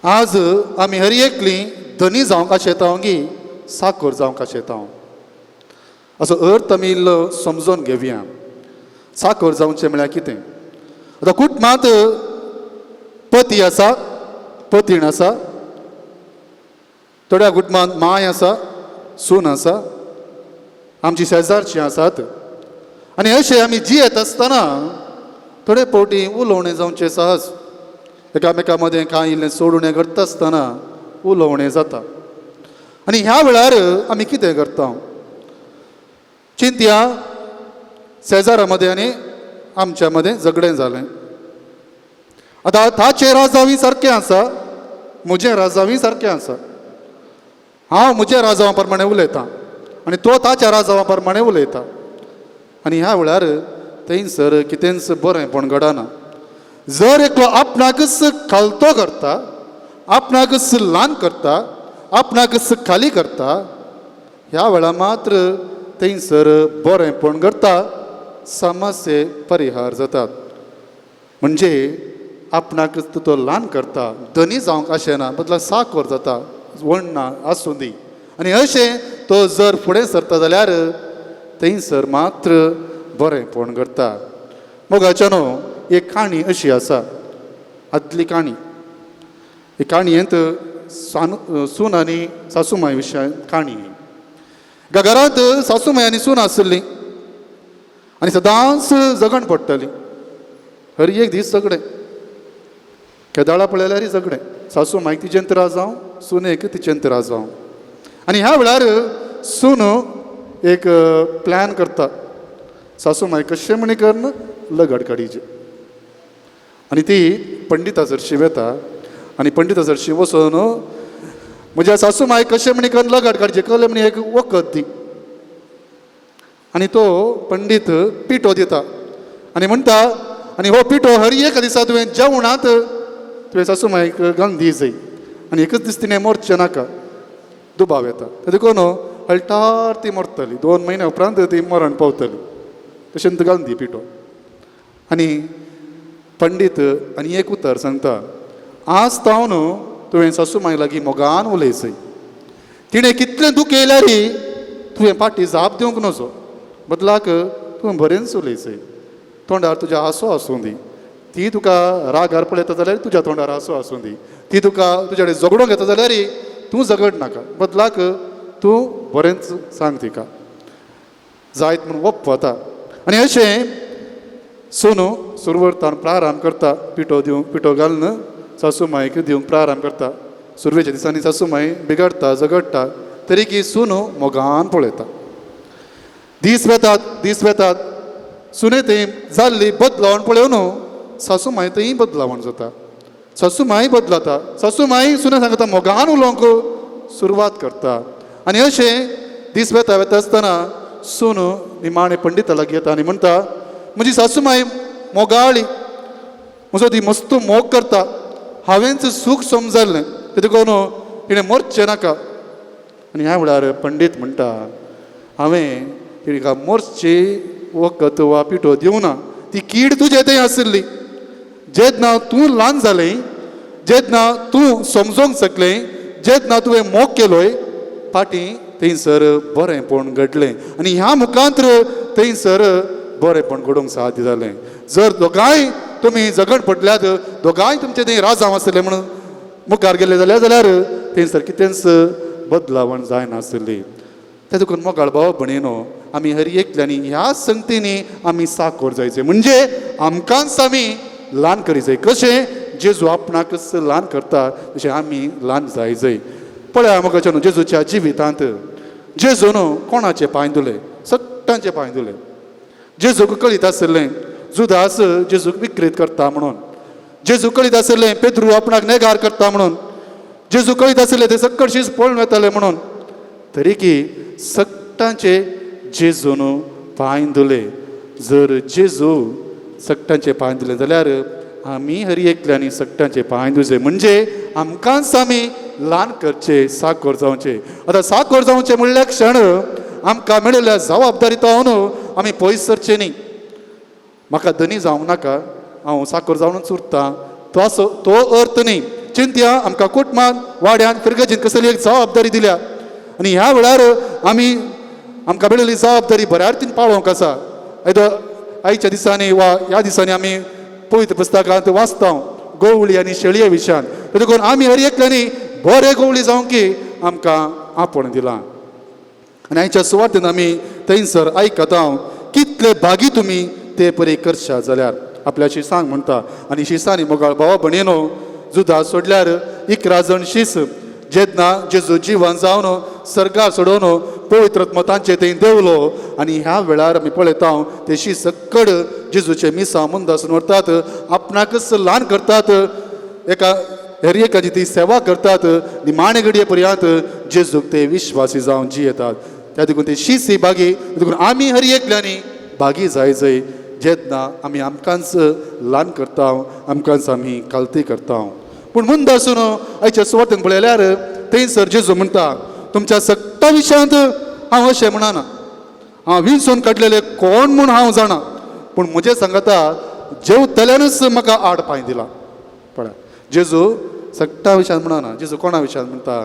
B: आज आमी हर एकली धनी जावंक आशेतांव गी साखर जावंक आशेतांव, असो अर्थ आमी इल्लो समजून घेवया. साखर जावचें म्हळ्यार कितें? आतां कुटुंबांत पती आसा, पतीण आसा, थोड्या कुटुंबांत माय आसा, सून आसा, आमची शेजारची आसात. आनी अशें आमी जियेत आसतना थोडे फावटी उलोवणें जावचें सहज, एकामेका मदें कांय इल्लें सोडुणें करता आसतना उलोवणें जाता. आनी ह्या वेळार आमी कितें करता? चिंतया, शेजारा मदें आनी आमच्या मदें झगडें जालें. आतां ताचें राजांवूय सारकें आसा, म्हजें राजांवूय सारकें आसा. हांव म्हज्या राजांवा प्रमाणे उलयतां आनी तो ताच्या राजांवा प्रमाणे उलयता. आनी ह्या वेळार थंयसर कितेंच बरेंपण घडना. जर एकलो आपणाकच खालतो करता, आपणाकच ल्हान करता, आपणाकच खाली करता, ह्या वेळार मात्र थंयसर बरेंपण घडटा, समस्ये परिहार जातात. म्हणजे आपणाकच तो ल्हान करता, धनी जावंक आशेना, बदला साखर जाता, वण्णा आसूं दी. आनी अशें तो जर फुडें सरता जाल्यार थंयसर मात्र बरेंपण घडटा. मोगाच्यानो, एक काणी अशी आसा, आदली काणी. ही काणयेंत सून आनी सासूमाय विशयान काणी. एका घरांत सासूमाय आनी सून आसली आनी सदांच झगड पडटाली. हर एक दीस झगडें, केदाळा पळयल्यारय झगडें. सासू मायक तिचेन त्रास जावं, सुनेक तिचेन त्रास जावं. आनी ह्या वेळार सून एक प्लॅन करता, सासू माय कशें म्हणी करून लगड काडीचे. आनी ती पंडिता सरशी वेता आनी पंडिता सरशी वचून म्हज्या सासू माय कशें म्हणी करून लगड काडचे कहलें म्हणी एक वखद दी. आनी तो पंडीत पिठो दिता आनी म्हणटा, आनी हो पिठो हर एका दिसा तुवें जेवणांत तुवें सासू मायक घालून दी जाय आनी एकच दीस तिणें मरचें नाका, दुबाव येता. देखून हळटार ती मरतली, 2 म्हयन्या उपरांत ती मरण पावतली, तशें घालून दी पिठो. आनी पंडीत आनी एक उतर सांगता, आज तावन तुवें सासू माय लागीं मोगान उलयचय, तिणें कितलें दुख येयल्यार तुवें फाटी जाप दिवंक नजो, बदलाक तुवें बरेंच उलयचय, तोंडार तुज्या हांसो आसूं दी, ती तुका रागार पळयता जाल्यार तुज्या तोंडार हांसो आसूं दी, ती तुका तुज्या कडेन झगडोंक येता जाल्यार तूं झगड नाका, बदलाक तूं बरेंच सांग तिका, जायत म्हूण वप वता. आनी अशें सोनू सुरवर्तान प्रारंभ करता, पिठो दिवंक, पिठो घालून सासू मायक दिवंक प्रारंभ करता. सुरवेच्या दिसांनी सासू माय बिगडटा, झगडटा, तरी की सोनू मोगान पळयता. दीस वेतात, दीस वेतात, सुने थंय जाल्ली बदलावण पळोवन सासू माय थंय बदलावण जाता, सासू माय बदलता, सासू माय सुने सांगता मोगान उलोवंक सुरवात करता. आनी अशें दीस वेता वेता आसतना सून निमाणे पंडिता लागीं येता आनी म्हणटा, म्हजी सासू माय मोगाळी, म्हजो ती मस्त मोग करता, हांवेंच सूख समजलें, देखून तिणें मरचें नाका. आनी ह्या वेळार पंडीत म्हणटा, हांवें तिका मरची वखद वा पिठो दिवना, ती कीड तुजे थंय आशिल्ली, जेन्ना तूं ल्हान जालें, जेन्ना तूं समजोंक शकलें, जेन्ना तुवें मोग केलोय, फाटीं थंयसर बरेंपण घडलें आनी ह्या मुखांत्र थंयसर बरेंपण घडोवंक साध्य जालें. जर दोगांय तुमी झगड पडल्यात, दोगांय तुमचे थंय राजांव आसले म्हणून मुखार गेले जाल्यार जाल्यार थंयसर कितेंच बदलावण जायनासली. ते देखून मोगाळ भाव भणीनो, आमी हर एकल्यांनी ह्या संगतींनी आमी साकोर जायचे, म्हणजे आमकांच आमी ल्हान करी जाय. कशें जेजू आपणाकच ल्हान करता तशें आमी ल्हान जाय जाय. पळया मोगाच्या न्हू, जेजूच्या जिवितांत जेजू न्हू कोणाचे पांय धुले, सगळ्यांचे पांय धुले. जेजूक कळीत आशिल्लें जुदास जेजूक विक्रीत करता म्हणून, जेजू कळीत आशिल्लें पेद्रू आपणाक नेगार करता म्हणून, जेजू कळीत आशिल्लें ते सक्कडशीच पळून वताले म्हणून, तरी की सगळ्यांचे जेजून पांय धुले. जर जेजू सगळ्यांचे पांय धुले जाल्यार आमी हर एकल्यांनी सगळ्यांचे पांय धुचे, म्हणजे आमकांच आमी ल्हान करचे, साकोर जावचे. आतां साकोर जावचे म्हणल्यार क्षण आमकां मेळिल्ल्या जबाबदारी जावन आमी पयस सरचे न्ही. म्हाका धनी जावंक नाका, हांव साकोर जावनूच उरता, तो असो तो अर्थ न्ही. चिंतया आमकां कुटुंबान, वाड्यान, फिरगजेन कसली एक जबाबदारी दिल्या आनी ह्या वेळार आमी आमकां मेळिल्ली जबाबदारी बऱ्या रितीन पाळोवंक आसा. येदो आयच्या दिसांनी वा ह्या दिसांनी आमी पवित्र पुस्तकांत वाचता गवळी आनी शेळये विशयान, देखून आमी हर एकल्यांनी बरे गवळी जावंक की आमकां आपोवणें दिलां. आनी आयच्या सुवातेन आमी थंयसर आयकता कितले भागी तुमी ते परी करशात जाल्यार आपल्या शिसांक म्हणटा. आनी शिसांनी मोगाळ भावा भणीनो, जुदा सोडल्यार 11 जण शीस जेन्ना जेजू जिवन जावन सर्गार सोडोवन पवित्र तांचे थंय देवलो. आनी ह्या वेळार आमी पळयता ते शीस सक्कड जेजूचे मिसां मुंदासून व्हरतात, आपणाकच ल्हान करतात, एका हेर एकाची ती सेवा करतात, निमाणे घडये पर्यंत जेजूक ते विश्वासी जावन जियेतात. त्या देखून ते शीस ही भागी, देखून आमी हर एकल्यांनी भागी जाय जाय जेन्ना आमी आमकांच ल्हान करता, आमकांच आमी कालती करता. पूण मुंदासून आयच्या सुवातेन पळयल्यार थंयसर जेजू म्हणटा, तुमच्या सगळ्या विशयांत हांव अशें म्हणना, हांव विंचून काडलेले कोण म्हूण हांव जाणा, पूण म्हजें सांगता जेवतल्यानूच म्हाका आड पांय दिला. पळय जेजू सगळ्या विशयांत म्हणना, जेजू कोणा विशयांत म्हणटा,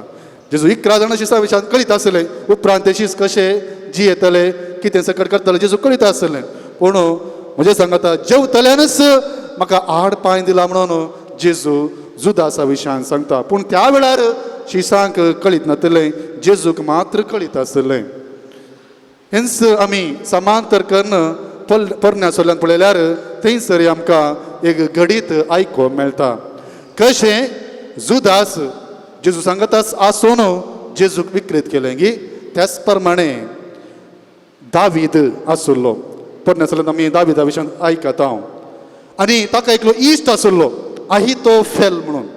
B: जेजू 11 जाणां शिसा विशांत कळीत आसलें. उपरांत ते शीस कशे जियेतले, कितें सकट करतले जेजू कळीत आसलें. पूण म्हजें सांगता जेवतल्यानच म्हाका आड पांय दिला म्हणून जेजू जुदासा विशयान सांगता. पूण त्या वेळार शिसांक कळीत नातलें, जेजूक मात्र कळीत आसलें. हेंच आमी समांतर करून पोरण्या सोल्यान पळयल्यार थंयसर आमकां एक घडीत आयकूंक मेळटा कशें जुदास जेजू सांगताच आसून जेजूक विक्रीत केलें गी. त्याच प्रमाणे दावीद आसुल्लो. पोरण्या सोल्यान आमी दाविदा विशयान आयकता हांव. आनी ताका एकलो इश्ट आसुल्लो आहितोफेल म्हणून.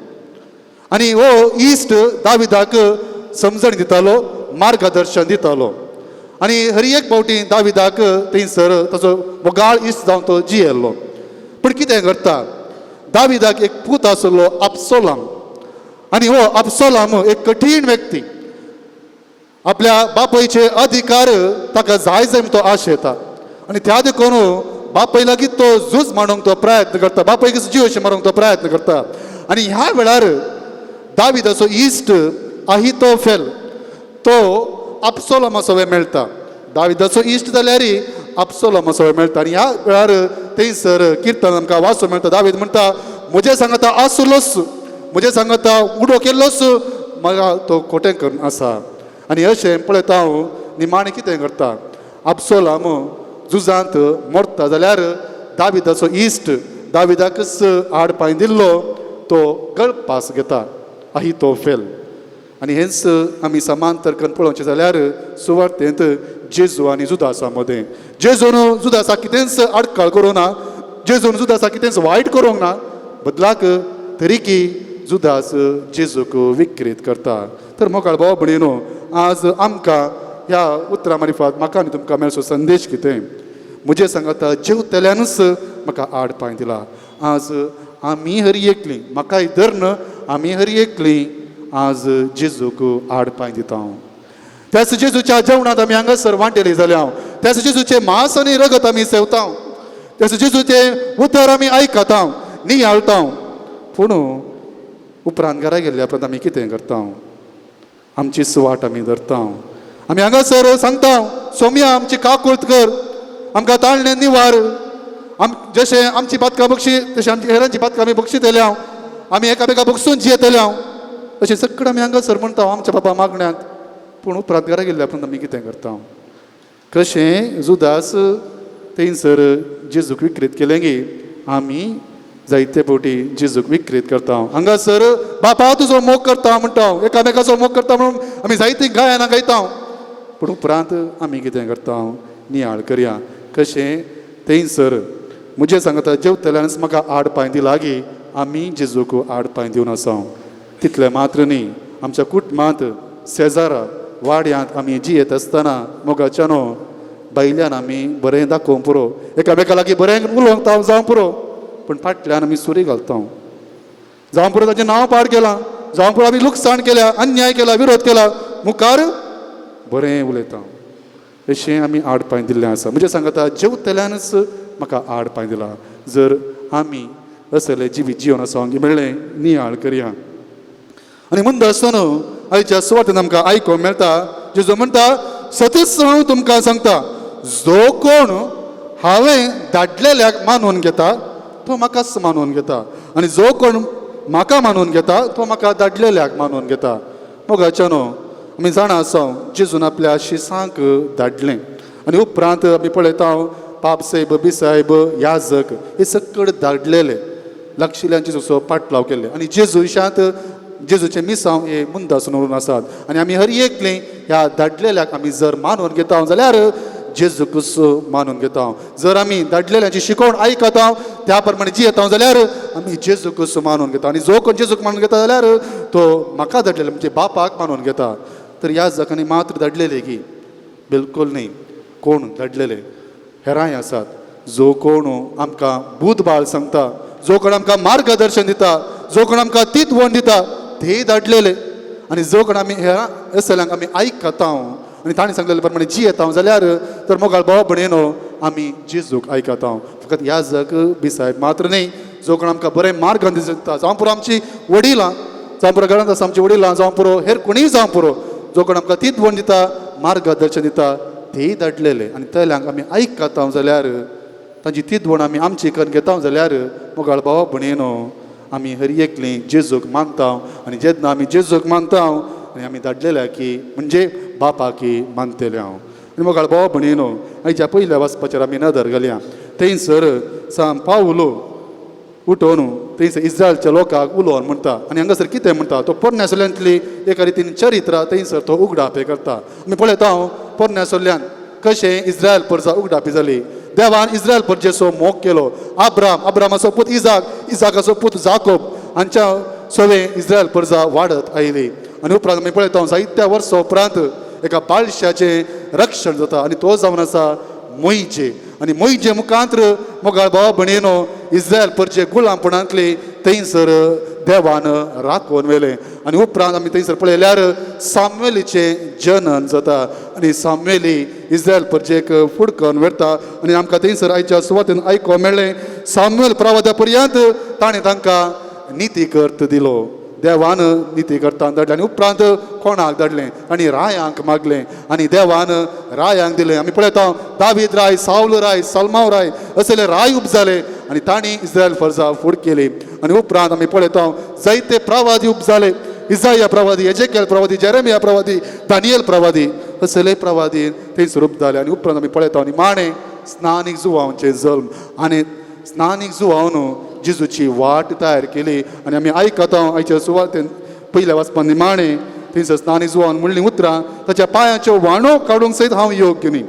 B: आनी हो इश्ट दाविदाक समजण दितालो, मार्गदर्शन दितालो. आनी हर एक फावटी दाविदाक थंयसर ताचो मोगाळ इश्ट जावन तो जियेल्लो. पूण कितें करता, दाविदाक एक पूत आसलो आपसोलाम. आनी हो आपसोलाम एक कठीण व्यक्ती. आपल्या बापायचे अधिकार ताका जाय जाय तो आशेता. आनी त्या देखून बापाय लागीं तो झूज मांडूंक तो प्रयत्न करता, बापायक जीव मारूंक तो प्रयत्न करता. आनी ह्या वेळार दाविदाचो इश्ट आहितोफेल तो आपसोलामा सवे मेळटा. दाविदाचो इश्ट जाल्यार आपसोलामा सवे मेळटा. आनी ह्या वेळार थंयसर किर्तन आमकां वाचूंक मेळटा. दावीद म्हणटा म्हजें सांगता आसलोच, म्हजें सांगता उडो केल्लोच म्हाका तो खोटें करून आसा. आनी अशें पळयता हांव निमाणें कितें करता, आपसोलाम झुजांत मरता जाल्यार दाविदाचो इश्ट दाविदाकच आड पांय दिल्लो तो गळपास घेता आहितोफेल. आनी हेंच आमी समांतर करून पळोवचें जाल्यार सुवार्तेंत जेजू आनी जुदासा मदें जेजून जुदासा कितेंच आडखळ करूंक ना, जेजून जुदासा कितेंच वायट करूंक ना, बदलाक तरीकी जुदास जेजूक विक्रीत करता. तर मोगाळ भाव भयणीनो, आज आमकां ह्या उतरां मारिफात म्हाका आनी तुमकां मेळचो संदेश कितें, म्हजें सांगता जेवतल्यानूच म्हाका आड पांय दिला. आज आमी हरी एकली, म्हाकाय धरून आमी हरी एकली आज जेजूक आड पांय दिता हांव. त्याच जेजूच्या जेवणांत आमी हांगासर वांटेली जाल्या हांव. त्याच जेजूचें मांस आनी रगत आमी सेवता, त्याच जेजूचें उतर आमी आयकता, नियाळता. पूण उपरांत घरा गेल्ल्या उपरांत आमी कितें करता, आमची सुवाट आमी धरता. आमी हांगासर सांगता सोम्या आमची काकुळत कर, आमकां ताळणे निवार, आम जशें आमची पातकां बक्षी तशें आमची हेरांची पातकां आमी बक्षितले हांव, आमी एकामेका बक्षून जियेतले हांव, अशें सगळें आमी हांगासर म्हणटा आमच्या बाबा मागण्यांत. पूण उपरांत घरा गेल्ल्या उपरांत आमी कितें करता, कशें जुदास थंयसर जेजूक विक्रीत केलें गी आमी जायते फावटी जेजूक विक्रीत करता. हांगासर बापा तुजो मोग करता म्हणटा, एकामेकाचो मोग करता म्हणून आमी जायतीं गायनां गायता. पूण उपरांत आमी कितें करता, नियाळ करया कशें थंयसर म्हजें सांगता जेवतल्यानच म्हाका आड पांय दिला गी आमी जेजूक आड पांय दिवन आसा. तितलें मात्र न्ही, आमच्या कुटुंबांत शेजारा वाड्यांत आमी जियेत आसतना मोगाच्यानो भायल्यान आमी बरें दाखोवंक पुरो, एकामेका लागीं बरें उलोवंक जावंक पुरो, पूण फाटल्यान आमी सुरी घालता. जावं पुरो ताचें नांव पाड केलां, जावं पुरो आमी लुकसाण केल्या, अन्याय केला, विरोध केला, मुखार बरें उलयता. अशें आमी आड पांय दिल्लें आसा. म्हणजे सांगता जेवतल्यानच म्हाका आड पांय दिला. जर आमी असले जिवीत जिवन आसा मेळ्ळें नियाळ करया. आनी मुंद आसतना आयच्या सुवातेन आमकां आयकूंक मेळटा जेजू म्हणटा सतीच हांव तुमकां सांगता, जो कोण हांवें धाडलेल्याक मानून घेता तो म्हाकाच मानून घेता, आनी जो कोण म्हाका मानून घेता तो म्हाका धाडलेल्याक मानून घेता. मोगाच्यानो आमी जाणा आसा जेजून आपल्या शिसांक धाडलें. आनी उपरांत आमी पळयता पाप साहेब बिसाहेब याजक हे सगळे धाडलेले लागशिल्ल्यान जेजूचो पाटलाव केल्ले. आनी जेजू विशांत जेजूचे मिसांव हे मुंदासून उरून आसात. आनी आमी हर एकले ह्या धाडलेल्याक आमी जर मानून घेता जाल्यार जेजूकच मानून घेता. जर आमी धाडलेल्याची शिकवण आयकता त्या प्रमाणे जियेता जाल्यार आमी जेजूकच मानून घेता. आनी जो कोण जेजूक मानून घेता जाल्यार तो म्हाका धाडलेले म्हणजे बापाक मानून घेता. तर ह्या जगांनी मात्र धाडलेले की बिलकुल न्ही, कोण धाडलेले हेरांय आसात. जो कोण आमकां बूद बाळ सांगता, जो कोण आमकां मार्गदर्शन दिता, जो कोण आमकां तितवण दिता ते धाडलेले. आनी जो कोण आमी हेरां असल्यांक आमी आयकता आनी ताणें सांगलेले प्रमाणे जियेता जाल्यार तर मोगाळ भाव भयणीनो आमी जेजूक आयकता. फकत ह्या जग बिसायब मात्र न्ही, जो कोण आमकां बरें मार्गान दिसता, जावं पुरो आमची वडिलां, जावं पुरो घरांत आसा आमची वडिलां, जावं पुरो हेर कोणीय जावं पुरो, जो कोण आमकां तीतवण दिता, मार्गदर्शन दिता, तेय धाडलेले. आनी तेल्यांक आमी आयकता जाल्यार, तांची तीतवण आमी आमची करून घेता जाल्यार मोगाळ भावा भणेनो आमी हर एकली जेजूक मानता. आनी जेन्ना आमी जेजूक मानता आनी आमी धाडलेल्या की म्हणजे बापाकी मानतले हांव. आनी मोगाळ भावा भणेनो आयच्या पयल्या वाचपाचेर आमी नदर घालया. थंयसर सांत पावलो उठोवन थंयसर इस्रायलच्या लोकांक उलोवन म्हणटा. आनी हांगासर कितें म्हणटा तो पोरण्या सोल्यांतली एका रितीन चरित्र थंयसर तो उगडापे करता. आमी पळयता हांव पोरण्या सोल्ल्यान कशें इस्रायल परजा उगडापी जाली. देवान इस्रायल परजेचो मोग केलो. आब्राम, आब्रामाचो पूत इजाक, इजाकाचो पूत जाकोब हांच्या सगळें इस्रायल परजा वाडत आयली. आनी उपरांत आमी पळयता जायत्या वर्सां उपरांत एका बाळशाचें रक्षण जाता आनी तो जावन आसा मोयजे. आनी मोयजे मुखांत्र मोगाळ भावा भणेनो इस्रायल परजे गुलामपणांतली थंयसर देवान राखून व्हेलें. आनी उपरांत आमी थंयसर पळयल्यार सामुएलीचें जनन जाता आनी सामुएली इस्रायल परजेक फुडकन व्हरता. आनी आमकां थंयसर आयच्या सुवातेन आयको मेळ्ळें सामुएल प्रवादा पर्यंत ताणें तांकां निती कर्त दिलो. देवान निती करतान धाडलें. आनी उपरांत कोणाक धाडलें आनी रायांक मागलें आनी देवान रायांक दिलें. आमी पळयता दावीद राय, सावल राय, सलमाव राय असले राय उब जाले आनी तांणी इस्रायल फर्जा फूड केली. आनी उपरांत आमी पळयता जायते प्रवादी उब जाले. इजाया प्रवादी, एजेकेल प्रवादी, जेरेमिया प्रवादी, दानियल प्रवादी असले प्रवादी थंयसर उब जाले. आनी उपरांत आमी पळयता आनी माणे स्नानीक जुवांवचें जल्म आनी स्नानीक जुवावन जेजूची वाट तयार केली. आनी आमी आयकता आयच्या सुवातेन पयल्या वाचपान निमाणें थंयसर स्नानीक जुवान म्हणलीं उतरां ताच्या पांयाच्यो व्हाणो काडूंक सयत हांव योग्य न्ही.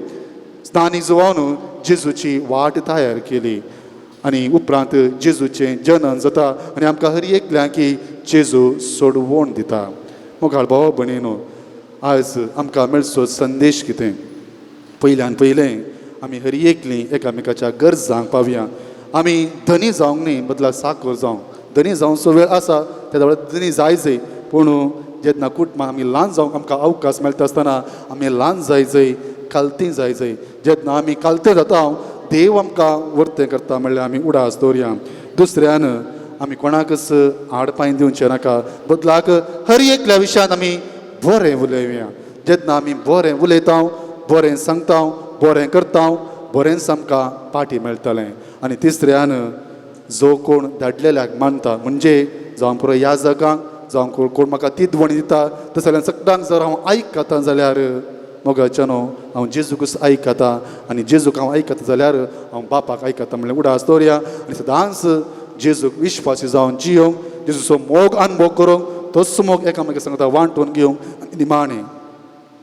B: स्नानीक जुवान जेजूची वाट तयार केली. आनी उपरांत जेजूचें जनन जाता आनी आमकां हर एकल्याक की जेजू सोडवण दिता. मोगाळ भाव भणीनो आज आमकां मेळचो संदेश कितें? पयल्यान पयलें आमी हर एकलीं एकामेकाच्या गरजांक पावया. आमी धनी जावंक न्ही बदला साकर जावंक. धनी जावचो वेळ आसा तेन्ना वेळार धनी जाय जय, पूण जेन्ना कुटुंबान आमी ल्हान जावंक आमकां अवकाश मेळटा आसतना आमी ल्हान जाय जय, खालती जाय जय. जेन्ना आमी खालते जाता देव आमकां वर्तें करता म्हणल्यार आमी उडास दवरया. दुसऱ्यान आमी कोणाकच आड पांय दिवचें नाका, बदलाक हर एकल्या विशयांत आमी बरें उलयया. जेन्ना आमी बरें उलयता, बरें सांगता, बरें करता, बरेंच आमकां पाटी मेळटलें. आनी तिसऱ्यान जो कोण धाडलेल्याक मानता म्हणजे जावं पुरो ह्या जगांक, जावं कोण म्हाका तीदवणी दिता तशें जाल्यार सगळ्यांक जर हांव आयकता जाल्यार मोगाच्यानो हांव जेजूकच आयकता. आनी जेजूक हांव आयकता जाल्यार हांव बापाक आयकता म्हणल्यार उडास दवरया. आनी सदांच जेजूक विश्वासी जावन जियोंक, जेजूचो मोग अनुभव करूंक, तोच मोग एकामेका सांगता वांटून घेवंक आनी निमाणें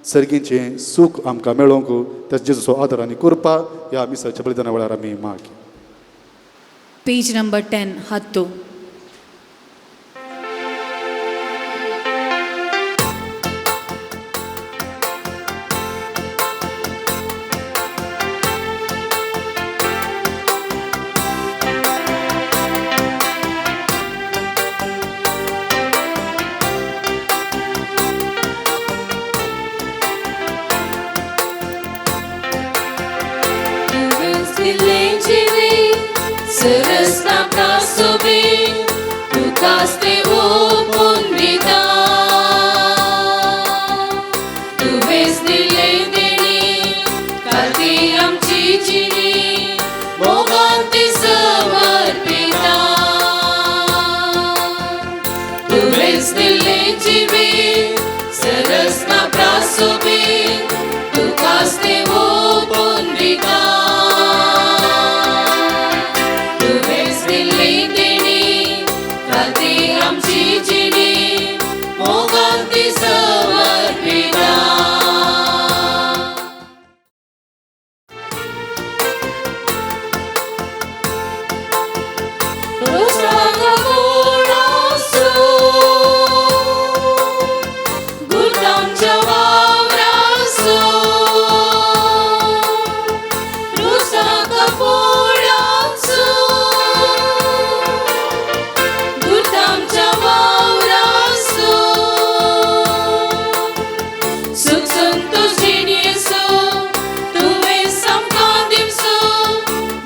B: सर्गीचें सूख आमकां मेळोवंक त्या जेजूचो आदर आनी कृपा ह्या मिसाच्या बलिदाना वेळार आमी मागया.
E: पेज नंबर 10 हातो.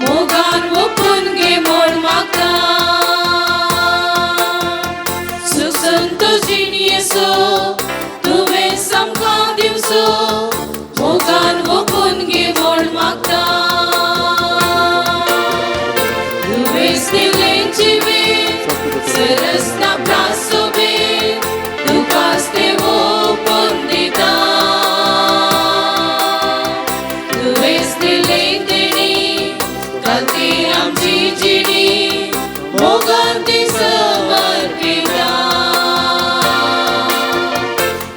G: मोगान ओपून घे म्हण मागता. सरसना प्रासोबे तुकाच देवोपून दिता. तुवेंच दिली देणी खातीर आमची जिणी मोगान ती समर्पिता.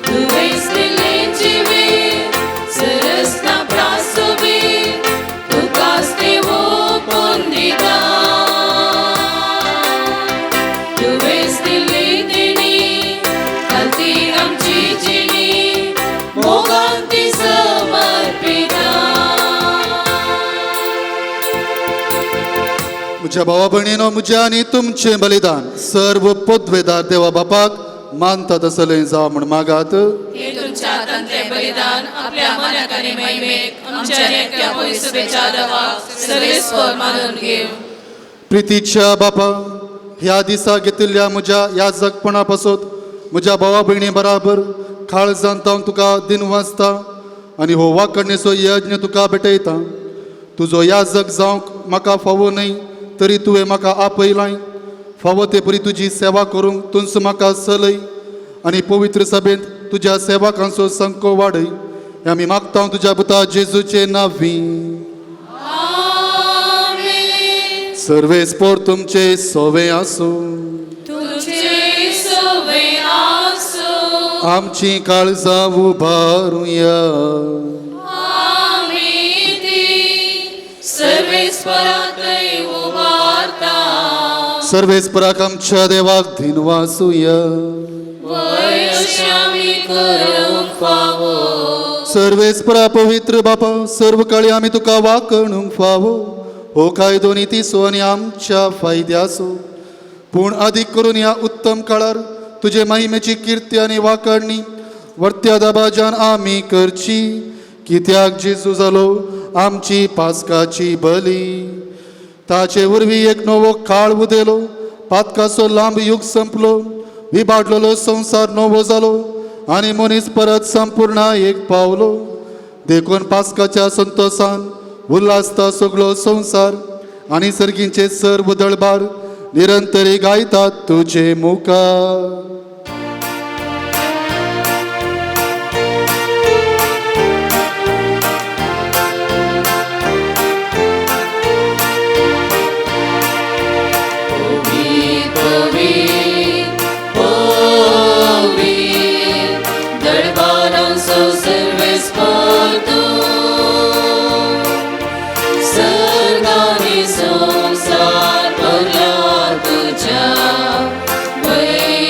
G: तुवेंच दिलें जिवीत सरसना प्रासोबे तुकाच देवोपून दिता. तुवेंच दिली देणी खातीर आमची जिणी मोगान ती समर्पिता.
B: म्हज्या भावा भयणीनो, म्हजें आनी तुमचें बलिदान सर्व पदवेदार देवा बापाक मानता तसलें जावं म्हूण मागात.
G: हे तुमच्या हातांतलें बलिदान आपल्या मनाक आनी महिमेक आमच्या एकट्या पयसुबेच्या देवाक सर्वेस्पर मानून घेव.
B: प्रितीच्या बापा, ह्या दिसा घेतिल्ल्या म्हज्या ह्या जगपणा पासत म्हज्या भावा भयणी बराबर काळजांत हांव तुका दिन वाचता आनी हो वाकडणेचो यज्ञ तुका भेटयता. तुजो याजक जावंक म्हाका फावो न्हय तरी तुवें म्हाका आपयलाय. फावो ते परी तुजी सेवा करूंक तूंच म्हाका चलय आनी पवित्र सभेंत तुज्या सेवकांचो संको वाडय. हें आमी मागता तुज्या पुता जेजूचे नांवी.
G: आमेन.
B: सर्वेस्पोर तुमचे सोवे आसूं.
G: तुमचे सोवे आसूं.
B: आमची काळजां उबारुया.
G: आमी ती सर्वेस्पराकय उबारता.
B: सर्वेस्पराक आमच्या देवाक धिनवासुया.
G: वय अशें आमी करूंक फावो.
B: सर्वेस्परा पवित्र बापा, सर्व काळी आमी तुका वाकणूंक फावो. हो कायदो नितीचो आनी आमच्या फायद्याचो, पूण आदीक करून ह्या उत्तम काळार तुजे महिमेची किर्ती आनी वाकडणी वर्त्या दबाजान आमी करची. कित्याक जेजू जालो आमची पास्काची बली. ताचे वरवीं एक नवो काळ उदेलो, पातकाचो लांब युग संपलो, विबाडलेलो संवसार नवो जालो आनी मनीस परत संपूर्ण एक पावलो. देखून पास्काच्या संतोसान उल्हासता सगळो संवसार आनी सर्गींचे सर्व दळबार निरंतरी गायतात तुजे मुखार.
G: पवित्र पवित्र दरबारांचो सर्वेस्पर तूं, सर्ग आनी संवसार भरला तुज्या वैभवान.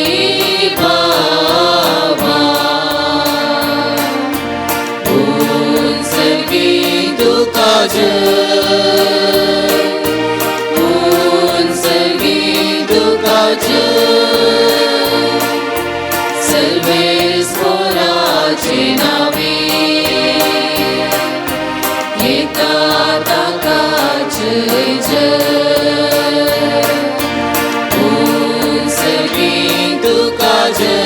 G: उंचगी तुका जय, उंचगी तुका जय, सर्वेस्पराचे नावे येता ताका जय जय. उंचगी तुका जय,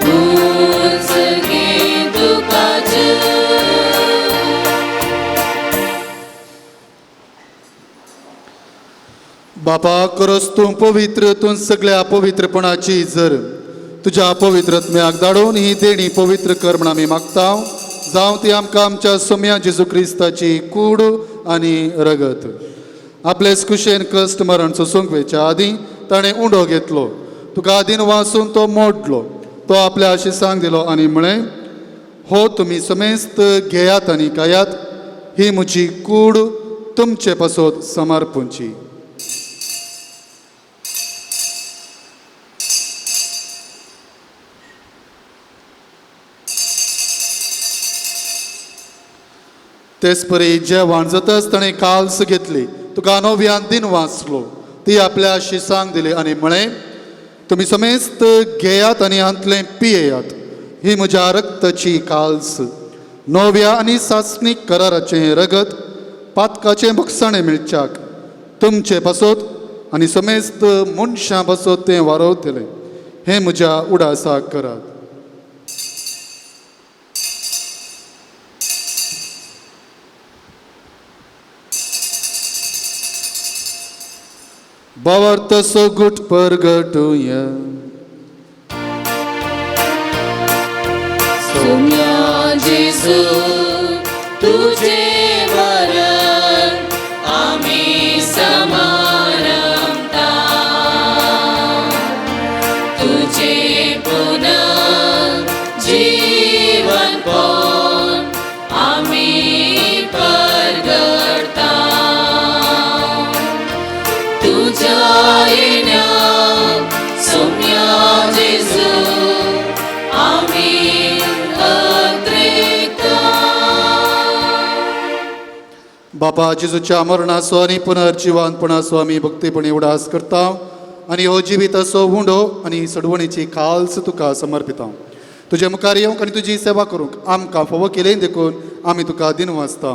G: उंचगी तुका जय.
B: बापा, करस तूं पवित्र, तूं सगळ्या पवित्रपणाची जर तुज्या पवित्रत्म्याक धाडून ही देणी पवित्र कर म्हण आमी मागता. जावं ती आमकां आमच्या सोम्या जेजू क्रिस्ताची कूड आनी रगत. आपले कुशेन कश्ट मरण सोसूंक वेच्या आदीं ताणें उंडो घेतलो, तुका आदीन वासून तो मोडलो, तो आपल्या आशिसांक दिलो आनी म्हळें, हो तुमी समेस्त घेयात आनी खायात, ही म्हजी कूड तुमचे पासत समर्पूंची. तेच परी जेवण जातच ताणें काल्स घेतली, तुका नव्यान दिन वाचलो, ती आपल्या शिसांक दिली आनी म्हळें, तुमी समेस्त घेयात आनी हांतलें पियेयात, ही म्हज्या रक्ताची काल्स, नव्या आनी सासणीक कराराचें हें रगत पातकाचें भोगसाणें मेळच्याक तुमचे पासत आनी समेस्त मनशां पासत तें वारवतलें. हें म्हज्या उडासाक करात. भावार्थ सोगूट परगटुया.
G: सोम्या जेजू तुझे मरण आमी समारंभता, तुझे पुनः जीवन पण आमी परगडता, तुझ्या येण्याक सोम्या जेजू आमी अत्रेकता.
B: बापा जेजूच्या मरणाचो आनी पुनर्जिवानपणाचो आमी भक्तीपणी उडास करता आनी हो जिविताचो हुंडो आनी सडवणीची खालस तुका समर्पिता. तुजे मुखार येवंक आनी तुजी सेवा करूंक आमकां फावो केलें देखून आमी तुका दिनवासता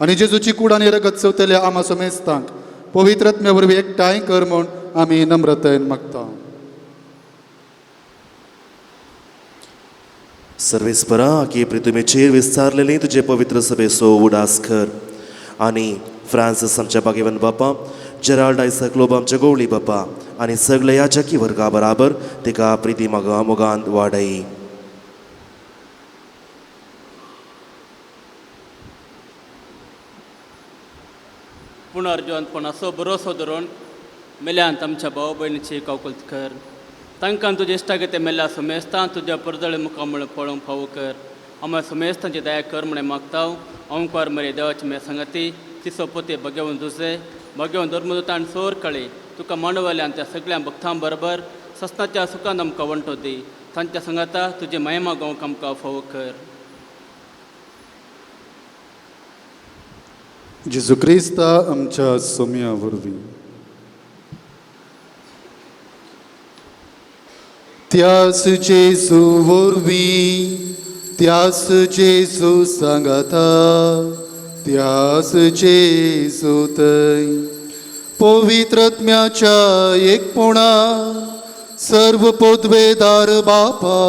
B: आनी जेजूची कूड आनी रगत चवतल्या आमा समेस्तांक पवित्र आत्म्या वरवीं एकठांय कर म्हूण आमी नम्रतायेन मागता.
H: सर्वेस्परा की पृथ्वीचेर विस्तारलेली तुजे पवित्र सभेचो उडास कर आनी फ्रांसीस आमच्या बागेवन बापा, जेराल्ड आयसक लोब आमच्या गोवळी बापा आनी सगळे ह्या जकी वर्गा बराबर तिका प्रिती मगा मोगांत वाडय.
I: पुनर्जिवंतपणाचो भरोसो धरून मेल्यांत आमच्या भाव भयणीची कावकुलत कर, तांकां तुजे इश्टागते मेल्ल्या समेस्तां तुज्या परजळे मुखार म्हळ्यार पळोवंक फावो कर. आमच्या समेस्तांची दया कर म्हणे मागता. ओंकार मरे देवाची मे संगती तिसो पोते भगेवन दुसरे भगेवन धर्मदूत आनी सोर कळी तुका मांडवल्यान त्या सगळ्या भक्तां बरोबर ससनाच्या सुखान आमकां वंटो दी. तांच्या संगाता तुजी महिमा गावंक आमकां फावो कर.
B: जेजू क्रिस्ता आमच्या सोम्या वरवीं. त्यास जेजू वरवीं, त्यास जेजू सांगाता, त्यास जेजू थंय पवित्र आत्म्याच्या एकपणा सर्व पदवेदार बापा,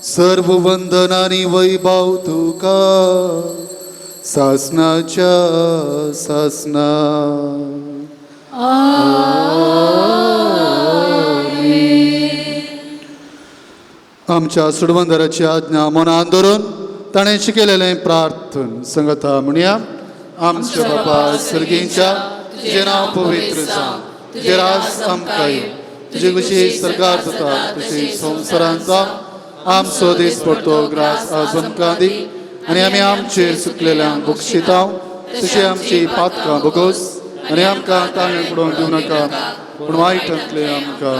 B: सर्व वंदन आनी वैभव तुका सासनाच्या सासना. आमच्या सुडवंदराची आज्ञा मनान धरून ताणें शिकयलेलें प्रार्थन संगता म्हणया. आमच्या बापा सर्गींच्या, तुजें नांव पवित्र जावं, तुजें राज आमकां येवं, तुजे कुशी सरकार जाता तशी संवसारांत जावं. आमचो दीस पडतो ग्रास आज आमकां दी आनी आमी आमचेर चुकलेल्यांक बक्षिता तशी आमची पातकां भोगोस आनी आमकां ताणें पडोवन दिवं नाका, पूण वायटांतले आमकां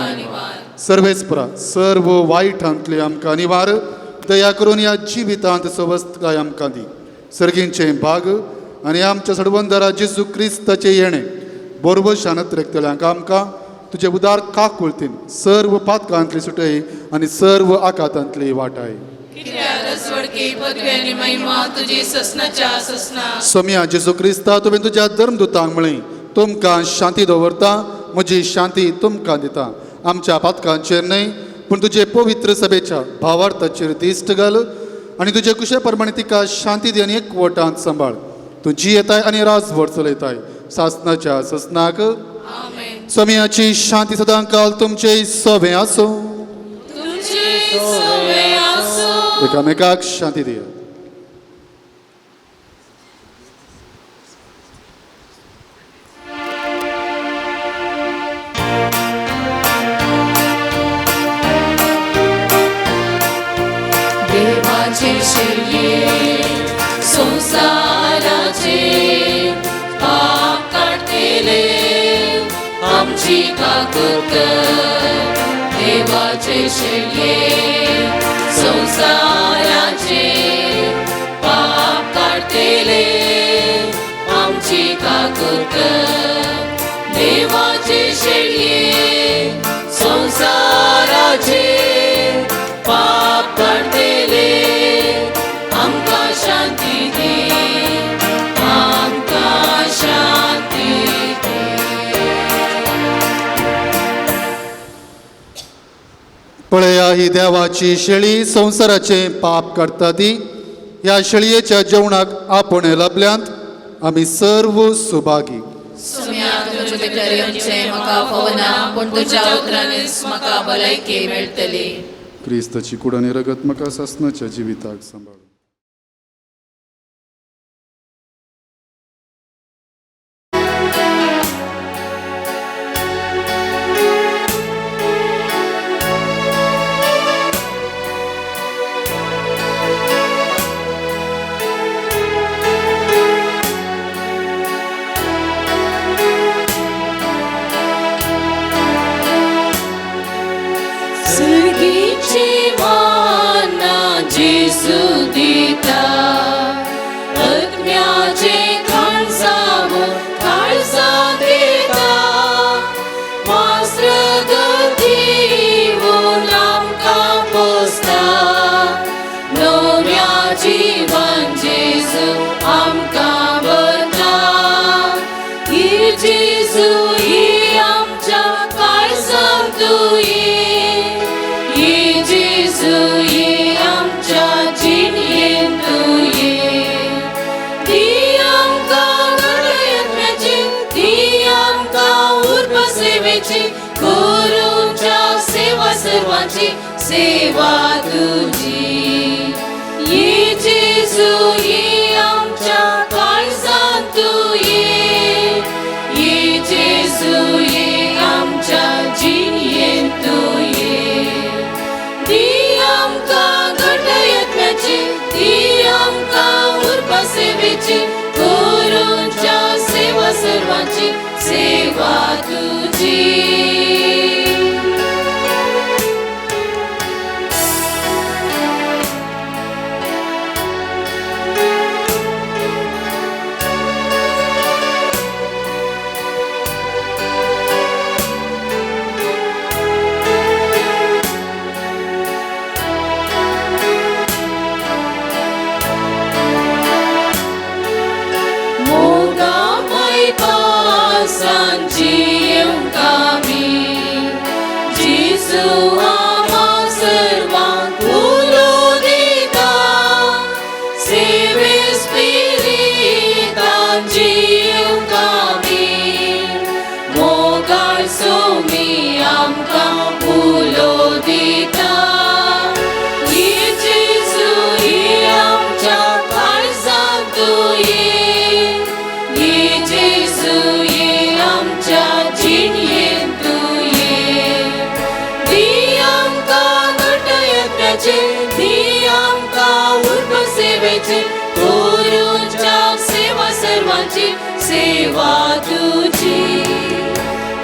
B: सर्वेस्परा सर्व वायटांतले आमकां निवार. दया करून ह्या जिवितांत सवस्तकाय आमकां दी. सर्गींचें भाग आनी आमच्या सडवंदरा जेजू क्रिस्ताचें येणें बरोबर शानत रेखतल्यांक आमकां तुजे उदार काकुळतीन सर्व पातकांतली सुटय आनी सर्व आकातांतली वाटाय. सोम्या जेजू क्रिस्ता, तुवें तुज्या धर्मदुतांक म्हळें, तुमकां शांती दवरता, म्हजी शांती तुमकां दिता. आमच्या पातकांचेर न्हय पूण तुजे पवित्र सभेच्या भावार्थाचेर दिश्ट घाल आनी तुजे कुशे प्रमाणे तिका शांती दी आनी एकवटांत सांबाळ. तूं जी येताय आनी राजवट चलयताय सासनाच्या ससनाक. सोम्याची शांती सदां काल तुमचे सोबें आसूं. एकामेकाक शांती दिया.
G: देवाचे शेळये संवसाराचे पाप काडटले आमची काकूत. देवाचे शेळये संवसाराचे पाप काडटले आमची काकूत. देवाचे शेळये संवसाराचे पाप काडटले आमकां शांती दी, आमकां शांती दी.
B: पळया ही देवाची शेळी संवसाराचें पाप काडटा ती. ह्या शेळयेच्या जेवणाक आपूण लबल्यांत आमी सर्व सुभागी.
G: सोम्या तुजे भितर येवचें म्हाका फावना, पूण तुज्या उतरांनीच म्हाका भलायकी मेळटली.
B: क्रिस्ताची कूड आनी रगत म्हाका सासणाच्या जिविताक सांबाळ.
G: सेवा तुजी ये जेजू ये आमच्या काळजांत तूं ये, ये जेजू ये आमच्या जिणेंत तूं ये. दी आमकां घटयत्म्याची, दी आमकां उर्बा सेवेची, करूंच्या सेवा सर्वांची सेवा तुजी. सेवा तुजी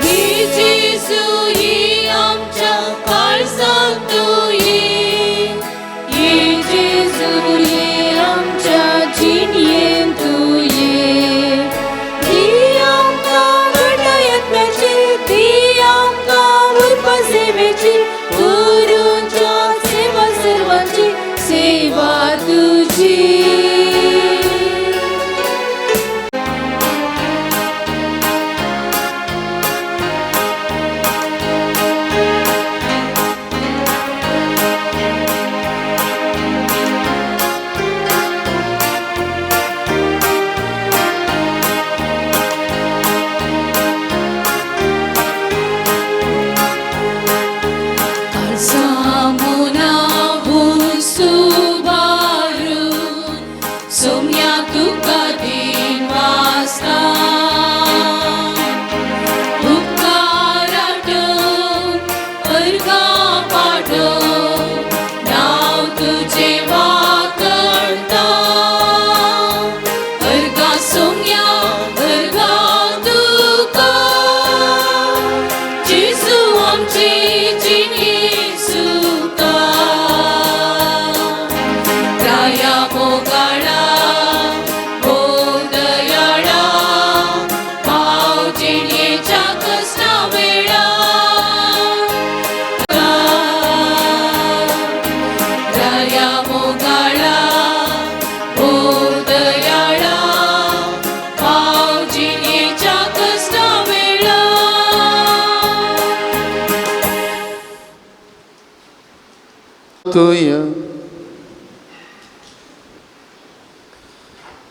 G: ही जेजू ही आमच्या काळजांत तूं ये, ये जेजू ये आमच्या जिणेंत तूं ये. दी आमकां घटयत्म्याची, दी आमकां उर्बा सेवेची, करूंच्या सेवा सर्वांची सेवा तुजी.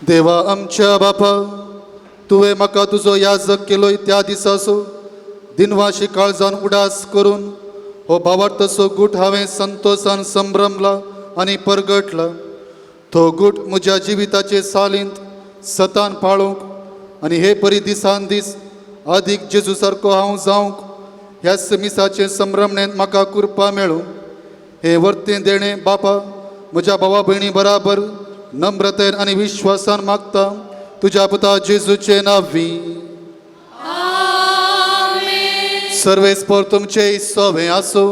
B: देवा आमच्या बापा, तुवें म्हाका तुजो याजक केलोय त्या दिसासो दिनवाशी काळजान उडास करून हो भावार्थसो गूट हांवें संतोशान संभ्रमला आनी परगटला. तो गूट म्हज्या जिविताचे सालींत सतान पाळूंक आनी हे परी दिसान दीस आदीक जेजू सारको हांव जावंक ह्या मिसाचे संभ्रमणेंत म्हाका कृपा मेळूं. हे वर्तें देणें बापा म्हज्या भावा भयणी बराबर नम्रतेन आनी विश्वासान मागता तुज्या पुता जेजूचे नांवी. सर्वेस्पर तुमचे सवे आसूं.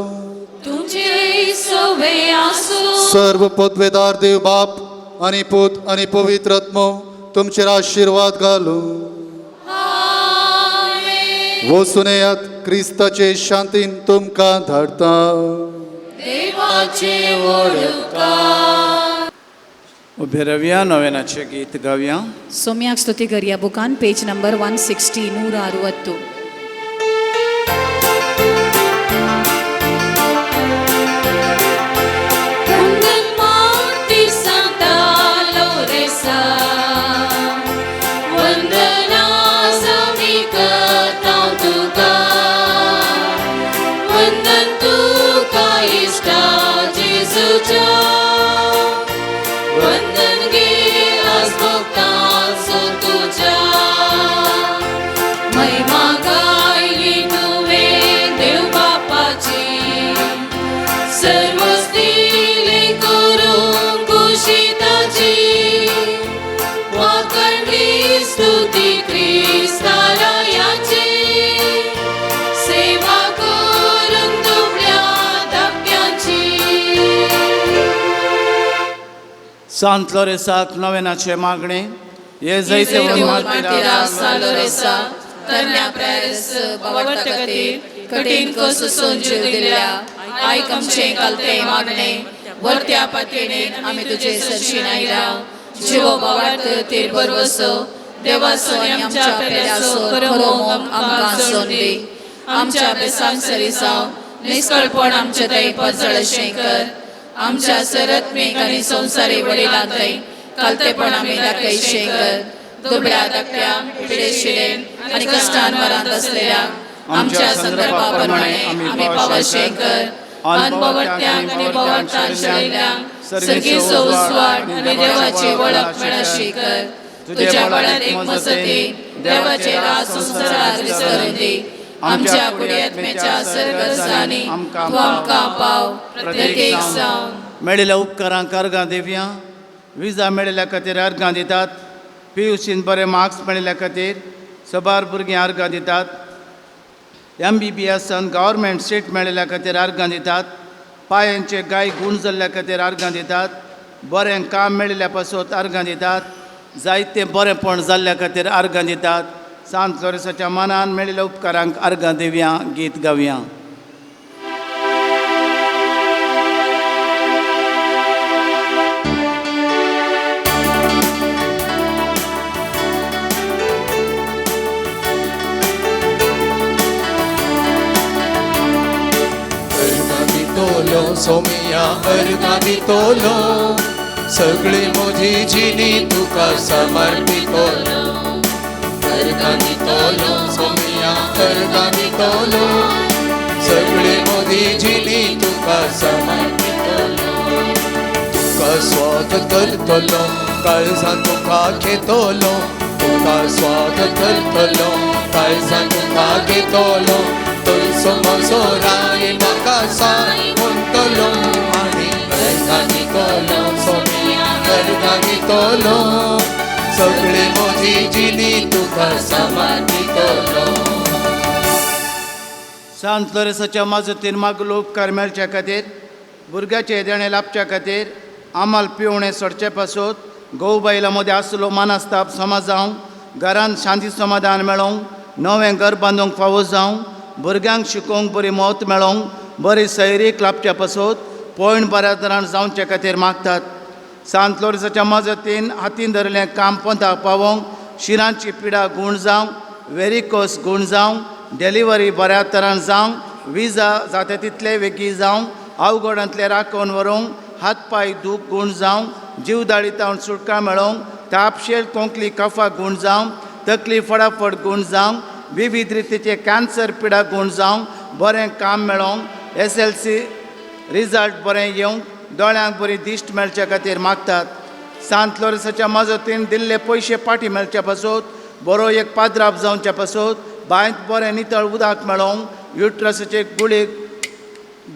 G: तुमचे सवे आसूं.
B: सर्व पदवेदार देव बाप आनी पूत आनी पवित्र आत्मो तुमचेर आशिर्वाद घालूं. वचून येयात, क्रिस्ताचे शांतीन तुमकां धाडटा.
G: देवाचे ओळखा.
J: उबे रावया, नोवेनाचें गीत गावया.
E: सोम्याक ಸ್ತುತಿ ಗರಿಯ ಬುಕಾನ್ ಪೇಜ್ ನಂಬರ್ 160 160.
J: सांत लोरेसाक नोवेनाचें मागणें हे जैते
G: तरण्या प्रेस बावडता खातीर कठीण कसून जीव दिल्या आयक आमचें कालतें मागणें वरत्या पातयेन आमी तुजे सरशीन आयला. जिवो बावार्थ तेर बरवसो देवाचो आनी आमच्या पेल्याचो खरो मोग आमकां सोन दी. आमच्या बेसांक सरिसांव निस्कळपण आमचे थंय परजळशें कर. आमच्या सरत्मीक आनी संवसारी वडिलां थंय कालतेपण आमी दाखयशें कर. दुबळ्या धाकट्या पिडेशिडेन आनी कश्टान मरांत आसलेल्या आमच्या संदर्भा प्रमाणे आमी पावशें कर. अनभवट्यांक आनी भोवट्यांक शेळिल्ल्यांक सर्गीचो उजवाड आनी देवाची वळख मेळशी कर. तुज्या बळान एक मजती देवाचे राज संवसारार विसरून दी. आमच्या कुडयत्मेच्या सरगरजांनी तूं आमकां पाव प्रत्येक जावन.
J: मेळिल्ल्या उपकारांक अर्गां दिवया. विजा मेळिल्ल्या खातीर अर्गां दितात. पी यू सीन बरे मार्क्स मेळिल्ल्या खातीर सबार भुरगीं अर्गां दितात. एम बी बी एसान गव्हर्मेंट सीट मेळिल्ल्या खातीर अर्गां दितात. पांयांचे गाय गूण जाल्ल्या खातीर अर्गां दितात. बरें काम मेळिल्ल्या पासत अर्गां दितात. जायते बरेंपण जाल्ल्या खातीर अर्गां दितात. सांत लोरेसाच्या मनान मेळिल्ल्या उपकारांक अर्गां दिवया. गीत गावया.
A: अर्गां दितलो सोमिया अर्गां दितलो सगळी म्हजी जिणी तुका समर्पितलो. अर्गां दितलो सोमिया अर्गां दितलो सगळी म्हजी जिणी तुका समर्पितलो. तुका स्वागत करतलो काळजान तुका घेतलो. तुका स्वागत करतलो काळजान तुका घेतलो. तुजो म्हजो राय म्हाका सांग म्हणटलो आनी अर्गां दितलो सोमिया अर्गां दितलो सगळी म्हजी जिणी तुका समर्पितलो.
J: सांत लोरेसाच्या मजतीन मागलो उपकार मेळच्या खातीर भुरग्याचे देणें लाबच्या खातीर आमाल पिवणें सोडचे पासत घोव बायलां मदीं आसलो मानस्ताप समा जावंक घरांत शांती समाधान मेळोवंक नवें घर बांदूंक फावो जावंक भुरग्यांक शिकोवंक बरी मौत मेळोवंक बरी सैरीक लाबच्या पासत पॉयंट बऱ्या तरान जावचे खातीर मागतात. सांत लोरेसाच्या मजतीन हातीन धरलें काम पोंताक पावोवंक शिरांची पिडा गूण जावंक वेरिकोस गूण जावंक डिलिव्हरी बऱ्या तरान जावंक विजा जाता तितले वेगीं जावंक अवघडांतले राखून व्हरूंक हात पांय दूख गूण जावंक जीव दाळी तावन सुटका मेळोवंक तापशेल कोंकली कफा गूण जावंक तकली फटाफट गूण जावंक, विविध रितीचे कॅन्सर पिडा गूण जावंक, बरें काम मेळोवंक, SLC result बरें येवंक, दोळ्यांक बरी दिश्ट मेळच्या खातीर मागतात. सांत लोरेंसाच्या मजतीन दिल्ले पयशे पाटी मेळच्या पासत, बरो एक पाद्राप जावच्या पासत, बांयत बरें नितळ उदक मेळोवंक, युट्रसाचे गुळी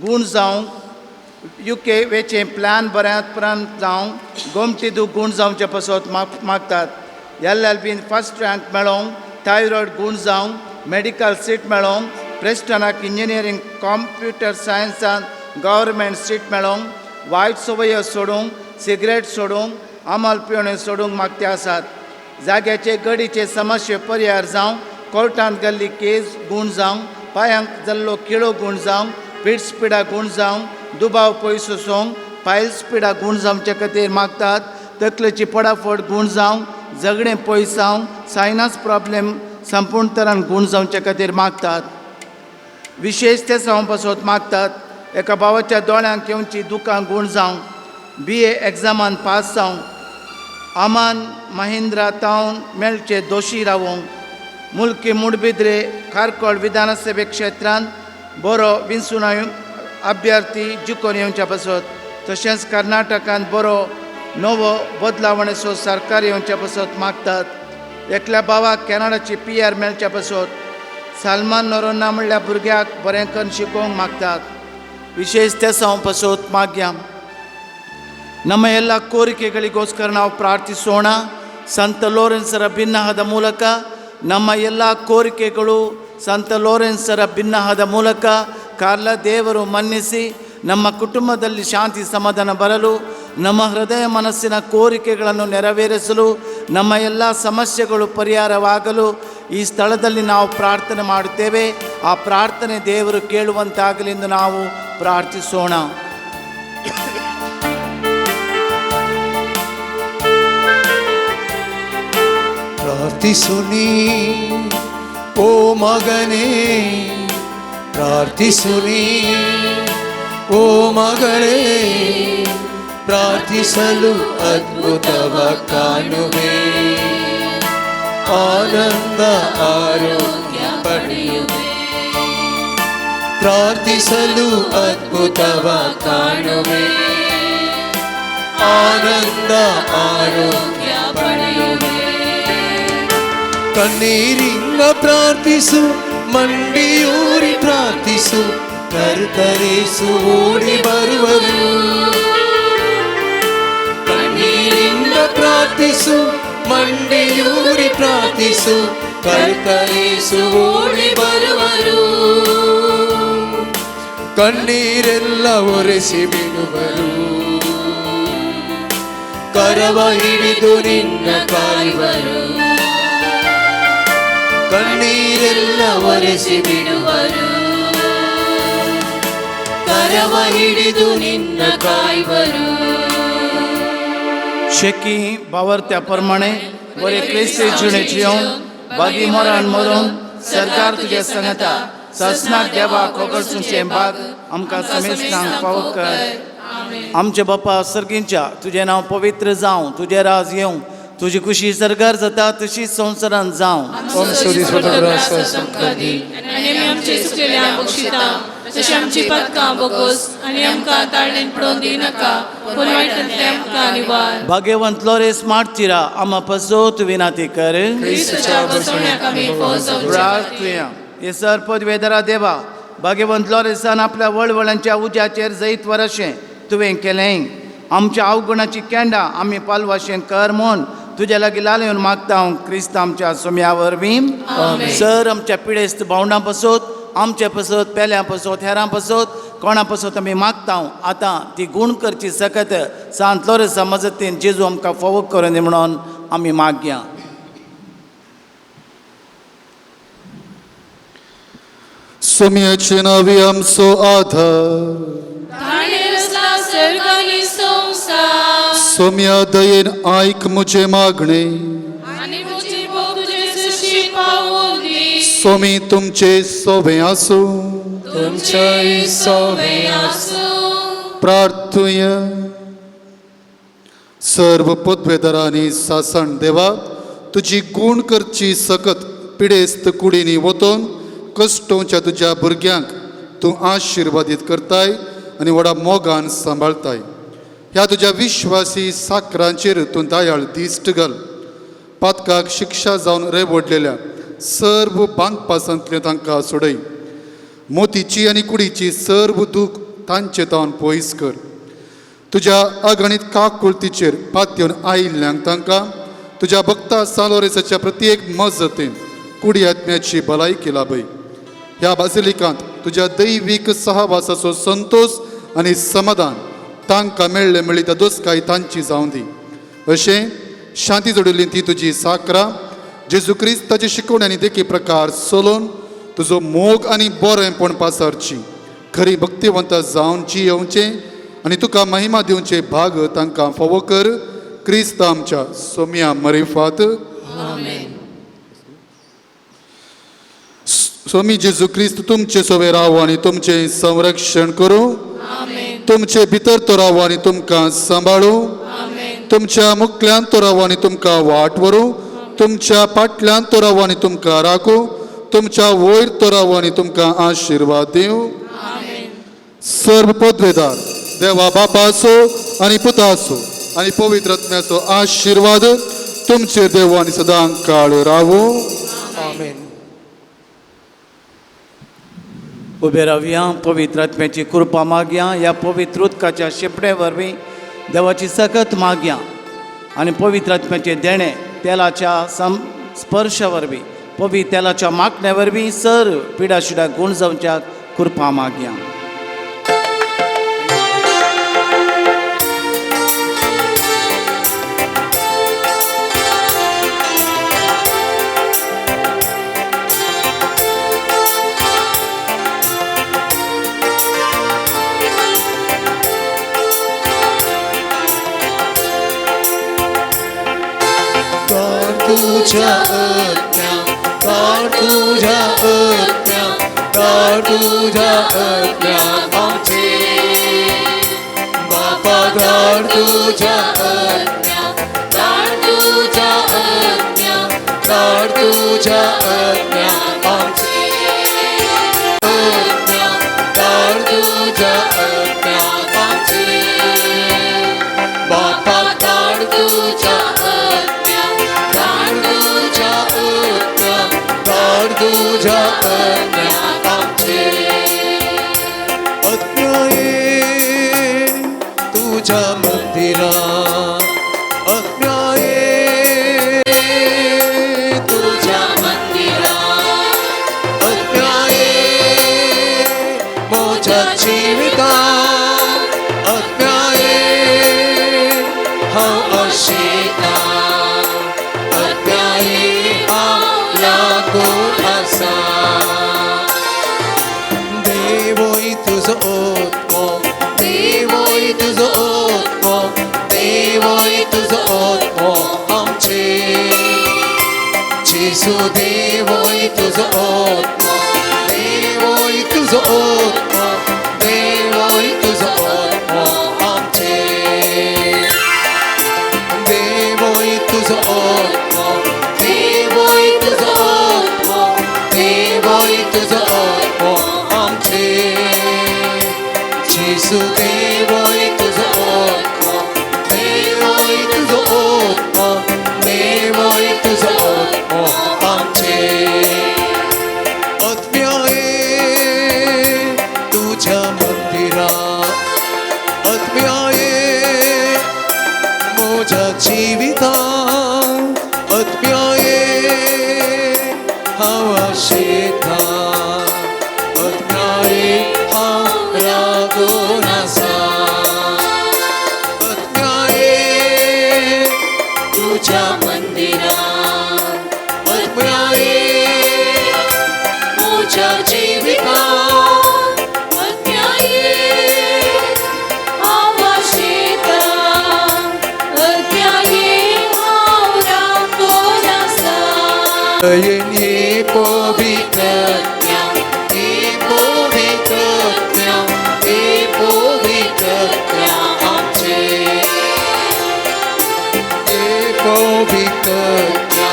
J: गूण जावंक, UK वेचें प्लॅन बऱ्या उपरांत जावंक, गोमटी दूख गूण जावचे पासत मागतात. LLB first rank मेळोवंक, थायरॉयड गूण जावंक, मेडिकल सीट मेळोवंक, प्रेस्टनाक इंजिनियरींग कॉम्प्युटर सायन्सान गव्हर्मेंट सीट मेळोवंक, वायट संवयो सोडूंक, सिगरेट सोडूंक, अमल पिवणें सोडूंक मागते आसात. जाग्याचे गडीचे समस्ये परिहार जावंक, कोर्टांत गेल्ली केस गूण जावंक, पांयांक जाल्लो किळो गूण जावंक, पिड्स पिडा गूण जावंक, दुबाव पयस वचोंक, पायल्स पिडा गूण जावचे खातीर मागतात. तकलेची पडाफट गूण जावंक, झगडें पयस जावंक, सायनस प्रॉब्लेम संपूर्ण तरान गूण जावचे खातीर मागतात. विशेश ते सावं पासत मागतात. एका भावाच्या दोळ्यांक येवची दुकां गूण जावंक, BA एग्जामान पास जावंक, अमान महिंद्रा तावन मेळचे दोशी रावोंक, मुल्की मुडबिद्रे खारकोळ विधानसभे क्षेत्रांत बरो विंचून अभ्यर्थी जिखून येवच्या पासत, तशेंच कर्नाटकांत बरो नवो बदलावणेचो सरकार येवच्या पासत मागतात. एकल्या भावाक कॅनडाची PR मेळच्या पासत, सलमान नोरोना म्हणल्या भुरग्याक बरें करून शिकोवंक मागतात. ವಿಶೇಷ ಪಾಸೋತ್ ಮಾಗ್ಯ. ನಮ್ಮ ಎಲ್ಲ ಕೋರಿಕೆಗಳಿಗೋಸ್ಕರ ನಾವು ಪ್ರಾರ್ಥಿಸೋಣ. ಸಂತ ಲೋರೆನ್ಸರ ಭಿನ್ನಹದ ಮೂಲಕ ನಮ್ಮ ಎಲ್ಲ ಕೋರಿಕೆಗಳು ಸಂತ ಲೋರೆನ್ಸರ ಭಿನ್ನಹದ ಮೂಲಕ ಕಾರ್ಲ ದೇವರು ಮನ್ನಿಸಿ ನಮ್ಮ ಕುಟುಂಬದಲ್ಲಿ ಶಾಂತಿ ಸಮಾಧಾನ ಬರಲು, ನಮ್ಮ ಹೃದಯ ಮನಸ್ಸಿನ ಕೋರಿಕೆಗಳನ್ನು ನೆರವೇರಿಸಲು, ನಮ್ಮ ಎಲ್ಲ ಸಮಸ್ಯೆಗಳು ಪರಿಹಾರವಾಗಲು ಈ ಸ್ಥಳದಲ್ಲಿ ನಾವು ಪ್ರಾರ್ಥನೆ ಮಾಡುತ್ತೇವೆ. ಆ ಪ್ರಾರ್ಥನೆ ದೇವರು ಕೇಳುವಂತಾಗಲಿ ಎಂದು ನಾವು ಪ್ರಾರ್ಥಿಸೋಣ.
A: ಪ್ರಾರ್ಥಿಸು ನೀ ಓ ಮಗನೇ, ಪ್ರಾರ್ಥಿಸು ನೀ ಓ ಮಗಳೇ, ಪ್ರಾರ್ಥಿಸಲು ಅದ್ಭುತವ ಕಾಣುವೆ, ಆನಂದ ಆರೋಗ್ಯ ಪಡೆಯುವೆ. ಪ್ರಾರ್ಥಿಸಲು ಅದ್ಭುತವ ಕಾಣುವೆ, ಆನಂದ ಆರೋಗ್ಯ ಪಡೆಯುವೆ. ಕಣ್ಣೀರಿಂದ ಪ್ರಾರ್ಥಿಸು, ಮಂಡಿಯೂರಿ ಪ್ರಾರ್ಥಿಸು, ಕರ್ತರೇಸು ಓಡಿ ಬರುವರು. ಕಣ್ಣೀರಿಂದ ಪ್ರಾರ್ಥಿಸು, ಮಂಡಿಯೂರಿ ಪ್ರಾರ್ಥಿಸು, ಕರ್ತರೇಸು ಓಡಿ ಬರುವರು. ಕಣ್ಣೀರೆಲ್ಲ ಒರೆಸಿ ಬಿಡುವರು, ಕರವ ಹಿಡಿದು ನಿನ್ನ ಕಾಯುವರು. ಕಣ್ಣೀರೆಲ್ಲ ಒರೆಸಿ ಬಿಡುವರು, ಕರವ ಹಿಡಿದು ನಿನ್ನ ಕಾಯುವರು.
J: शेकी बावरत्या प्रमाणे बरे क्रिस्ती जिणेची येवन बागी मरण मरून सरकार तुजे संगता ससनाक देवा कोगळसूंचें बाग आमकां समेस्तांक फावो कर. आमचे बापा सर्गींच्या, तुजें नांव पवित्र जावं, तुजें राज येवं, तुजी खुशी सरकार जाता तशी संवसारांत जावं.
G: आनी आमी आमचे चुकलेल्या बक्षिता तशें आमची पदकां बोगोस आनी आमकां ताळणेन पडोवन दिनाका, पूण वायटांतलें आमकां निवार.
J: भाग्यवंत लोरेस मार्टिरा आमा पसोत विनाती कर.
G: क्रिस्तूच्या बसवण्याक आमी फौज जावचे.
J: प्रार्थुया. हे सर पदवेदरा देवा, भाग्यवंत लोरेसान आपल्या वळवळांच्या उज्याचेर जैत वरशें तुवें केलें. आमच्या अवगुणाची केंडां आमी पालवाशें कर म्हूण तुज्या लागीं लाल येवन मागता हांव क्रिस्त आमच्या सोम्या वरवीं. सर आमच्या पिडेस्त भावंडां पसत, आमचे पसत, पेल्यां पसत, हेरां पसत, कोणा पसत आमी मागता. आतां ती गूण करची सकत सांत लोरेसा मजतीन जेजू आमकां फावो करून दी म्हणून आमी मागया.
B: सोम्याचे नावे आमचो आधार,
G: ताणें रचला सर्ग आनी संवसार.
B: सोम्या दयेन आयक म्हजें मागणें,
G: आनी म्हजी मोग तुजे सरशीं पावोवन दी.
B: सोमी तुमचे सोबें आसूं,
A: तुमचेय
G: सोबें आसूं.
B: प्रार्थुया. सर्व पदवेदारांनी सासण देवा तुजी गूण करची सकत पिडेस्त कुडींनी वतून कश्टोवच्या तुज्या भुरग्यांक तूं आशिर्वादीत करताय आनी व्हडा मोगान सांबाळताय. ह्या तुज्या विश्वासी साकरांचेर तूं दयाळ दिश्ट घाल. पातकाक शिक्षा जावन रेवडलेल्या सर्व बांदपासांतलें तांकां सोडय. मोतीची आनी कुडीची सर्व दूख तांचे तावन पयस कर. तुज्या अगणीत काकुळतीचेर पातयेवन आयिल्ल्यांक तांकां तुज्या भक्ता सालोरेसाच्या प्रत्येक मजतीन कुडी आत्म्याची भलायकी लाभय. ह्या बासिलिकांत तुज्या दैवीक सहवासाचो संतोश आनी समाधान तांकां मेळ्ळें मेळ्ळी त्या दोसकाय तांची जावं दी. अशें शांती जोडिल्ली ती तुजी साकरां जेजू क्रिस्ताची शिकवण आनी देखी प्रकार चलोवन तुजो मोग आनी बरेंपण पासारची खरी भक्तिवंत जावची येवचें आनी तुका महिमा दिवचे भाग तांकां फावो कर. क्रिस्त आमच्या सोम्या मरिफात. स्वामी जेजू क्रिस्त तुमचे सोवे राव आनी तुमचें संरक्षण करूं. तुमचे भितर तो राव आनी तुमकां सांबाळूं. तुमच्या मुखल्यान तो राव आनी तुमकां वाट व्हरूं. तुमच्या फाटल्यान तो राव आनी तुमकां राखूं. तुमच्या वयर तो राव आनी तुमकां आशिर्वाद दिवं. सर्व पदवेदार देवा बापाचो आनी पुताचो आनी पवित्र आत्म्याचो आशिर्वाद तुमचे देव आनी सदां काळ रावूं.
A: आमेन.
J: उबे रावया, पवित्र आत्म्याची कृपा मागया. ह्या पवित्र उदकाच्या शिंपणे वरवीं देवाची सकत मागया आनी पवित्र आत्म्याचें देणें तेलाच्या स्पर्शा वरवीं पवित्र तेलाच्या मागण्या वरवीं सर पिडा शिडा गुण जावच्या कृपा मागया.
A: तुझ्या आज्ञा तार तुझ्या आज्ञा तार तुझ्या आज्ञा आमचे बापा तार तुझ्या आज्ञा तार तुझ्या आज्ञा तार तुझ्या आज्ञा आमचे आज्ञा तार तुझ्या आज्ञा आमचे बापा तार तुझ्या तुझ्या आज्ञा आमचे आज्ञाये तुझ्या मंदिरा आज्ञाये तुझ्या मंदिरा आज्ञाये म्हज्या जिविता आज्ञाये हांव आशिता आज्ञाये हांव लागून आसा. देवोय तुजो आत्मो देवोय तुजो आत्मो देवोय तुजो आत्मो आमचे जेजू देवोय तुजो आत्मो देवोय तुजो आत्मो देवोय तुजो आत्मो आमचे देवोय तुजो आत्मो देवोय तुजो आत्मो देवोय तुजो आत्मो आमचे जेजू देवोय तुजो आत्मो देवोय तुजो आत्मो देवोय तुजो आत्मो आमचे आत्म्याये तुझ्या मंदिरा आत्म्याये म्हज्या जिविता आत्म्याये हांव आशिता आत्म्याये हांव रागून आसा आत्म्याये तुझ्या मंदिरा आत्म्याये म्हज्या जिविता
G: आज्ञाये हांव आशिता आज्ञाये हांव राखून आसा.
A: ये पवित्र आज्ञा ये पवित्र आज्ञा ये पवित्र आज्ञा आमचे ये पवित्र आज्ञा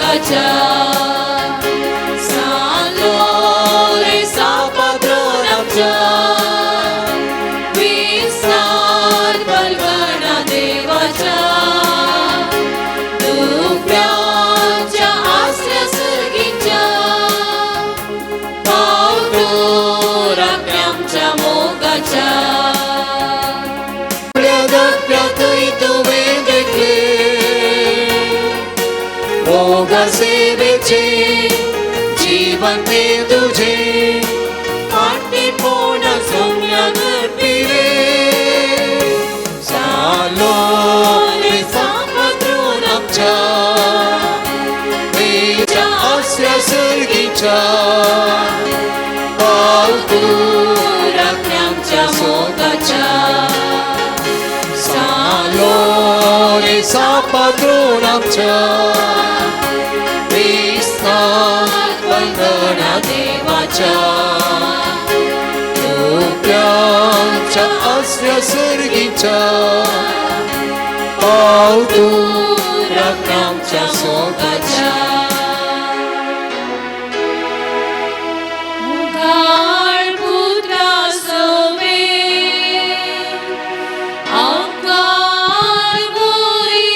G: मोगाच्या. सालोरे सा पात्रोन आमच्या विस्तार बलवाना देवाच्या दुप्याच्या आसऱ्या सर्गीच्या पावतो राख्यांच्या मोगाच्या.
A: दाप्यातय तुवें देखले मोगा सेवेचे जीवन ते तुझे
G: फाटीपोण सोम्या करपी रे
A: सालोरे सा पात्रोन आमच्या वेच्या आसऱ्या सर्गीच्या पावतो
G: राख्यांच्या मोगाच्या.
A: सालोरे सा पात्रोन आमच्या विस्तार वंदना देवाच्या तुप्यांच्या आसऱ्या सर्गीच्या पावतो
G: राख्यांच्या मोगाच्या. मुखार पुत्रा सवे आमकार बोरी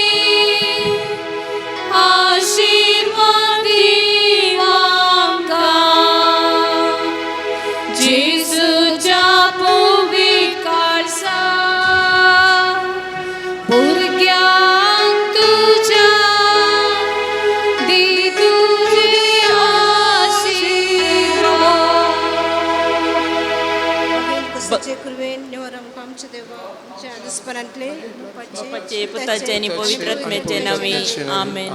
G: आशीर्वाद आमकां जेजूच्या पवित्र काळसा भुरग्यांक तुज्या दी तुजे आशीर्वाद.
K: कृपेन निवर आमकां आमच्या देवा आमच्या दुस्परांतले
F: बापाचे, पुताचे आनी पवित्र आत्म्याचे नांवी आमेन.